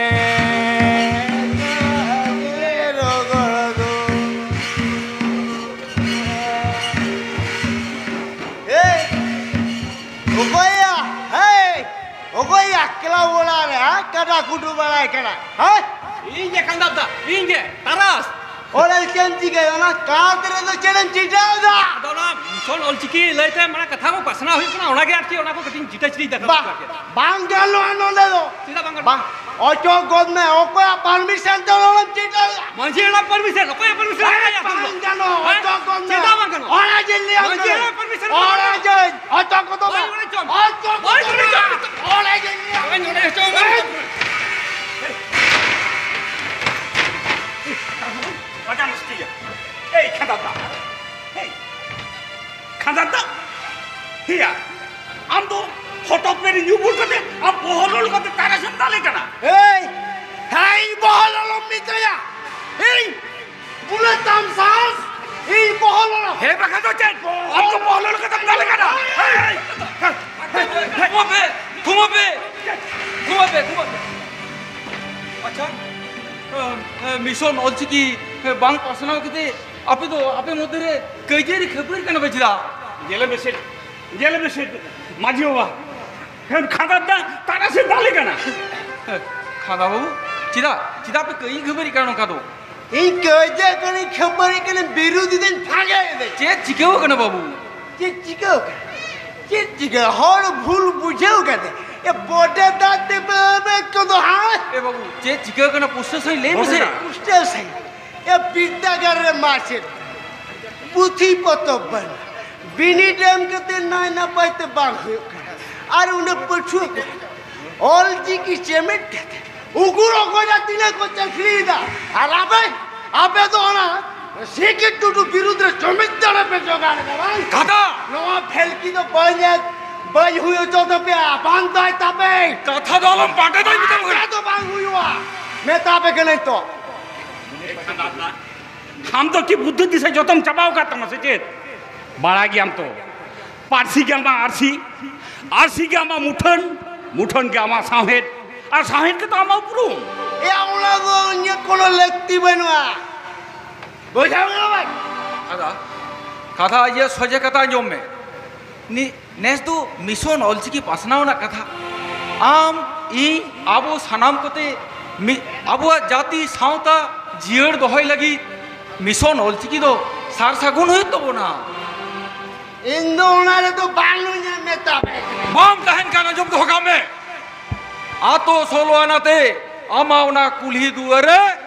ᱠᱟᱜᱮ ᱨᱚᱜᱚᱲ ᱫᱚ᱾ ᱦᱮᱭ! ᱚᱠᱚᱭᱭᱟ? ᱦᱮᱭ! ᱚᱠᱚᱭᱭᱟ? ᱠᱞᱟᱵᱽ ᱚᱲᱟᱜ ᱨᱮ, ᱦᱮᱸ? ᱠᱟᱰᱟ ᱠᱩᱰᱩ ᱵᱟᱲᱟᱭ ᱠᱟᱱᱟ, ᱦᱮᱸ? ᱤᱧ ᱜᱮ ᱠᱟᱸᱫᱟ ᱫᱟ, ᱤᱧ ᱜᱮ, ᱛᱟᱨᱟᱥ᱾ ᱚᱸᱰᱮ ᱪᱮᱫ ᱮᱢ ᱪᱤᱠᱟᱹᱭᱟ? ᱚᱱᱟ ᱠᱟᱸᱛ ᱨᱮᱫᱚ ᱪᱮᱫ ᱮᱢ ᱪᱤᱴᱟᱹᱣ ᱫᱟ? ᱟᱫᱚ ᱚᱱᱟ ᱢᱤᱥᱚᱱ ᱚᱞᱪᱤᱠᱤ ᱞᱟᱹᱭᱛᱮ ᱢᱟᱱᱮ ᱠᱟᱛᱷᱟ ᱠᱚ ᱯᱟᱥᱱᱟᱣ ᱦᱩᱭᱩᱜ ᱠᱟᱱᱟ, ᱚᱱᱟᱜᱮ ᱟᱨᱠᱤ ᱚᱱᱟ ᱠᱚ ᱠᱟᱹᱴᱤᱡ ᱤᱧ ᱪᱤᱴᱟᱹ ᱪᱤᱴᱤᱡ ᱫᱟᱠᱟ ᱵᱟ-, ᱫᱚᱨᱠᱟᱨ ᱜᱮ᱾ ᱵᱟᱝ ᱜᱟᱱᱚᱜᱼᱟ ᱱᱚᱸᱰᱮ ᱫᱚ᱾ ᱪᱮᱫᱟᱜ ᱵᱟᱝ ᱜᱟᱱᱚᱜᱼᱟ? ᱵᱟᱝ, ᱚᱪᱚᱜ ᱜᱚᱫ ᱢᱮ᱾ ᱚᱠᱚᱭᱟᱜ ᱯᱟᱨᱢᱤᱥᱚᱱ ᱛᱮ ᱚᱱᱟᱢ ᱪᱤᱴᱟᱹᱣ ᱫᱟ? ᱢᱟᱹᱡᱷᱤ ᱦᱟᱲᱟᱢ ᱯᱟᱨᱢᱤᱥᱚᱱ? ᱚᱠᱚᱭᱟᱜ ᱯᱟᱨᱢᱤᱥᱚᱱ? ᱦᱮᱸ, ᱵᱟᱝ ᱜᱟᱱᱚᱜᱼᱟ᱾ ᱦᱮᱸ? ᱚᱪᱚᱜ ᱜᱚᱫ ᱢᱮ᱾ ᱪᱮᱫᱟᱜ ᱵᱟᱝ ᱜᱟᱱᱚᱜᱼᱟ? ᱚᱱᱟ ᱡᱮ ᱞᱟᱹᱭᱟᱢ ᱢᱟᱹᱡᱷᱤ ᱠᱟᱱᱟ᱾ ᱦᱟᱲᱟᱢ ᱯᱟᱨᱢᱤᱥᱚᱱ? ᱚᱱᱟ ᱡᱮ ᱚᱪᱚᱜ ᱜᱚᱫ ᱢᱮ᱾ ᱵᱟᱹᱧ ᱚᱪᱚᱜ᱾ ᱚᱪᱚᱜ ᱜᱚᱫ ᱢᱮ᱾ ᱵᱟᱹᱧ ᱚᱪᱚᱜ᱾ ᱚᱱᱟ ᱡᱮ ᱞᱟᱹᱭᱟᱢ ᱵᱟᱹᱧ ᱚᱪᱚᱜ᱾ ᱠᱟᱱᱟ᱾ ᱢᱟᱡᱟ ᱱᱚᱥᱴᱤᱭᱟ᱾ ᱮᱭ ᱠᱷᱟᱸᱫᱟ ᱫᱟ᱾ ᱮᱭ ᱠᱷᱟᱸᱫᱟ ᱫᱟ᱾ ᱦᱤᱭᱟ᱾ ᱟᱢ ᱫᱚ ᱦᱚᱴᱚᱜ ᱯᱮ ᱨᱮ ᱧᱩ ᱵᱩᱞ ᱠᱟᱛᱮ ᱟᱢ ᱵᱚᱦᱚᱞᱚᱞ ᱠᱟᱛᱮ ᱛᱟᱨᱟᱥᱮᱢ ᱫᱟᱞᱮ ᱠᱟᱱᱟ᱾ ᱮᱭ, ᱦᱮᱸ, ᱤᱧ ᱵᱚᱦᱚᱞᱚᱞᱚᱢ ᱢᱮᱛᱟᱭᱟ᱾ ᱤᱧ ᱵᱩᱞᱟᱹ ᱛᱟᱢ ᱥᱟᱦᱚᱥ, ᱤᱧ ᱵᱚᱦᱚᱞᱚᱞᱚᱢ᱾ ᱦᱮᱸ, ᱵᱟᱠᱷᱟᱱ ᱫᱚ ᱪᱮᱫ? ᱟᱢ ᱫᱚ ᱵᱚᱦᱚᱞᱚᱞ ᱠᱟᱛᱮᱢ ᱫᱟᱞᱮ ᱠᱟᱱᱟ᱾ ᱮᱭ, ᱮᱭ, ᱮᱭ, ᱛᱷᱩᱢᱟᱹ ᱯᱮ, ᱛᱷᱩᱢᱟᱹ ᱯᱮ᱾ ᱜᱷᱩᱢᱟᱜ ᱯᱮ, ᱜᱷᱩᱢᱟᱜ ᱯᱮ᱾ ᱟᱪᱪᱷᱟ, ᱮ, ᱮ, ᱢᱤᱥᱚᱱ ᱚᱞᱪᱤᱠᱤ, ᱮ, ᱵᱟᱝ ᱯᱟᱥᱱᱟᱣ ᱠᱟᱛᱮ ᱟᱯᱮ ᱫᱚ ᱟᱯᱮ ᱢᱚᱫᱽᱫᱷᱮ ᱨᱮ ᱠᱟᱹᱭᱡᱟᱹᱨᱤ ᱠᱷᱟᱹᱯᱟᱹᱨᱤ ᱠᱟᱱᱟ ᱯᱮ ᱪᱮᱫᱟᱜ? ᱧᱮᱞ ᱢᱮᱥᱮ, ᱧᱮᱞ ᱢᱮᱥᱮ, ᱢᱟᱹᱡᱷᱤ ᱵᱟᱵᱟ, ᱠᱷᱟᱱ ᱠᱷᱟᱸᱫᱟ ᱫᱟ ᱛᱟᱨᱟ ᱥᱮ ᱫᱟᱞᱮ ᱠᱟᱱᱟ᱾ ᱠᱷᱟᱸᱫᱟ ᱵᱟᱹᱵᱩ, ᱪᱮᱫᱟᱜ, ᱪᱮᱫᱟᱜ ᱯᱮ ᱠᱟᱹᱭᱡᱟᱹ ᱠᱷᱟᱹᱯᱟᱹᱨᱤ ᱠᱟᱱᱟ ᱱᱚᱝᱠᱟ ᱫᱚ? ᱤᱧ ᱠᱟᱹᱭᱡᱟᱹ ᱠᱟᱹᱱᱟᱹᱧ, ᱠᱷᱟᱹᱯᱟᱹᱨᱤ ᱠᱟᱹᱱᱟᱹᱧ, ᱵᱤᱨᱩᱫᱷᱤ ᱫᱚᱧ ᱯᱷᱟᱸᱜᱟᱭᱮᱫᱟ᱾ ᱪᱮᱫ ᱪᱤᱠᱟᱹᱣ ᱠᱟᱱᱟ ᱵᱟᱹᱵᱩ? ᱪᱮᱫ ᱪᱤᱠᱟᱹᱣ ᱠᱟᱱᱟ? ᱪᱮᱫ ᱪᱤᱠᱟᱹ? ᱦᱚᱲ ᱵᱷᱩᱞ ᱵᱩᱡᱷᱟᱹᱣ ᱠᱟᱛᱮ, ᱮ, ᱵᱚᱰᱮ ᱫᱟᱜ ᱛᱮ ᱵᱟᱹᱵᱮ ᱠᱚᱫᱚ, ᱦᱟᱸ? ᱮ ᱵᱟᱹᱵᱩ, ᱪᱮᱫ ᱪᱤᱠᱟᱹᱣ ᱠᱟᱱᱟ ᱯᱩᱥᱴᱟᱹᱣ ᱥᱟᱺᱦᱤᱡ ᱞᱟᱹᱭ ᱢᱮᱥᱮ᱾ ᱵᱚᱰᱮ ᱫᱟᱜ᱾ ᱯᱩᱥᱴᱟᱹᱣ ᱥᱟᱺᱦᱤᱡ᱾ ᱮ, ᱵᱤᱨᱫᱟᱹᱜᱟᱲ ᱨᱮ ᱢᱟᱪᱮᱫ, ᱯᱩᱛᱷᱤ ᱯᱚᱛᱚᱵ ᱵᱟᱹᱱᱩᱜ, ᱵᱤᱱᱤᱰ ᱮᱢ ᱠᱟᱛᱮ ᱱᱟᱭ ᱱᱟᱯᱟᱭ ᱛᱮ ᱵᱟᱝ ᱦᱩᱭᱩᱜ ᱠᱟᱱᱟ᱾ ᱟᱨ ᱩᱱᱟᱹᱜ ᱯᱟᱹᱴᱷᱩᱣᱟᱹ ᱠᱚ ᱚᱞ ᱪᱤᱠᱤ ᱪᱮᱢᱮᱫ ᱠᱟᱛᱮ ᱩᱜᱩᱨ ᱚᱠᱚᱭᱟ ᱛᱤᱱᱟᱹᱜ ᱠᱚ ᱪᱟᱹᱠᱨᱤᱭᱮᱫᱟ᱾ ᱟᱨ ᱟᱯᱮ, ᱟᱯᱮ ᱫᱚ ᱚᱱᱟ ᱥᱤᱠᱤ ᱴᱩᱰᱩ ᱵᱤᱨᱩᱫᱽ ᱨᱮ ᱡᱩᱢᱤᱫ ᱫᱟᱲᱮ ᱯᱮ ᱡᱚᱜᱟᱲ ᱮᱫᱟ ᱵᱟᱝ? ᱠᱟᱛᱷᱟ! ᱱᱚᱣᱟ ᱯᱷᱮᱞᱠᱤ ᱫᱚ ᱵᱟᱹᱧ, ᱵᱟᱹᱧ ᱦᱩᱭ ᱦᱚᱪᱚ ᱛᱟᱯᱮᱭᱟ, ᱵᱟᱝ ᱫᱟᱭ ᱛᱟᱯᱮ᱾ ᱠᱟᱛᱷᱟ ᱫᱚ ᱟᱞᱚᱢ ᱯᱟᱴᱮ ᱫᱟᱭ ᱢᱮᱛᱟᱢ ᱠᱟᱱᱟ᱾ ᱠᱟᱛᱷᱟ ᱫᱚ ᱵᱟᱝ ᱦᱩᱭᱩᱜᱼᱟ, ᱢᱮᱛᱟ ᱯᱮ ᱠᱟᱹᱱᱟᱹᱧ ᱛᱚ᱾ ᱟᱢ ᱫᱚ ᱪᱮᱫ ᱵᱩᱫᱽᱫᱷᱤ ᱫᱤᱥᱟᱹ ᱡᱚᱛᱚᱢ ᱪᱟᱵᱟᱣ ᱟᱠᱟᱫ ᱛᱟᱢᱟ ᱥᱮ ᱪᱮᱫ? ᱵᱟᱲᱟᱭ ᱜᱮᱭᱟᱢ ᱛᱚ, ᱯᱟᱹᱨᱥᱤ ᱜᱮ ᱟᱢᱟᱜ ᱟᱹᱨᱥᱤ, ᱟᱹᱨᱥᱤ ᱜᱮ ᱟᱢᱟᱜ ᱢᱩᱴᱷᱟᱹᱱ, ᱢᱩᱴᱷᱟᱹᱱ ᱜᱮ ᱟᱢᱟᱜ ᱥᱟᱶᱦᱮᱫ, ᱟᱨ ᱥᱟᱶᱦᱮᱫ ᱜᱮᱛᱚ ᱟᱢᱟᱜ ᱩᱯᱨᱩᱢ᱾ ᱮᱭᱟ, ᱚᱱᱟ ᱫᱚ ᱤᱧᱟᱹᱜ ᱠᱳᱱᱳ ᱞᱟᱹᱠᱛᱤ ᱵᱟᱹᱱᱩᱜᱼᱟ᱾ ᱵᱩᱡᱷᱟᱹᱣ ᱠᱮᱫᱟ ᱵᱮᱱ? ᱠᱟᱛᱷᱟ, ᱠᱟᱛᱷᱟ ᱤᱭᱟᱹ ᱥᱚᱡᱷᱮ ᱠᱟᱛᱷᱟ ᱟᱸᱡᱚᱢ ᱢᱮ᱾ ᱱᱤ-, ᱱᱮᱥ ᱫᱚ ᱢᱤᱥᱚᱱ ᱚᱞᱪᱤᱠᱤ ᱯᱟᱥᱱᱟᱣ ᱨᱮᱱᱟᱜ ᱠᱟᱛᱷᱟ᱾ ᱟᱢ, ᱤᱧ, ᱟᱵᱚ ᱥᱟᱱᱟᱢ ᱠᱚᱛᱮ ᱢᱤ-, ᱟᱵᱚᱣᱟᱜ ᱡᱟᱹᱛᱤ ᱥᱟᱶᱛᱟ ᱡᱤᱭᱟᱹᱲ ᱫᱚᱦᱚᱭ ᱞᱟᱹᱜᱤᱫ ᱢᱤᱥᱚᱱ ᱚᱞᱪᱤᱠᱤ ᱫᱚ ᱥᱟᱨ ᱥᱟᱹᱜᱩᱱ ᱦᱩᱭᱩᱜ ᱛᱟᱵᱚᱱᱟ᱾ ᱤᱧ ᱫᱚ ᱚᱱᱟ ᱨᱮᱫᱚ ᱵᱟᱹᱱᱩᱧᱟ ᱢᱮᱛᱟ ᱯᱮ ᱠᱟᱹᱱᱟᱹᱧ᱾ ᱵᱟᱢ ᱛᱟᱦᱮᱱ ᱠᱷᱟᱱ ᱟᱸᱡᱚᱢ ᱫᱚᱦᱚ ᱠᱟᱜ ᱢᱮ᱾ ᱟᱛᱳ ᱥᱳᱞᱳ ᱟᱱᱟᱛᱮ ᱟᱢᱟᱜ ᱚᱱᱟ ᱠᱩᱞᱦᱤ ᱫᱩᱣᱟᱹᱨ ᱨᱮ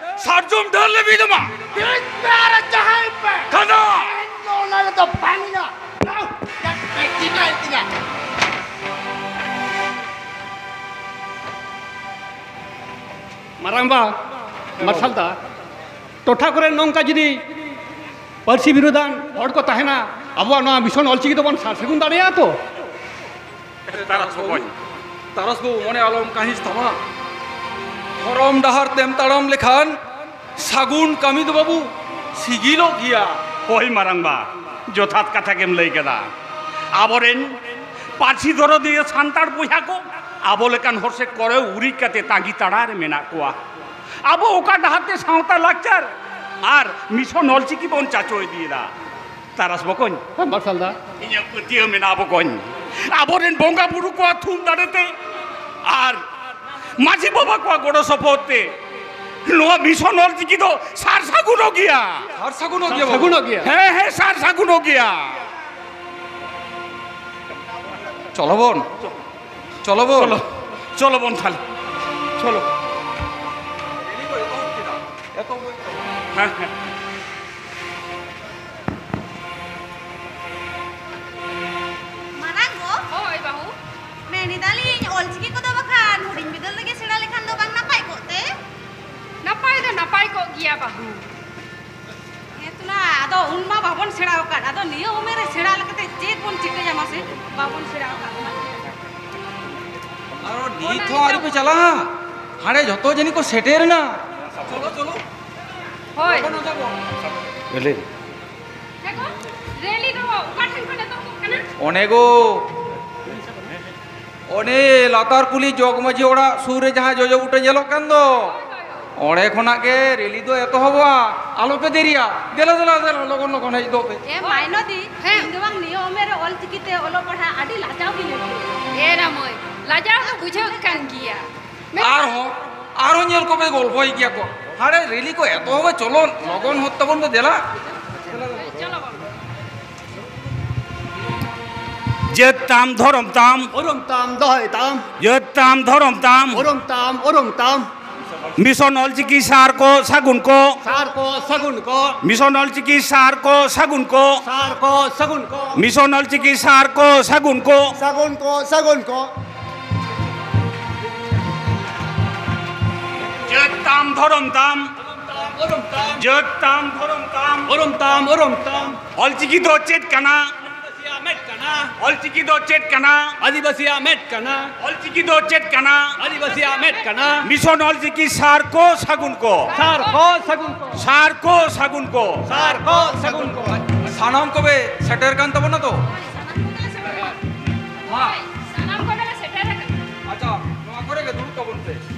ᱥᱟᱨᱡᱚᱢ ᱰᱟᱹᱨ ᱞᱮ ᱵᱤᱫ ᱟᱢᱟ᱾ ᱵᱤᱫ ᱯᱮ ᱟᱨ ᱡᱟᱦᱟᱸᱭ ᱯᱮ᱾ ᱠᱷᱟᱸᱫᱟ! ᱤᱧ ᱫᱚ ᱚᱱᱟ ᱨᱮᱫᱚ ᱵᱟᱹᱱᱩᱧᱟ᱾ ᱱᱟᱣ, ᱪᱮᱫ ᱯᱮ ᱪᱤᱠᱟᱹᱭ ᱛᱤᱧᱟ? ᱢᱟᱨᱟᱝᱵᱟ, ᱢᱟᱨᱥᱟᱞ ᱫᱟ, ᱴᱚᱴᱷᱟ ᱠᱚᱨᱮ ᱱᱚᱝᱠᱟ ᱡᱩᱫᱤ ᱯᱟᱹᱨᱥᱤ ᱵᱤᱨᱩᱫᱷᱟᱱ ᱦᱚᱲ ᱠᱚ ᱛᱟᱦᱮᱱᱟ, ᱟᱵᱚᱣᱟᱜ ᱱᱚᱣᱟ ᱢᱤᱥᱚᱱ ᱚᱞᱪᱤᱠᱤ ᱫᱚᱵᱚᱱ ᱥᱟᱨ ᱥᱟᱹᱜᱩᱱ ᱫᱟᱲᱮᱭᱟᱜᱼᱟ ᱛᱚ? ᱛᱟᱨᱟᱥ ᱵᱚᱠᱚᱧ᱾ ᱛᱟᱨᱟᱥ ᱵᱟᱹᱵᱩ, ᱢᱚᱱᱮ ᱟᱞᱚᱢ ᱠᱟᱹᱦᱤᱥ ᱛᱟᱢᱟ᱾ ᱫᱷᱚᱨᱚᱢ ᱰᱟᱦᱟᱨ ᱛᱮᱢ ᱛᱟᱲᱟᱢ ᱞᱮᱠᱷᱟᱱ ᱥᱟᱹᱜᱩᱱ ᱠᱟᱹᱢᱤ ᱫᱚ ᱵᱟᱹᱵᱩ ᱥᱤᱜᱤᱞᱚᱜ ᱜᱮᱭᱟ᱾ ᱦᱳᱭ ᱢᱟᱨᱟᱝᱵᱟ, ᱡᱚᱛᱷᱟᱛ ᱠᱟᱛᱷᱟ ᱜᱮᱢ ᱞᱟᱹᱭ ᱠᱮᱫᱟ᱾ ᱟᱵᱚᱨᱮᱱ ᱯᱟᱹᱨᱥᱤ ᱫᱚᱨᱚᱫᱤᱭᱟᱹ ᱥᱟᱱᱛᱟᱲ ᱵᱚᱭᱦᱟ ᱠᱚ ᱟᱵᱚ ᱞᱮᱠᱟᱱ ᱦᱚᱲ ᱥᱮ ᱠᱚᱨᱮ ᱩᱨᱤᱡ ᱠᱟᱛᱮ ᱛᱟᱺᱜᱤ ᱛᱟᱲᱟ ᱨᱮ ᱢᱮᱱᱟᱜ ᱠᱚᱣᱟ᱾ ᱟᱵᱚ ᱚᱠᱟ ᱰᱟᱦᱟᱨ ᱛᱮ ᱥᱟᱶᱛᱟ ᱞᱟᱠᱪᱟᱨ ᱟᱨ ᱢᱤᱥᱚᱱ ᱚᱞᱪᱤᱠᱤ ᱵᱚᱱ ᱪᱟᱪᱚ ᱤᱫᱤᱭᱮᱫᱟ? ᱛᱟᱨᱟᱥ ᱵᱚᱠᱚᱧ᱾ ᱦᱮᱸ, ᱢᱟᱨᱥᱟᱞ ᱫᱟ᱾ ᱤᱧᱟᱹᱜ ᱯᱟᱹᱛᱭᱟᱹᱣ ᱢᱮᱱᱟᱜᱼᱟ ᱵᱚᱠᱚᱧ, ᱟᱵᱚᱨᱮᱱ ᱵᱚᱸᱜᱟ ᱵᱩᱨᱩ ᱠᱚᱣᱟᱜ ᱛᱷᱩᱢ ᱫᱟᱲᱮ ᱛᱮ ᱟᱨ ᱢᱟᱹᱡᱷᱤ ᱵᱟᱵᱟ ᱠᱚᱣᱟᱜ ᱜᱚᱲᱚ ᱥᱚᱯᱚᱦᱚᱫ ᱛᱮ ᱱᱚᱣᱟ ᱢᱤᱥᱚᱱ ᱚᱞᱪᱤᱠᱤ ᱫᱚ ᱥᱟᱨ ᱥᱟᱹᱜᱩᱱᱚᱜ ᱜᱮᱭᱟ᱾ ᱥᱟᱨ ᱥᱟᱹᱜᱩᱱᱚᱜ ᱜᱮᱭᱟ ᱵᱟᱹᱵᱩ᱾ ᱥᱟᱹᱜᱩᱱᱚᱜ ᱜᱮᱭᱟ᱾ ᱦᱮᱸ, ᱦᱮᱸ, ᱥᱟᱨ ᱥᱟᱹᱜᱩᱱᱚᱜ ᱜᱮᱭᱟ᱾ ᱪᱚᱞᱚ ᱵᱚᱱ, ᱪᱚᱞᱚ ᱵᱚᱱ᱾ ᱪᱚᱞᱚ, ᱪᱚᱞᱚ ᱵᱚᱱ ᱛᱟᱦᱞᱮ, ᱪᱚᱞᱚ᱾ ᱦᱮᱸ, ᱦᱮᱸ᱾ ᱢᱟᱨᱟᱝ ᱜᱚ᱾ ᱦᱳᱭ ᱵᱟᱹᱦᱩ᱾ ᱢᱮᱱ ᱮᱫᱟᱞᱤᱧ, ᱚᱞᱪᱤᱠᱤ ᱠᱚᱫᱚ ᱵᱟᱠᱷᱟᱱ ᱦᱩᱰᱤᱧ ᱵᱤᱫᱟᱹᱞ ᱨᱮᱜᱮ ᱥᱮᱬᱟ ᱞᱮᱠᱷᱟᱱ ᱫᱚ ᱵᱟᱝ ᱱᱟᱯᱟᱭ ᱠᱚᱜ ᱛᱮ? ᱱᱟᱯᱟᱭ ᱫᱚ ᱱᱟᱯᱟᱭ ᱠᱚᱜ ᱜᱮᱭᱟ ᱵᱟᱹᱦᱩ᱾ ᱦᱮᱸ ᱛᱚ ᱱᱟ, ᱟᱫᱚ ᱩᱱ ᱢᱟ ᱵᱟᱵᱚᱱ ᱥᱮᱬᱟ ᱟᱠᱟᱫ, ᱟᱫᱚ ᱱᱤᱭᱟᱹ ᱩᱢᱮᱨ ᱨᱮ ᱥᱮᱬᱟ ᱞᱮᱠᱟᱛᱮ ᱪᱮᱫ ᱵᱚᱱ ᱪᱤᱠᱟᱹᱭᱟ ᱢᱟᱥᱮ? ᱵᱟᱵᱚᱱ ᱥᱮᱬᱟ ᱟᱠᱟᱫ ᱢᱟ᱾ ᱟᱨᱚ ᱱᱤᱛ ᱦᱚᱸ ᱟᱹᱣᱨᱤ ᱯᱮ ᱪᱟᱞᱟᱜᱼᱟ? ᱦᱟᱸᱰᱮ ᱡᱷᱚᱛᱚ ᱡᱟᱹᱱᱤᱡ ᱠᱚ ᱥᱮᱴᱮᱨ ᱮᱱᱟ᱾ ᱪᱚᱞᱚ, ᱪᱚᱞᱚ᱾ ᱦᱳᱭ᱾ ᱞᱚᱜᱚᱱ ᱚᱰᱚᱠᱚᱜ᱾ ᱦᱮᱸ ᱜᱚ, ᱨᱮᱞᱤ ᱫᱚ ᱚᱠᱟ ᱴᱷᱮᱱ ᱠᱷᱚᱱ ᱮᱛᱚᱦᱚᱵᱚᱜ ᱠᱟᱱᱟ? ᱚᱱᱮ ᱜᱚ, ᱚᱱᱮ ᱞᱟᱛᱟᱨ ᱠᱩᱞᱦᱤ ᱡᱚᱜᱽ ᱢᱟᱹᱡᱷᱤ ᱚᱲᱟᱜ ᱥᱩᱨ ᱨᱮ ᱡᱟᱦᱟᱸ ᱡᱚᱡᱚ ᱵᱩᱴᱟᱹ ᱧᱮᱞᱚᱜ ᱠᱟᱱ ᱫᱚ, ᱚᱸᱰᱮ ᱠᱷᱚᱱᱟᱜ ᱜᱮ ᱨᱮᱞᱤ ᱫᱚ ᱮᱛᱚᱦᱚᱵᱚᱜᱼᱟ᱾ ᱟᱞᱚᱯᱮ ᱫᱮᱨᱤᱭᱟ, ᱫᱮᱞᱟ, ᱫᱮᱞᱟ, ᱫᱮᱞᱟ, ᱞᱚᱜᱚᱱ, ᱞᱚᱜᱚᱱ ᱦᱮᱡ ᱜᱚᱫᱚᱜ ᱯᱮ᱾ ᱮ ᱢᱟᱭᱱᱚᱫᱤ, ᱦᱮᱸ᱾ ᱤᱧ ᱫᱚ ᱵᱟᱝ ᱱᱤᱭᱟᱹ ᱩᱢᱮᱨ ᱨᱮ ᱚᱞ ᱪᱤᱠᱤ ᱛᱮ ᱚᱞᱚᱜ ᱯᱟᱲᱦᱟᱜ ᱟᱹᱰᱤ ᱞᱟᱡᱟᱣ ᱜᱤᱧ ᱟᱹᱭᱠᱟᱹᱣᱟ᱾ ᱮ ᱨᱟ ᱢᱟᱹᱭ, ᱞᱟᱡᱟᱣ ᱫᱚ ᱵᱩᱡᱷᱟᱹᱜ ᱠᱟᱱ ᱜᱮᱭᱟ᱾ ᱟᱨᱦᱚᱸ, ᱟᱨᱦᱚᱸ ᱧᱮᱞ ᱠᱚᱯᱮ ᱜᱚᱞᱯᱷᱚᱭ ᱜᱮᱭᱟ ᱠᱚ᱾ ᱦᱟᱸᱰᱮ ᱨᱮᱞᱤ ᱠᱚ ᱮᱛᱚᱦᱚᱵᱟ, ᱪᱚᱞᱚ, ᱞᱚᱜᱚᱱ ᱦᱚᱫ ᱛᱟᱵᱚᱱ ᱯᱮ, ᱫᱮᱞᱟ᱾ ᱪᱚᱞᱚ ᱵᱟᱹᱵᱩ᱾ ᱡᱟᱹᱛ ᱛᱟᱢ, ᱫᱷᱚᱨᱚᱢ ᱛᱟᱢ᱾ ᱩᱨᱩᱢ ᱛᱟᱢ, ᱫᱚᱦᱚᱭ ᱛᱟᱢ᱾ ᱡᱟᱹᱛ ᱛᱟᱢ, ᱫᱷᱚᱨᱚᱢ ᱛᱟᱢ᱾ ᱩᱨᱩᱢ ᱛᱟᱢ, ᱩᱨᱩᱢ ᱛᱟᱢ᱾ ᱢᱤᱥᱚᱱ ᱚᱞᱪᱤᱠᱤ ᱥᱟᱨ ᱠᱚ, ᱥᱟᱹᱜᱩᱱ ᱠᱚ᱾ ᱥᱟᱨ ᱠᱚ, ᱥᱟᱹᱜᱩᱱ ᱠᱚ᱾ ᱢᱤᱥᱚᱱ ᱚᱞᱪᱤᱠᱤ ᱥᱟᱨ ᱠᱚ, ᱥᱟᱹᱜᱩᱱ ᱠᱚ᱾ ᱥᱟᱨ ᱠᱚ, ᱥᱟᱹᱜᱩᱱ ᱠᱚ᱾ ᱢᱤᱥᱚᱱ ᱚᱞᱪᱤᱠᱤ ᱥᱟᱨ ᱠᱚ, ᱥᱟᱹᱜᱩᱱ ᱠᱚ᱾ ᱥᱟᱹᱜᱩᱱ ᱠᱚ, ᱥᱟᱹᱜᱩᱱ ᱠᱚ᱾ ᱡᱟᱹᱛ ᱛᱟᱢ, ᱫᱷᱚᱨᱚᱢ ᱛᱟᱢ᱾ ᱩᱨᱩᱢ ᱛᱟᱢ᱾ ᱡᱟᱹᱛ ᱛᱟᱢ, ᱫᱷᱚᱨᱚᱢ ᱛᱟᱢ᱾ ᱩᱨᱩᱢ ᱛᱟᱢ, ᱩᱨᱩᱢ ᱛᱟᱢ᱾ ᱚᱞᱪᱤᱠᱤ ᱫᱚ ᱪᱮᱫ ᱠᱟᱱᱟ? ᱟᱹᱫᱤᱵᱟᱹᱥᱤᱭᱟᱜ ᱢᱮᱫ ᱠᱟᱱᱟ᱾ ᱚᱞᱪᱤᱠᱤ ᱫᱚ ᱪᱮᱫ ᱠᱟᱱᱟ? ᱟᱹᱫᱤᱵᱟᱹᱥᱤᱭᱟᱜ ᱢᱮᱫ ᱠᱟᱱᱟ᱾ ᱚᱞᱪᱤᱠᱤ ᱫᱚ ᱪᱮᱫ ᱠᱟᱱᱟ? ᱟᱹᱫᱤᱵᱟᱹᱥᱤᱭᱟᱜ ᱢᱮᱫ ᱠᱟᱱᱟ᱾ ᱢᱤᱥᱚᱱ ᱚᱞᱪᱤᱠᱤ ᱥᱟᱨ ᱠᱚ, ᱥᱟᱹᱜᱩᱱ ᱠᱚ᱾ ᱥᱟᱨ ᱠᱚ, ᱥᱟᱹᱜᱩᱱ ᱠᱚ᱾ ᱥᱟᱨ ᱠᱚ, ᱥᱟᱹᱜᱩᱱ ᱠᱚ᱾ ᱥᱟᱱᱟᱢ ᱠᱚᱯᱮ ᱥᱮᱴᱮᱨ ᱠᱟᱱ ᱛᱟᱵᱚᱱᱟ ᱛᱚ? ᱦᱮᱸ᱾ ᱥᱟᱱᱟᱢ ᱠᱚᱜᱮ ᱞᱮ ᱥᱮᱴᱮᱨ ᱟᱠᱟᱱᱟ᱾ ᱟᱪᱪᱷᱟ,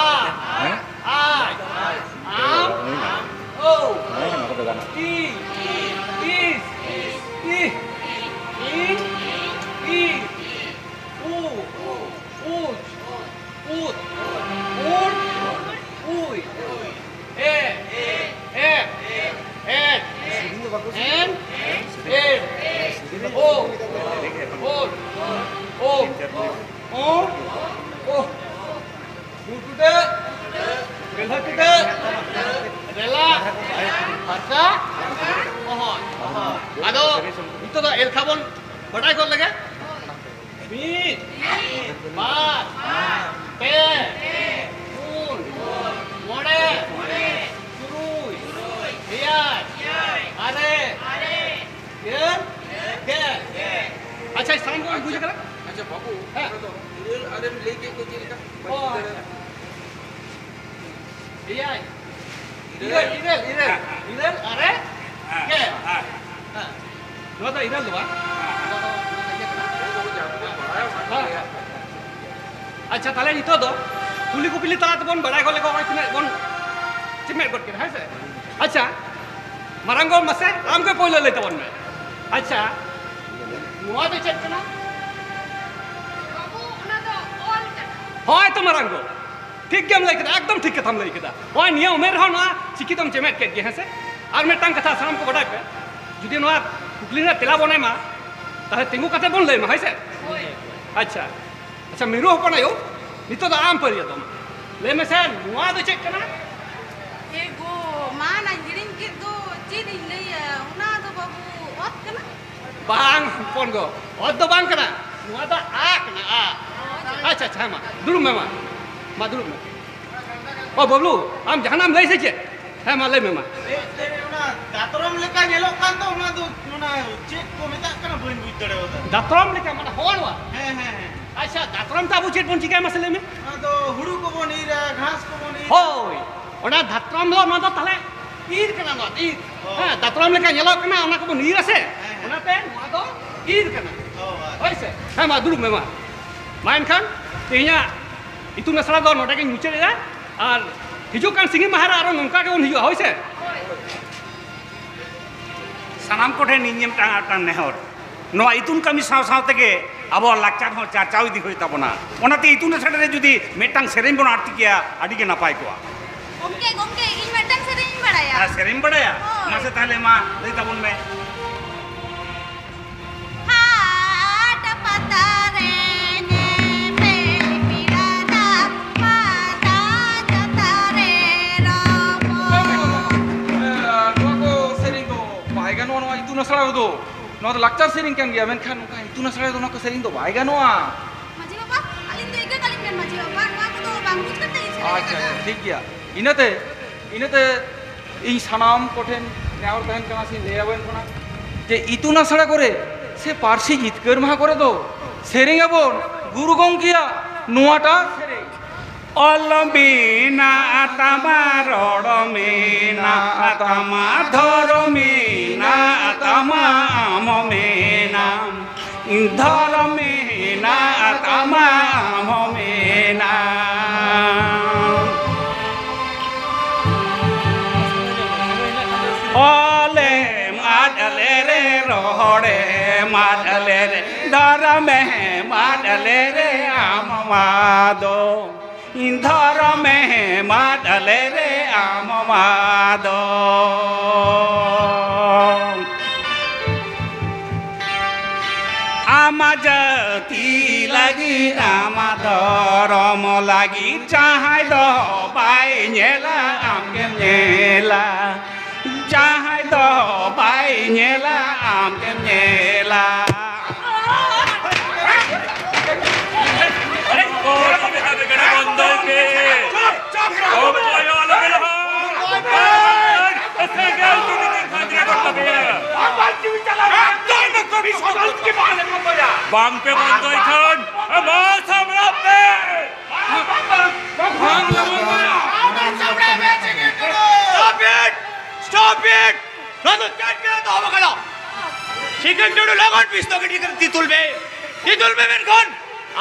ᱟ, ᱦᱮᱸ? ᱟ, ᱟᱢ, ᱦᱮᱸ, ᱚᱱᱟ ᱠᱚᱫᱚ ᱜᱟᱱᱚᱜᱼᱟ᱾ ᱳ, ᱦᱮᱸ, ᱚᱱᱟ ᱠᱚᱫᱚ ᱜᱟᱱᱚᱜᱼᱟ᱾ ᱤ, ᱤᱥ, ᱤ, ᱤ, ᱤ, ᱩ, ᱩᱪ, ᱩᱫ, ᱩᱲ, ᱩᱭ, ᱮ, ᱮ, ᱮ, ᱚ, ᱚ, ᱜᱩᱰ ᱴᱩᱰᱟᱹᱜ, ᱜᱟᱹᱞᱦᱟᱹ ᱴᱩᱰᱟᱹᱜ, ᱨᱮᱞᱟ, ᱯᱷᱟᱨᱠᱟ, ᱚᱦᱚᱫ, ᱚᱦᱚᱫ᱾ ᱟᱫᱚ ᱱᱤᱛᱚᱜ ᱫᱚ ᱮᱞᱠᱷᱟ ᱵᱚᱱ ᱵᱟᱰᱟᱭ ᱜᱚᱫ ᱞᱮᱜᱮ᱾ ᱢᱤᱫ, ᱵᱟᱨ, ᱯᱮ, ᱯᱩᱱ, ᱢᱚᱬᱮ, ᱛᱩᱨᱩᱭ, ᱮᱭᱟᱭ, ᱟᱨᱮ, ᱤᱨᱟᱹᱞ, ᱜᱮᱞ᱾ ᱟᱪᱪᱷᱟ, ᱥᱟᱱᱟᱢ ᱠᱚ ᱵᱩᱡᱽ ᱠᱟᱱᱟ? ᱟᱪᱪᱷᱟ ᱵᱟᱹᱵᱩ, ᱦᱮᱸ᱾ ᱚᱱᱟ ᱫᱚ ᱤᱨᱟᱹᱞ ᱟᱨᱮᱢ ᱞᱟᱹᱭ ᱠᱮᱫ ᱫᱚ ᱪᱮᱫ ᱞᱮᱠᱟ? ᱚ, ᱟᱪᱪᱷᱟ᱾ ᱮᱭᱟᱭ᱾ ᱤᱨᱟᱹᱞ, ᱤᱨᱟᱹᱞ, ᱤᱨᱟᱹᱞ, ᱤᱨᱟᱹᱞ, ᱟᱨᱮ, ᱦᱮᱸ, ᱜᱮᱞ᱾ ᱦᱮᱸ᱾ ᱦᱮᱸ᱾ ᱱᱚᱣᱟ ᱫᱚ ᱤᱨᱟᱹᱞ ᱫᱚ ᱵᱟᱝ? ᱱᱚᱣᱟ ᱫᱚ, ᱱᱚᱣᱟ ᱫᱚ ᱤᱭᱟᱹ ᱠᱟᱱᱟ᱾ ᱦᱮᱸ᱾ ᱟᱪᱪᱷᱟ, ᱛᱟᱦᱞᱮ ᱱᱤᱛᱚᱜ ᱫᱚ ᱠᱩᱞᱤ ᱠᱩᱯᱞᱤ ᱛᱟᱞᱟ ᱛᱮᱵᱚᱱ ᱵᱟᱲᱟᱭ ᱜᱚᱫ ᱞᱮᱠᱚ, ᱱᱚᱜᱼᱚᱭ ᱛᱤᱱᱟᱹᱜ ᱵᱚᱱ ᱪᱮᱢᱮᱫ ᱜᱚᱫ ᱠᱮᱫᱟ, ᱦᱮᱸ ᱥᱮ? ᱟᱪᱪᱷᱟ, ᱢᱟᱨᱟᱝ ᱜᱚ, ᱢᱟᱥᱮ ᱟᱢ ᱜᱮ ᱯᱳᱭᱞᱳ ᱞᱟᱹᱭ ᱛᱟᱵᱚᱱ ᱢᱮ᱾ ᱟᱪᱪᱷᱟ, ᱱᱚᱣᱟ ᱫᱚ ᱪᱮᱫ ᱠᱟᱱᱟ? ᱵᱟᱹᱵᱩ, ᱚᱱᱟ ᱫᱚ ᱚᱞ ᱠᱟᱱᱟ᱾ ᱦᱳᱭ ᱛᱚ ᱢᱟᱨᱟᱝ ᱜᱚ, ᱴᱷᱤᱠ ᱜᱮᱢ ᱞᱟᱹᱭ ᱠᱮᱫᱟ, ᱮᱠᱫᱚᱢ ᱴᱷᱤᱠ ᱠᱟᱛᱷᱟᱢ ᱞᱟᱹᱭ ᱠᱮᱫᱟ᱾ ᱱᱚᱜᱼᱚᱭ ᱱᱤᱭᱟᱹ ᱩᱢᱮᱨ ᱨᱮᱦᱚᱸ ᱱᱚᱣᱟ ᱪᱤᱠᱤ ᱫᱚᱢ ᱪᱮᱢᱮᱫ ᱠᱮᱫ ᱜᱮᱭᱟ, ᱦᱮᱸ ᱥᱮ? ᱟᱨ ᱢᱤᱫᱴᱟᱝ ᱠᱟᱛᱷᱟ ᱥᱟᱱᱟᱢ ᱠᱚ ᱵᱟᱰᱟᱭ ᱯᱮ, ᱡᱩᱫᱤ ᱱᱚᱣᱟ ᱠᱩᱠᱞᱤ ᱨᱮᱱᱟᱜ ᱛᱮᱞᱟ ᱵᱚᱱ ᱮᱢᱟ, ᱛᱟᱦᱞᱮ ᱛᱤᱸᱜᱩ ᱠᱟᱛᱮ ᱵᱚᱱ ᱞᱟᱹᱭ ᱢᱟ, ᱦᱳᱭ ᱥᱮ? ᱦᱳᱭ᱾ ᱟᱪᱪᱷᱟ, ᱟᱪᱪᱷᱟ, ᱢᱤᱨᱩ ᱦᱚᱯᱚᱱ ᱟᱭᱳ, ᱱᱤᱛᱚᱜ ᱫᱚ ᱟᱢ ᱯᱟᱹᱨᱤᱭᱟᱹ ᱫᱚ ᱢᱟ᱾ ᱞᱟᱹᱭ ᱢᱮᱥᱮ, ᱱᱚᱣᱟ ᱫᱚ ᱪᱮᱫ ᱠᱟᱱᱟ? ᱮ ᱜᱳ, ᱢᱟ ᱱᱟᱧ ᱦᱤᱲᱤᱧ ᱠᱮᱫ ᱫᱚ, ᱪᱮᱫ ᱤᱧ ᱞᱟᱹᱭᱟ? ᱚᱱᱟ ᱫᱚ ᱵᱟᱹᱵᱩ, ᱚᱛ ᱠᱟᱱᱟ᱾ ᱵᱟᱝ ᱦᱚᱯᱚᱱ ᱜᱚ, ᱚᱛ ᱫᱚ ᱵᱟᱝ ᱠᱟᱱᱟ, ᱱᱚᱣᱟ ᱫᱚ ᱟ ᱠᱟᱱᱟ, ᱟ᱾ ᱟᱪᱪᱷᱟ, ᱟᱪᱪᱷᱟ, ᱦᱮᱸ, ᱢᱟ ᱫᱩᱲᱩᱵ ᱢᱮ, ᱢᱟ, ᱢᱟ ᱫᱩᱲᱩᱵ ᱢᱮ᱾ ᱚ ᱵᱟᱹᱵᱞᱩ, ᱟᱢ ᱡᱟᱦᱟᱱᱟᱜ ᱮᱢ ᱞᱟᱹᱭ ᱥᱮ ᱪᱮᱫ? ᱦᱮᱸ, ᱢᱟ ᱞᱟᱹᱭ ᱢᱮ, ᱢᱟ᱾ ᱮ, ᱮ, ᱚᱱᱟ ᱫᱟᱛᱨᱚᱢ ᱞᱮᱠᱟ ᱧᱮᱞᱚᱜ ᱠᱟᱱ ᱫᱚ, ᱚᱱᱟ ᱫᱚ, ᱚᱱᱟ ᱪᱮᱫ ᱠᱚ ᱢᱮᱛᱟᱜ ᱠᱟᱱᱟ, ᱵᱟᱹᱧ ᱵᱩᱡᱽ ᱫᱟᱲᱮᱭᱟᱫᱟ᱾ ᱫᱟᱛᱨᱚᱢ ᱞᱮᱠᱟ, ᱢᱟᱱᱮ ᱦᱚᱲ ᱱᱚᱣᱟ? ᱦᱮᱸ, ᱦᱮᱸ, ᱦᱮᱸ᱾ ᱟᱪᱪᱷᱟ, ᱫᱟᱛᱨᱚᱢ ᱛᱮ ᱟᱵᱚ ᱪᱮᱫ ᱵᱚᱱ ᱪᱤᱠᱟᱹᱭᱟ, ᱢᱟᱥᱮ ᱞᱟᱹᱭ ᱢᱮ? ᱚᱱᱟ ᱫᱚ ᱦᱩᱲᱩ ᱠᱚᱵᱚᱱ ᱤᱨᱟ, ᱜᱷᱟᱥ ᱠᱚᱵᱚᱱ ᱤᱨᱟ᱾ ᱦᱳᱭ, ᱚᱱᱟ ᱫᱟᱛᱨᱚᱢ ᱫᱚ, ᱱᱚᱣᱟ ᱫᱚ ᱛᱟᱦᱞᱮ ᱤᱨ ᱠᱟᱱᱟ, ᱱᱚᱣᱟ ᱫᱚ ᱤᱨ᱾ ᱚ᱾ ᱦᱮᱸ, ᱫᱟᱛᱨᱚᱢ ᱞᱮᱠᱟ ᱧᱮᱞᱚᱜ ᱠᱟᱱᱟ, ᱚᱱᱟ ᱠᱚᱵᱚᱱ ᱤᱨᱟ ᱥᱮ, ᱦᱮᱸ, ᱦᱮᱸ᱾ ᱚᱱᱟᱛᱮ ᱱᱚᱣᱟ ᱫᱚ ᱤᱨ ᱠᱟᱱᱟ᱾ ᱚ, ᱟᱪᱪᱷᱟ᱾ ᱦᱳᱭ ᱥᱮ? ᱦᱮᱸ, ᱢᱟ ᱫᱩᱲᱩᱵ ᱢᱮ, ᱢᱟ᱾ ᱢᱟ ᱮᱱᱠᱷᱟᱱ ᱛᱮᱦᱮᱧᱟᱜ ᱤᱛᱩᱱ ᱟᱥᱲᱟ ᱫᱚ ᱱᱚᱰᱮ ᱜᱤᱧ ᱢᱩᱪᱟᱹᱫ ᱮᱫᱟ, ᱟᱨ ᱦᱤᱡᱩᱜ ᱠᱟᱱ ᱥᱤᱸᱜᱤ ᱢᱟᱦᱟ ᱨᱮ ᱟᱨᱚ ᱱᱚᱝᱠᱟ ᱜᱮᱵᱚᱱ ᱦᱤᱡᱩᱜᱼᱟ, ᱦᱳᱭ ᱥᱮ? ᱥᱟᱱᱟᱢ ᱠᱚᱴᱷᱮᱱ ᱤᱧ ᱢᱤᱫᱴᱟᱝ, ᱢᱤᱫᱴᱟᱝ ᱱᱮᱦᱚᱨ, ᱱᱚᱣᱟ ᱤᱛᱩᱱ ᱠᱟᱹᱢᱤ ᱥᱟᱶ ᱥᱟᱶ ᱛᱮᱜᱮ ᱟᱵᱚᱣᱟᱜ ᱞᱟᱠᱪᱟᱨ ᱦᱚᱸ ᱪᱟᱨᱪᱟᱣ ᱤᱫᱤ ᱦᱩᱭᱩᱜ ᱛᱟᱵᱚᱱᱟ᱾ ᱚᱱᱟᱛᱮ ᱤᱛᱩᱱ ᱟᱥᱲᱟ ᱨᱮ ᱡᱩᱫᱤ ᱢᱤᱫᱴᱟᱝ ᱥᱮᱨᱮᱧ ᱵᱚᱱ ᱟᱬᱛᱤ ᱠᱮᱭᱟ, ᱟᱹᱰᱤ ᱜᱮ ᱱᱟᱯᱟᱭ ᱠᱚᱜᱼᱟ᱾ ᱜᱚᱢᱠᱮ, ᱜᱚᱢᱠᱮ, ᱤᱧ ᱢᱤᱫᱴᱟᱝ ᱥᱮᱨᱮᱧ ᱤᱧ ᱵᱟᱲᱟᱭᱟ᱾ ᱟᱨ ᱥᱮᱨᱮᱧ ᱵᱟᱲᱟᱭᱟ? ᱦᱳᱭ᱾ ᱢᱟᱥᱮ ᱛᱟᱦᱞᱮ ᱢᱟ ᱞᱟᱹᱭ ᱛᱟᱵᱚᱱ ᱢᱮ᱾ ᱦᱟᱴ ᱯᱟᱛᱟ ᱨᱮ ᱧᱮᱞ ᱟᱥᱲᱟ ᱨᱮᱫᱚ ᱱᱚᱣᱟ ᱫᱚ ᱞᱟᱠᱪᱟᱨ ᱥᱮᱨᱮᱧ ᱠᱟᱱ ᱜᱮᱭᱟ, ᱢᱮᱱᱠᱷᱟᱱ ᱱᱚᱝᱠᱟ ᱤᱛᱩᱱ ᱟᱥᱲᱟ ᱨᱮᱫᱚ ᱱᱚᱣᱟ ᱠᱚ ᱥᱮᱨᱮᱧ ᱫᱚ ᱵᱟᱭ ᱜᱟᱱᱚᱜᱼᱟ᱾ ᱢᱟᱹᱡᱷᱤ ᱵᱟᱵᱟ, ᱟᱹᱞᱤᱧ ᱫᱚ ᱤᱠᱟᱹ ᱠᱟᱹᱞᱤᱧ ᱵᱮᱱ ᱢᱟᱹᱡᱷᱤ ᱵᱟᱵᱟ, ᱱᱚᱣᱟ ᱠᱚᱫᱚ ᱵᱟᱝ ᱵᱩᱡᱽ ᱠᱟᱛᱮ ᱞᱤᱧ ᱥᱮᱨᱮᱧ ᱟᱪᱪᱷᱟ, ᱟᱠᱟᱫᱟ᱾ ᱴᱷᱤᱠ ᱜᱮᱭᱟ᱾ ᱤᱱᱟᱹᱛᱮ, ᱤᱱᱟᱹᱛᱮ ᱤᱧ ᱥᱟᱱᱟᱢ ᱠᱚᱴᱷᱮᱱ ᱱᱮᱦᱚᱨ ᱛᱟᱦᱮᱱ ᱠᱟᱱᱟ ᱥᱮᱧ ᱞᱟᱹᱭ ᱟᱵᱚᱱ ᱠᱟᱱᱟ ᱡᱮ ᱤᱛᱩᱱ ᱟᱥᱲᱟ ᱠᱚᱨᱮ ᱥᱮ ᱯᱟᱹᱨᱥᱤ ᱡᱤᱛᱠᱟᱹᱨ ᱢᱟᱦᱟ ᱠᱚᱨᱮ ᱫᱚ ᱥᱮᱨᱮᱧ ᱟᱵᱚᱱ ᱜᱩᱨᱩ ᱜᱚᱢᱠᱮᱭᱟᱜ ᱱᱚᱣᱟᱴᱟᱜ ᱥᱮᱨᱮᱧ᱾ ᱚᱞ ᱢᱮᱱᱟᱜ ᱛᱟᱢᱟ, ᱨᱚᱲ ᱢᱮᱱᱟᱜ ᱛᱟᱢᱟ, ᱫᱷᱚᱨᱚᱢ ᱢᱮᱱᱟᱜ ᱛᱟᱢᱟ, ᱟᱢ ᱢᱮᱱᱟᱢ, ᱫᱷᱚᱨᱚᱢ ᱢᱮᱱᱟᱜ ᱛᱟᱢᱟ, ᱟᱢ ᱢᱮᱱᱟᱢ᱾ ᱚᱞᱮᱢ ᱟᱫ ᱞᱮᱨᱮ, ᱨᱚᱲᱮᱢ ᱟᱫ ᱞᱮᱨᱮ, ᱫᱷᱚᱨᱚᱢᱮᱢ ᱟᱫ ᱞᱮᱨᱮ, ᱟᱢ ᱢᱟ ᱫᱚ ᱫᱷᱚᱨᱚᱢᱮᱢ ᱟᱫ ᱞᱮᱨᱮ, ᱟᱢ ᱢᱟ ᱫᱚ᱾ ᱟᱢᱟᱜ ᱡᱟᱹᱛᱤ ᱞᱟᱹᱜᱤᱫ, ᱟᱢᱟᱜ ᱫᱷᱚᱨᱚᱢ ᱞᱟᱹᱜᱤᱫ, ᱡᱟᱦᱟᱸᱭ ᱫᱚ ᱵᱟᱭ ᱧᱮᱞᱟ, ᱟᱢ ᱜᱮᱢ ᱧᱮᱞᱟ᱾ ᱡᱟᱦᱟᱸᱭ ᱫᱚ ᱵᱟᱭ ᱧᱮᱞᱟ, ᱟᱢ ᱜᱮᱢ ᱧᱮᱞᱟ᱾ ᱵᱚᱱᱫᱚᱭ ᱯᱮ᱾ ᱚᱠᱚᱭ ᱦᱚᱸ ᱟᱞᱚᱯᱮ ᱞᱟᱦᱟᱜ᱾ ᱥᱮᱸᱜᱮᱞ ᱡᱩᱫᱤ ᱵᱤᱱ ᱠᱷᱟᱸᱡᱽᱨᱟ ᱜᱚᱫ ᱠᱟᱯᱮᱭᱟ᱾ ᱵᱟᱝ ᱯᱮ ᱵᱚᱱᱫᱚᱭ ᱠᱷᱟᱱ, ᱢᱟ ᱥᱟᱢᱲᱟᱣ ᱯᱮ᱾ Stop it! Stop it! ᱱᱚᱣᱟ ᱫᱚ ᱪᱮᱫ ᱯᱮ ᱮᱛᱚᱦᱚᱵ ᱟᱠᱟᱫᱟ? ᱥᱤᱠᱷᱮᱱ ᱴᱩᱰᱩ, ᱞᱚᱜᱚᱱ ᱯᱤᱥᱛᱚᱞ ᱜᱤᱰᱤ ᱠᱟᱛᱮ ᱛᱤ ᱛᱩᱞ ᱢᱮ᱾ ᱛᱤ ᱛᱩᱞ ᱢᱮ ᱢᱮᱱᱠᱷᱟᱱ,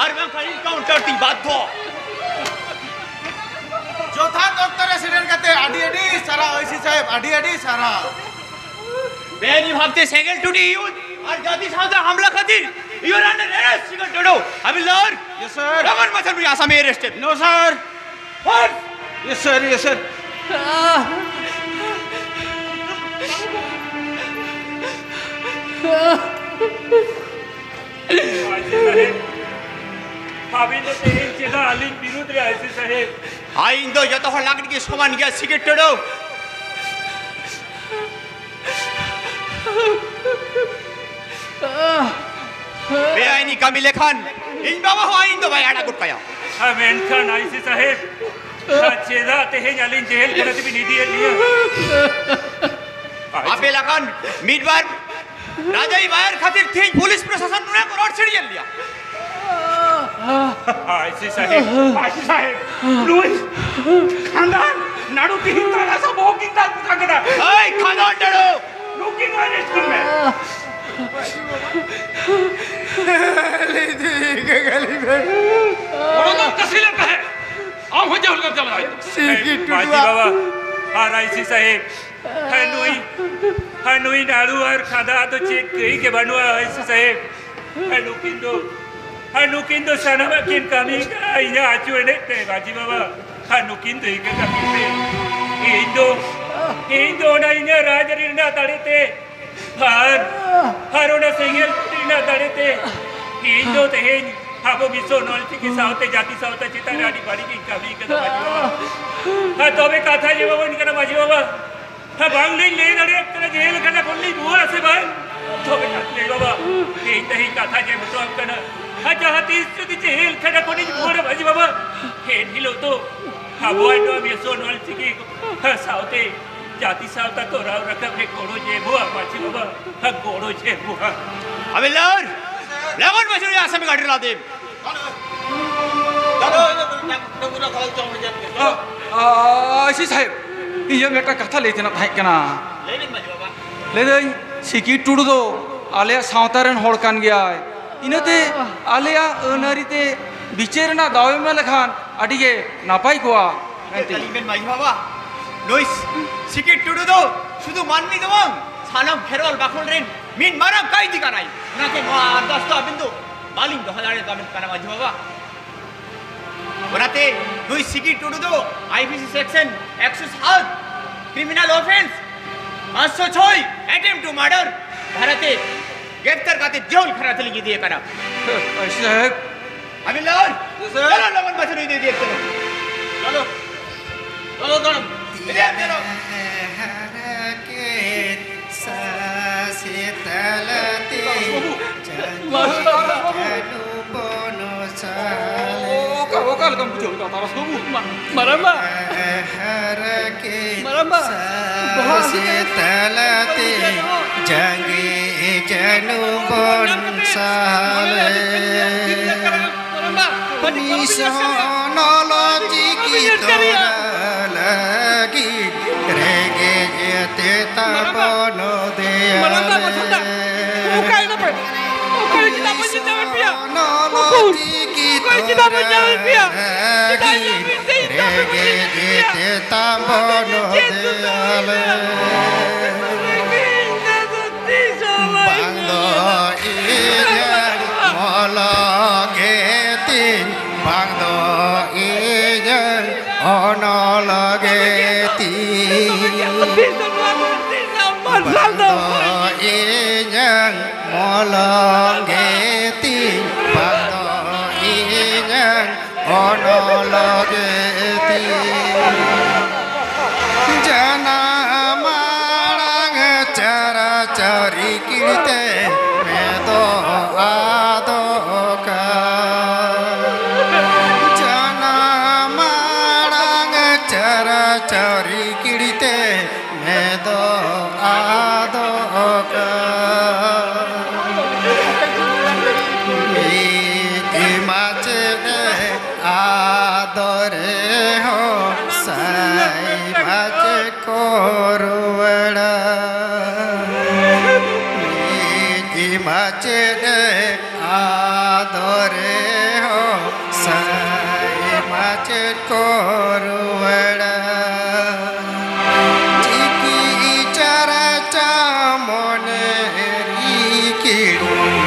ᱟᱨ ᱵᱟᱝᱠᱷᱟᱱ encounter ᱛᱤᱧ ᱵᱟᱫᱽᱫᱷᱚ᱾ ᱡᱚᱛᱷᱟᱛ ᱚᱠᱛᱚ ᱨᱮ ᱥᱮᱴᱮᱨ ᱠᱟᱛᱮ ᱟᱹᱰᱤ ᱟᱹᱰᱤ ᱥᱟᱨᱦᱟᱣ ᱟᱭ ᱥᱤ ᱥᱟᱦᱮᱵᱽ, ᱟᱹᱰᱤ ᱟᱹᱰᱤ ᱥᱟᱨᱦᱟᱣ᱾ ᱵᱮᱼᱟᱹᱭᱤᱱ ᱵᱷᱟᱵᱽᱛᱮ ᱥᱮᱸᱜᱮᱞ ᱴᱩᱰᱤ ᱤᱭᱩᱡᱽ ᱟᱨ ᱡᱟᱹᱛᱤ ᱥᱟᱶᱛᱟ ᱦᱟᱢᱞᱟ ᱠᱷᱟᱹᱛᱤᱨ you are under arrest, ᱥᱤᱠᱷᱮᱱ ᱴᱩᱰᱩ᱾ ᱦᱟᱵᱤᱞᱫᱟᱨ, ᱭᱮᱥ ᱥᱟᱨ᱾ ᱞᱚᱜᱚᱱ ᱢᱟᱪᱷᱟ ᱱᱩᱭ ᱟᱥᱟᱢᱤ arrested᱾ No sir. Force! Yes sir, yes sir. I C ᱥᱟᱦᱮᱵᱽ, ᱟᱹᱵᱤᱱ ᱫᱚ ᱛᱮᱦᱮᱧ ᱪᱮᱫᱟᱜ ᱟᱹᱞᱤᱧ ᱵᱤᱨᱩᱫᱽ ᱨᱮ, ᱟᱭ ᱥᱤ ᱥᱟᱦᱮᱵᱽ? ᱟᱹᱭᱤᱱ ᱫᱚ ᱡᱚᱛᱚ ᱦᱚᱲ ᱞᱟᱹᱜᱤᱫ ᱜᱮ ᱥᱚᱢᱟᱱ ᱜᱮᱭᱟ, ᱥᱤᱠᱷᱮᱱ ᱴᱩᱰᱩ᱾ ᱵᱮᱟᱭᱤᱱᱤ ᱠᱟᱹᱢᱤ ᱞᱮᱠᱷᱟᱱ ᱤᱧ ᱵᱟᱵᱟ ᱦᱚᱸ ᱟᱹᱭᱤᱱ ᱫᱚ ᱵᱟᱭ ᱟᱲᱟᱜ ᱜᱚᱫ ᱠᱟᱭᱟ᱾ ᱟᱨ ᱢᱮᱱᱠᱷᱟᱱ ᱟᱭᱥᱤ ᱥᱟᱦᱮᱵᱽ, ᱟᱨ ᱪᱮᱫᱟᱜ ᱛᱮᱦᱮᱧ ᱟᱹᱞᱤᱧ ᱡᱮᱦᱮᱞ ᱠᱷᱟᱱᱟ ᱛᱮᱵᱤᱱ ᱤᱫᱤᱭᱮᱫ ᱞᱤᱧᱟ? ᱟᱯᱮ ᱞᱮᱠᱟᱱ ᱢᱤᱫ ᱵᱟᱨ ᱨᱟᱡᱟᱭᱤ ᱵᱟᱭᱟᱨ ᱠᱷᱟᱹᱛᱤᱨ ᱛᱮᱦᱮᱧ ᱯᱩᱞᱤᱥ ᱯᱨᱚᱥᱟᱥᱚᱱ ᱱᱚᱰᱮ ᱠᱚ ᱨᱚᱲ ᱪᱷᱤᱲᱭᱟᱹᱫ ᱞᱮᱭᱟ᱾ ᱟᱭᱥᱤ ᱥᱟᱦᱮᱵᱽ, ᱟᱭᱥᱤ ᱥᱟᱦᱮᱵᱽ, ᱱᱩᱭ ᱠᱷᱟᱸᱫᱟᱱ ᱱᱟᱲᱩ ᱛᱤᱦᱤᱧ ᱛᱟᱞᱟ ᱥᱟ ᱵᱚᱦᱚᱜ ᱠᱤᱱ ᱫᱟᱞ ᱠᱚ ᱠᱟᱱᱟ᱾ ᱮᱭ ᱠᱷᱟᱸᱫᱟᱱ ᱱᱟᱲᱩ! ᱱᱩᱠᱤᱱ arrest ᱠᱚ ᱢᱮ᱾ ᱚᱱᱟ ᱫᱚ ᱠᱟᱹᱥᱤ ᱞᱮᱠᱟ ᱦᱮ᱾ ᱟᱢ ᱦᱚᱸ ᱡᱮᱞ ᱠᱟᱢ ᱪᱟᱞᱟᱜᱼᱟ᱾ ᱥᱤᱨᱜᱤ ᱴᱩᱰᱩ᱾ ᱢᱟᱹᱡᱷᱤ ᱵᱟᱵᱟ ᱟᱨ ᱟᱭᱥᱤ ᱥᱟᱦᱮᱵᱽ, ᱦᱮᱸ, ᱱᱩᱭ, ᱦᱮᱸ, ᱱᱩᱭ ᱱᱟᱲᱩ ᱟᱨ ᱠᱷᱟᱸᱫᱟ ᱫᱚ ᱪᱮᱫ ᱠᱟᱹᱭ ᱜᱮ ᱵᱟᱹᱱᱩᱜᱼᱟ, ᱟᱭᱥᱤ ᱥᱟᱦᱮᱵᱽ᱾ ᱦᱮᱸ, ᱱᱩᱠᱤᱱ ᱫᱚ, ᱦᱮᱸ, ᱱᱩᱠᱤᱱ ᱫᱚ ᱥᱟᱱᱟᱢᱟᱜ ᱠᱤᱱ ᱠᱟᱹᱢᱤ ᱠᱟᱜᱼᱟ ᱤᱧᱟᱹᱜ ᱟᱹᱪᱩ ᱮᱱᱮᱡ ᱛᱮ, ᱢᱟᱹᱡᱷᱤ ᱵᱟᱵᱟ᱾ ᱦᱮᱸ, ᱱᱩᱠᱤᱱ ᱫᱚ ᱤᱠᱟᱹ ᱠᱟᱹᱢᱤ ᱯᱮ᱾ ᱤᱧ ᱫᱚ, ᱤᱧ ᱫᱚ ᱚᱱᱟ ᱤᱧᱟᱹᱜ ᱨᱟᱡᱽ ᱟᱹᱨᱤ ᱨᱮᱱᱟᱜ ᱫᱟᱲᱮ ᱛᱮ ᱟᱨ, ᱟᱨ ᱚᱱᱟ ᱥᱮᱸᱜᱮᱞ ᱴᱩᱴᱤ ᱨᱮᱱᱟᱜ ᱫᱟᱲᱮ ᱛᱮ ᱤᱧ ᱫᱚ ᱛᱮᱦᱮᱧ ᱟᱵᱚ ᱵᱤᱥᱥᱚ ᱱᱚᱞᱪᱤᱠᱤ ᱥᱟᱶᱛᱮ ᱡᱟᱹᱛᱤ ᱥᱟᱶᱛᱟ ᱪᱮᱛᱟᱱ ᱨᱮ ᱟᱹᱰᱤ ᱵᱟᱹᱲᱤᱡ ᱤᱧ ᱠᱟᱹᱢᱤ ᱠᱟᱫᱟ, ᱢᱟᱹᱡᱷᱤ ᱵᱟᱵᱟ᱾ ᱟᱨ ᱛᱚᱵᱮ ᱠᱟᱛᱷᱟ ᱡᱮ ᱵᱟᱵᱚᱱ ᱠᱟᱱᱟ, ᱢᱟᱹᱡᱷᱤ ᱵᱟᱵᱟ᱾ ᱦᱮᱸ, ᱵᱟᱝ ᱞᱤᱧ ᱞᱟᱹᱭ ᱫᱟᱲᱮᱭᱟᱜ ᱠᱟᱱᱟ ᱡᱮ ᱡᱮᱞ ᱠᱷᱟᱱᱟ ᱠᱷᱚᱱ ᱞᱤᱧ ᱨᱩᱣᱟᱹᱲᱟ ᱥᱮ ᱵᱟᱝ᱾ ᱛᱚᱵᱮ ᱠᱟᱛᱷᱟ ᱞᱟᱹᱭ ᱵᱟᱵᱟ, ᱤᱧ ᱛᱮᱦᱮᱧ ᱠᱟᱛᱷᱟ ᱡᱮ ᱢᱮᱛᱟᱢ ᱠᱟᱱᱟ, ᱟᱨ ᱡᱟᱦᱟᱸ ᱛᱤᱥ ᱡᱩᱫᱤ ᱡᱮᱞ ᱠᱷᱟᱱᱟ ᱠᱷᱚᱱᱤᱧ ᱨᱩᱣᱟᱹᱲᱟ, ᱢᱟᱹᱡᱷᱤ ᱵᱟᱵᱟ, ᱮᱱ ᱦᱤᱞᱳᱜ ᱫᱚ ᱟᱵᱚᱣᱟᱜ ᱱᱚᱣᱟ ᱵᱤᱥᱥᱚ ᱱᱚᱞᱪᱤᱠᱤ ᱥᱟᱶᱛᱮ ᱡᱟᱹᱛᱤ ᱥᱟᱶᱛᱟ ᱛᱚᱨᱟᱣ ᱨᱟᱠᱟᱵ ᱨᱮ ᱜᱚᱲᱚ ᱡᱮ ᱮᱢᱚᱜᱼᱟ, ᱢᱟᱹᱡᱷᱤ ᱵᱟᱵᱟ, ᱜᱚᱲᱚ ᱡᱮ ᱮᱢᱚᱜᱼᱟ᱾ ᱟᱵᱮᱞᱟᱨ, ᱞᱚᱜᱚᱱ ᱢᱟᱹᱡᱷᱤ ᱟᱥᱟᱢᱤ ᱜᱟᱹᱰᱤ ᱨᱮ ᱞᱟᱫᱮᱭᱮᱢ᱾ ᱟ, ᱟᱭᱥᱤ ᱥᱟᱦᱮᱵᱽ, ᱤᱧᱟᱹᱜ ᱢᱤᱫᱴᱟᱝ ᱠᱟᱛᱷᱟ ᱞᱟᱹᱭ ᱛᱮᱱᱟᱜ ᱛᱟᱦᱮᱸ ᱠᱟᱱᱟ᱾ ᱞᱟᱹᱭ ᱵᱤᱱ ᱢᱟᱹᱡᱷᱤ ᱵᱟᱵᱟ᱾ ᱞᱟᱹᱭᱫᱟᱹᱧ, ᱥᱤᱠᱤ ᱴᱩᱰᱩ ᱫᱚ ᱟᱞᱮᱭᱟᱜ ᱥᱟᱶᱛᱟ ᱨᱮᱱ ᱦᱚᱲ ᱠᱟᱱ ᱜᱮᱭᱟᱭ, ᱤᱱᱟᱹᱛᱮ ᱟᱞᱮᱭᱟᱜ ᱟᱹᱱ ᱟᱹᱨᱤ ᱛᱮ ᱵᱤᱪᱟᱹᱨ ᱨᱮᱱᱟᱜ ᱫᱟᱣ ᱮᱢ ᱮᱢᱟ ᱞᱮᱠᱷᱟᱱ ᱟᱹᱰᱤ ᱜᱮ ᱱᱟᱯᱟᱭ ᱠᱚᱜᱼᱟ ᱢᱮᱱᱛᱮ᱾ ᱟᱹᱞᱤᱧ ᱵᱮᱱ ᱢᱟᱹᱡᱷᱤ ᱵᱟᱵᱟ, ᱱᱩᱭ ᱥᱤᱠᱤ ᱴᱩᱰᱩ ᱫᱚ ᱥᱩᱫᱷᱩ ᱢᱟᱹᱱᱢᱤ ᱫᱚ ᱵᱟᱝ, ᱥᱟᱱᱟᱢ ᱠᱷᱮᱨᱣᱟᱞ ᱵᱟᱠᱷᱳᱞ ᱨᱮᱱ ᱢᱤᱫ ᱢᱟᱨᱟᱝ ᱠᱟᱹᱭᱫᱤ ᱠᱟᱱᱟᱭ᱾ ᱚᱱᱟᱛᱮ ᱱᱚᱣᱟ ᱟᱨᱫᱟᱥ ᱫᱚ ᱟᱹᱵᱤᱱ ᱫᱚ ᱵᱟᱹᱞᱤᱧ ᱫᱚᱦᱚ ᱫᱟᱲᱮᱭᱟᱛᱟᱵᱮᱱ ᱠᱟᱱᱟ ᱢᱟᱹᱡᱷᱤ ᱵᱟᱵᱟ᱾ ᱚᱱᱟᱛᱮ ᱱᱩᱭ ᱥᱤᱠᱤ ᱴᱩᱰᱩ ᱫᱚ ᱟᱭ ᱯᱤ ᱥᱤ ᱥᱮᱠᱥᱚᱱ ᱮᱠᱥᱚ ᱥᱟᱛ, ᱠᱨᱤᱢᱤᱱᱟᱞ ᱚᱯᱷᱮᱱᱥ ᱯᱟᱸᱪᱥᱚ ᱪᱷᱚᱭ, attempt to murder ᱫᱷᱟᱨᱟᱛᱮ ᱜᱨᱮᱯᱛᱟᱨ ᱠᱟᱛᱮ ᱡᱮᱞ ᱠᱷᱟᱱᱟ ᱛᱮᱞᱤᱧ ᱤᱫᱤᱭᱮ ᱠᱟᱱᱟ᱾ ᱟᱭᱥᱤ ᱥᱟᱦᱮᱵᱽ᱾ ᱟᱹᱵᱤᱱ ᱞᱟᱹᱭ ᱪᱚᱞᱚ, ᱞᱚᱜᱚᱱ ᱢᱟᱪᱷᱟ ᱱᱩᱭ ᱫᱚ ᱤᱫᱤᱭᱮ ᱠᱟᱱᱟ᱾ ᱪᱚᱞᱚ᱾ ᱪᱚᱞᱚ, ᱪᱚᱞᱚ᱾ ᱤᱫᱤᱭᱮ ᱠᱟᱱᱟ᱾ ᱵᱩᱡᱷᱟᱹᱣ ᱫᱟ ᱛᱟᱨᱟᱥ ᱵᱟᱹᱵᱩ᱾ ᱢᱟ-, ᱢᱟᱨᱟᱝᱵᱟ᱾ ᱦᱟᱨᱟᱠᱮ ᱢᱟᱨᱟᱝᱵᱟ᱾ ᱥᱟᱨ ᱵᱚᱦᱚᱜ ᱦᱟᱹᱥᱩ ᱥᱮ ᱠᱟᱱᱟ᱾ ᱛᱟᱞᱟᱛᱮ ᱡᱟᱸᱜᱮ ᱡᱟᱹᱱᱩᱢ ᱵᱚᱱ ᱥᱟᱦᱟᱞᱮ᱾ ᱢᱤᱥᱚᱱ ᱚᱞ ᱪᱤᱠᱤ ᱛᱚᱨᱟ ᱞᱟᱹᱜᱤᱫ ᱨᱮᱸᱜᱮᱡ ᱛᱮᱛᱟᱝ ᱵᱚᱱ ᱫᱮᱭᱟᱞᱮ᱾ ᱚᱠᱟᱭ ᱱᱟᱯᱮ? ᱚᱠᱟᱭ ᱪᱮᱫᱟᱜ ᱵᱟᱹᱧ ᱧᱮᱞ ᱧᱟᱢᱮᱫ ᱯᱮᱭᱟ? ᱚᱠᱚᱭ ᱪᱮᱫᱟᱜ ᱵᱟᱹᱧ ᱧᱟᱢᱮᱫ ᱯᱮᱭᱟ? ᱪᱮᱫᱟᱜ ᱧᱟᱢᱮᱫ ᱯᱮᱭᱟ? ᱨᱮᱸᱜᱮᱡ ᱛᱮᱛᱟᱝ ᱵᱚᱱ ᱫᱮᱭᱟᱞᱮ᱾ ᱵᱟᱝ ᱫᱚ ᱤᱧᱟᱹᱜ ᱢᱚᱞᱚᱝ ᱜᱮ ᱛᱤᱧ, ᱵᱟᱝ ᱫᱚ ᱤᱧᱟᱹᱜ ᱚᱱᱚᱞ ᱜᱮ ᱛᱤᱧ, ᱵᱟᱝ ᱫᱚ ᱤᱧᱟᱹᱜ ᱢᱚᱞᱚᱝ ᱜᱮ ᱛᱤᱧ, ᱵᱟᱝ ᱫᱚ ᱤᱧᱟᱹᱜ ᱚᱱᱚᱞ ᱜᱮ ᱛᱤᱧ᱾ ᱡᱟᱱᱟᱢ ᱟᱲᱟᱝ ᱪᱟᱨᱟ ᱪᱟᱹᱨᱤ ᱠᱤᱲᱛᱮ ᱢᱮᱫᱚ ᱟᱫᱚ ᱠᱟ᱾ ᱡᱟᱱᱟᱢ ᱟᱲᱟᱝ ᱪᱟᱨᱟ ᱪᱟᱹᱨᱤ ᱠᱤᱲᱛᱮ ᱢᱮᱫᱚ ᱟᱫᱚ ᱠᱟ᱾ ᱢᱤᱫ ᱢᱟᱪᱮᱫ ᱟᱫᱚ ᱨᱮᱦᱚᱸ ᱥᱟᱭ ᱢᱟᱪᱮᱫ ᱠᱚ ᱨᱩᱣᱟᱹᱲᱟ᱾ ᱢᱤᱫ ᱢᱟᱪᱮᱫ ᱟᱫᱚ ᱨᱮᱦᱚᱸ ᱥᱟᱭ ᱢᱟᱪᱮᱫ ᱠᱚ ᱨᱩᱣᱟᱹᱲᱟ᱾ ᱪᱤᱠᱤ ᱪᱟᱨᱪᱟ ᱢᱚᱱᱮ ᱨᱤᱠᱤᱲ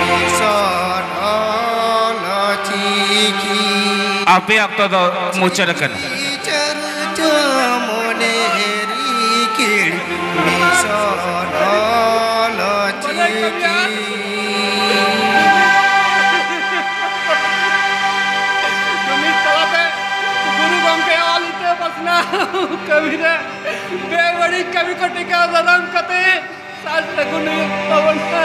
ᱢᱤᱥᱚᱱ ᱚᱞ ᱪᱤᱠᱤ᱾ ᱟᱯᱮ ᱚᱠᱛᱚ ᱫᱚ ᱢᱩᱪᱟᱹᱫ ᱟᱠᱟᱱᱟ᱾ ᱪᱟᱨᱪᱟ ᱢᱚᱱᱮ ᱨᱤᱠᱤᱲ ᱢᱤᱥᱚᱱ ᱚᱞ ᱪᱤᱠᱤ᱾ ᱡᱩᱢᱤᱫ ᱛᱟᱞᱟᱛᱮ ᱜᱩᱨᱩ ᱜᱚᱢᱠᱮ ᱚᱞ ᱤᱛᱟᱹ ᱯᱟᱥᱱᱟᱣ ᱠᱟᱹᱢᱤ ᱨᱮ ᱵᱮᱵᱟᱹᱲᱤᱡ ᱠᱟᱹᱢᱤ ᱠᱚ ᱴᱮᱠᱟᱣ ᱫᱟᱨᱟᱢ ᱠᱟᱛᱮ ᱥᱟᱨ ᱥᱟᱹᱜᱩᱱ ᱦᱩᱭᱩᱜ ᱛᱟᱵᱚᱱᱟ᱾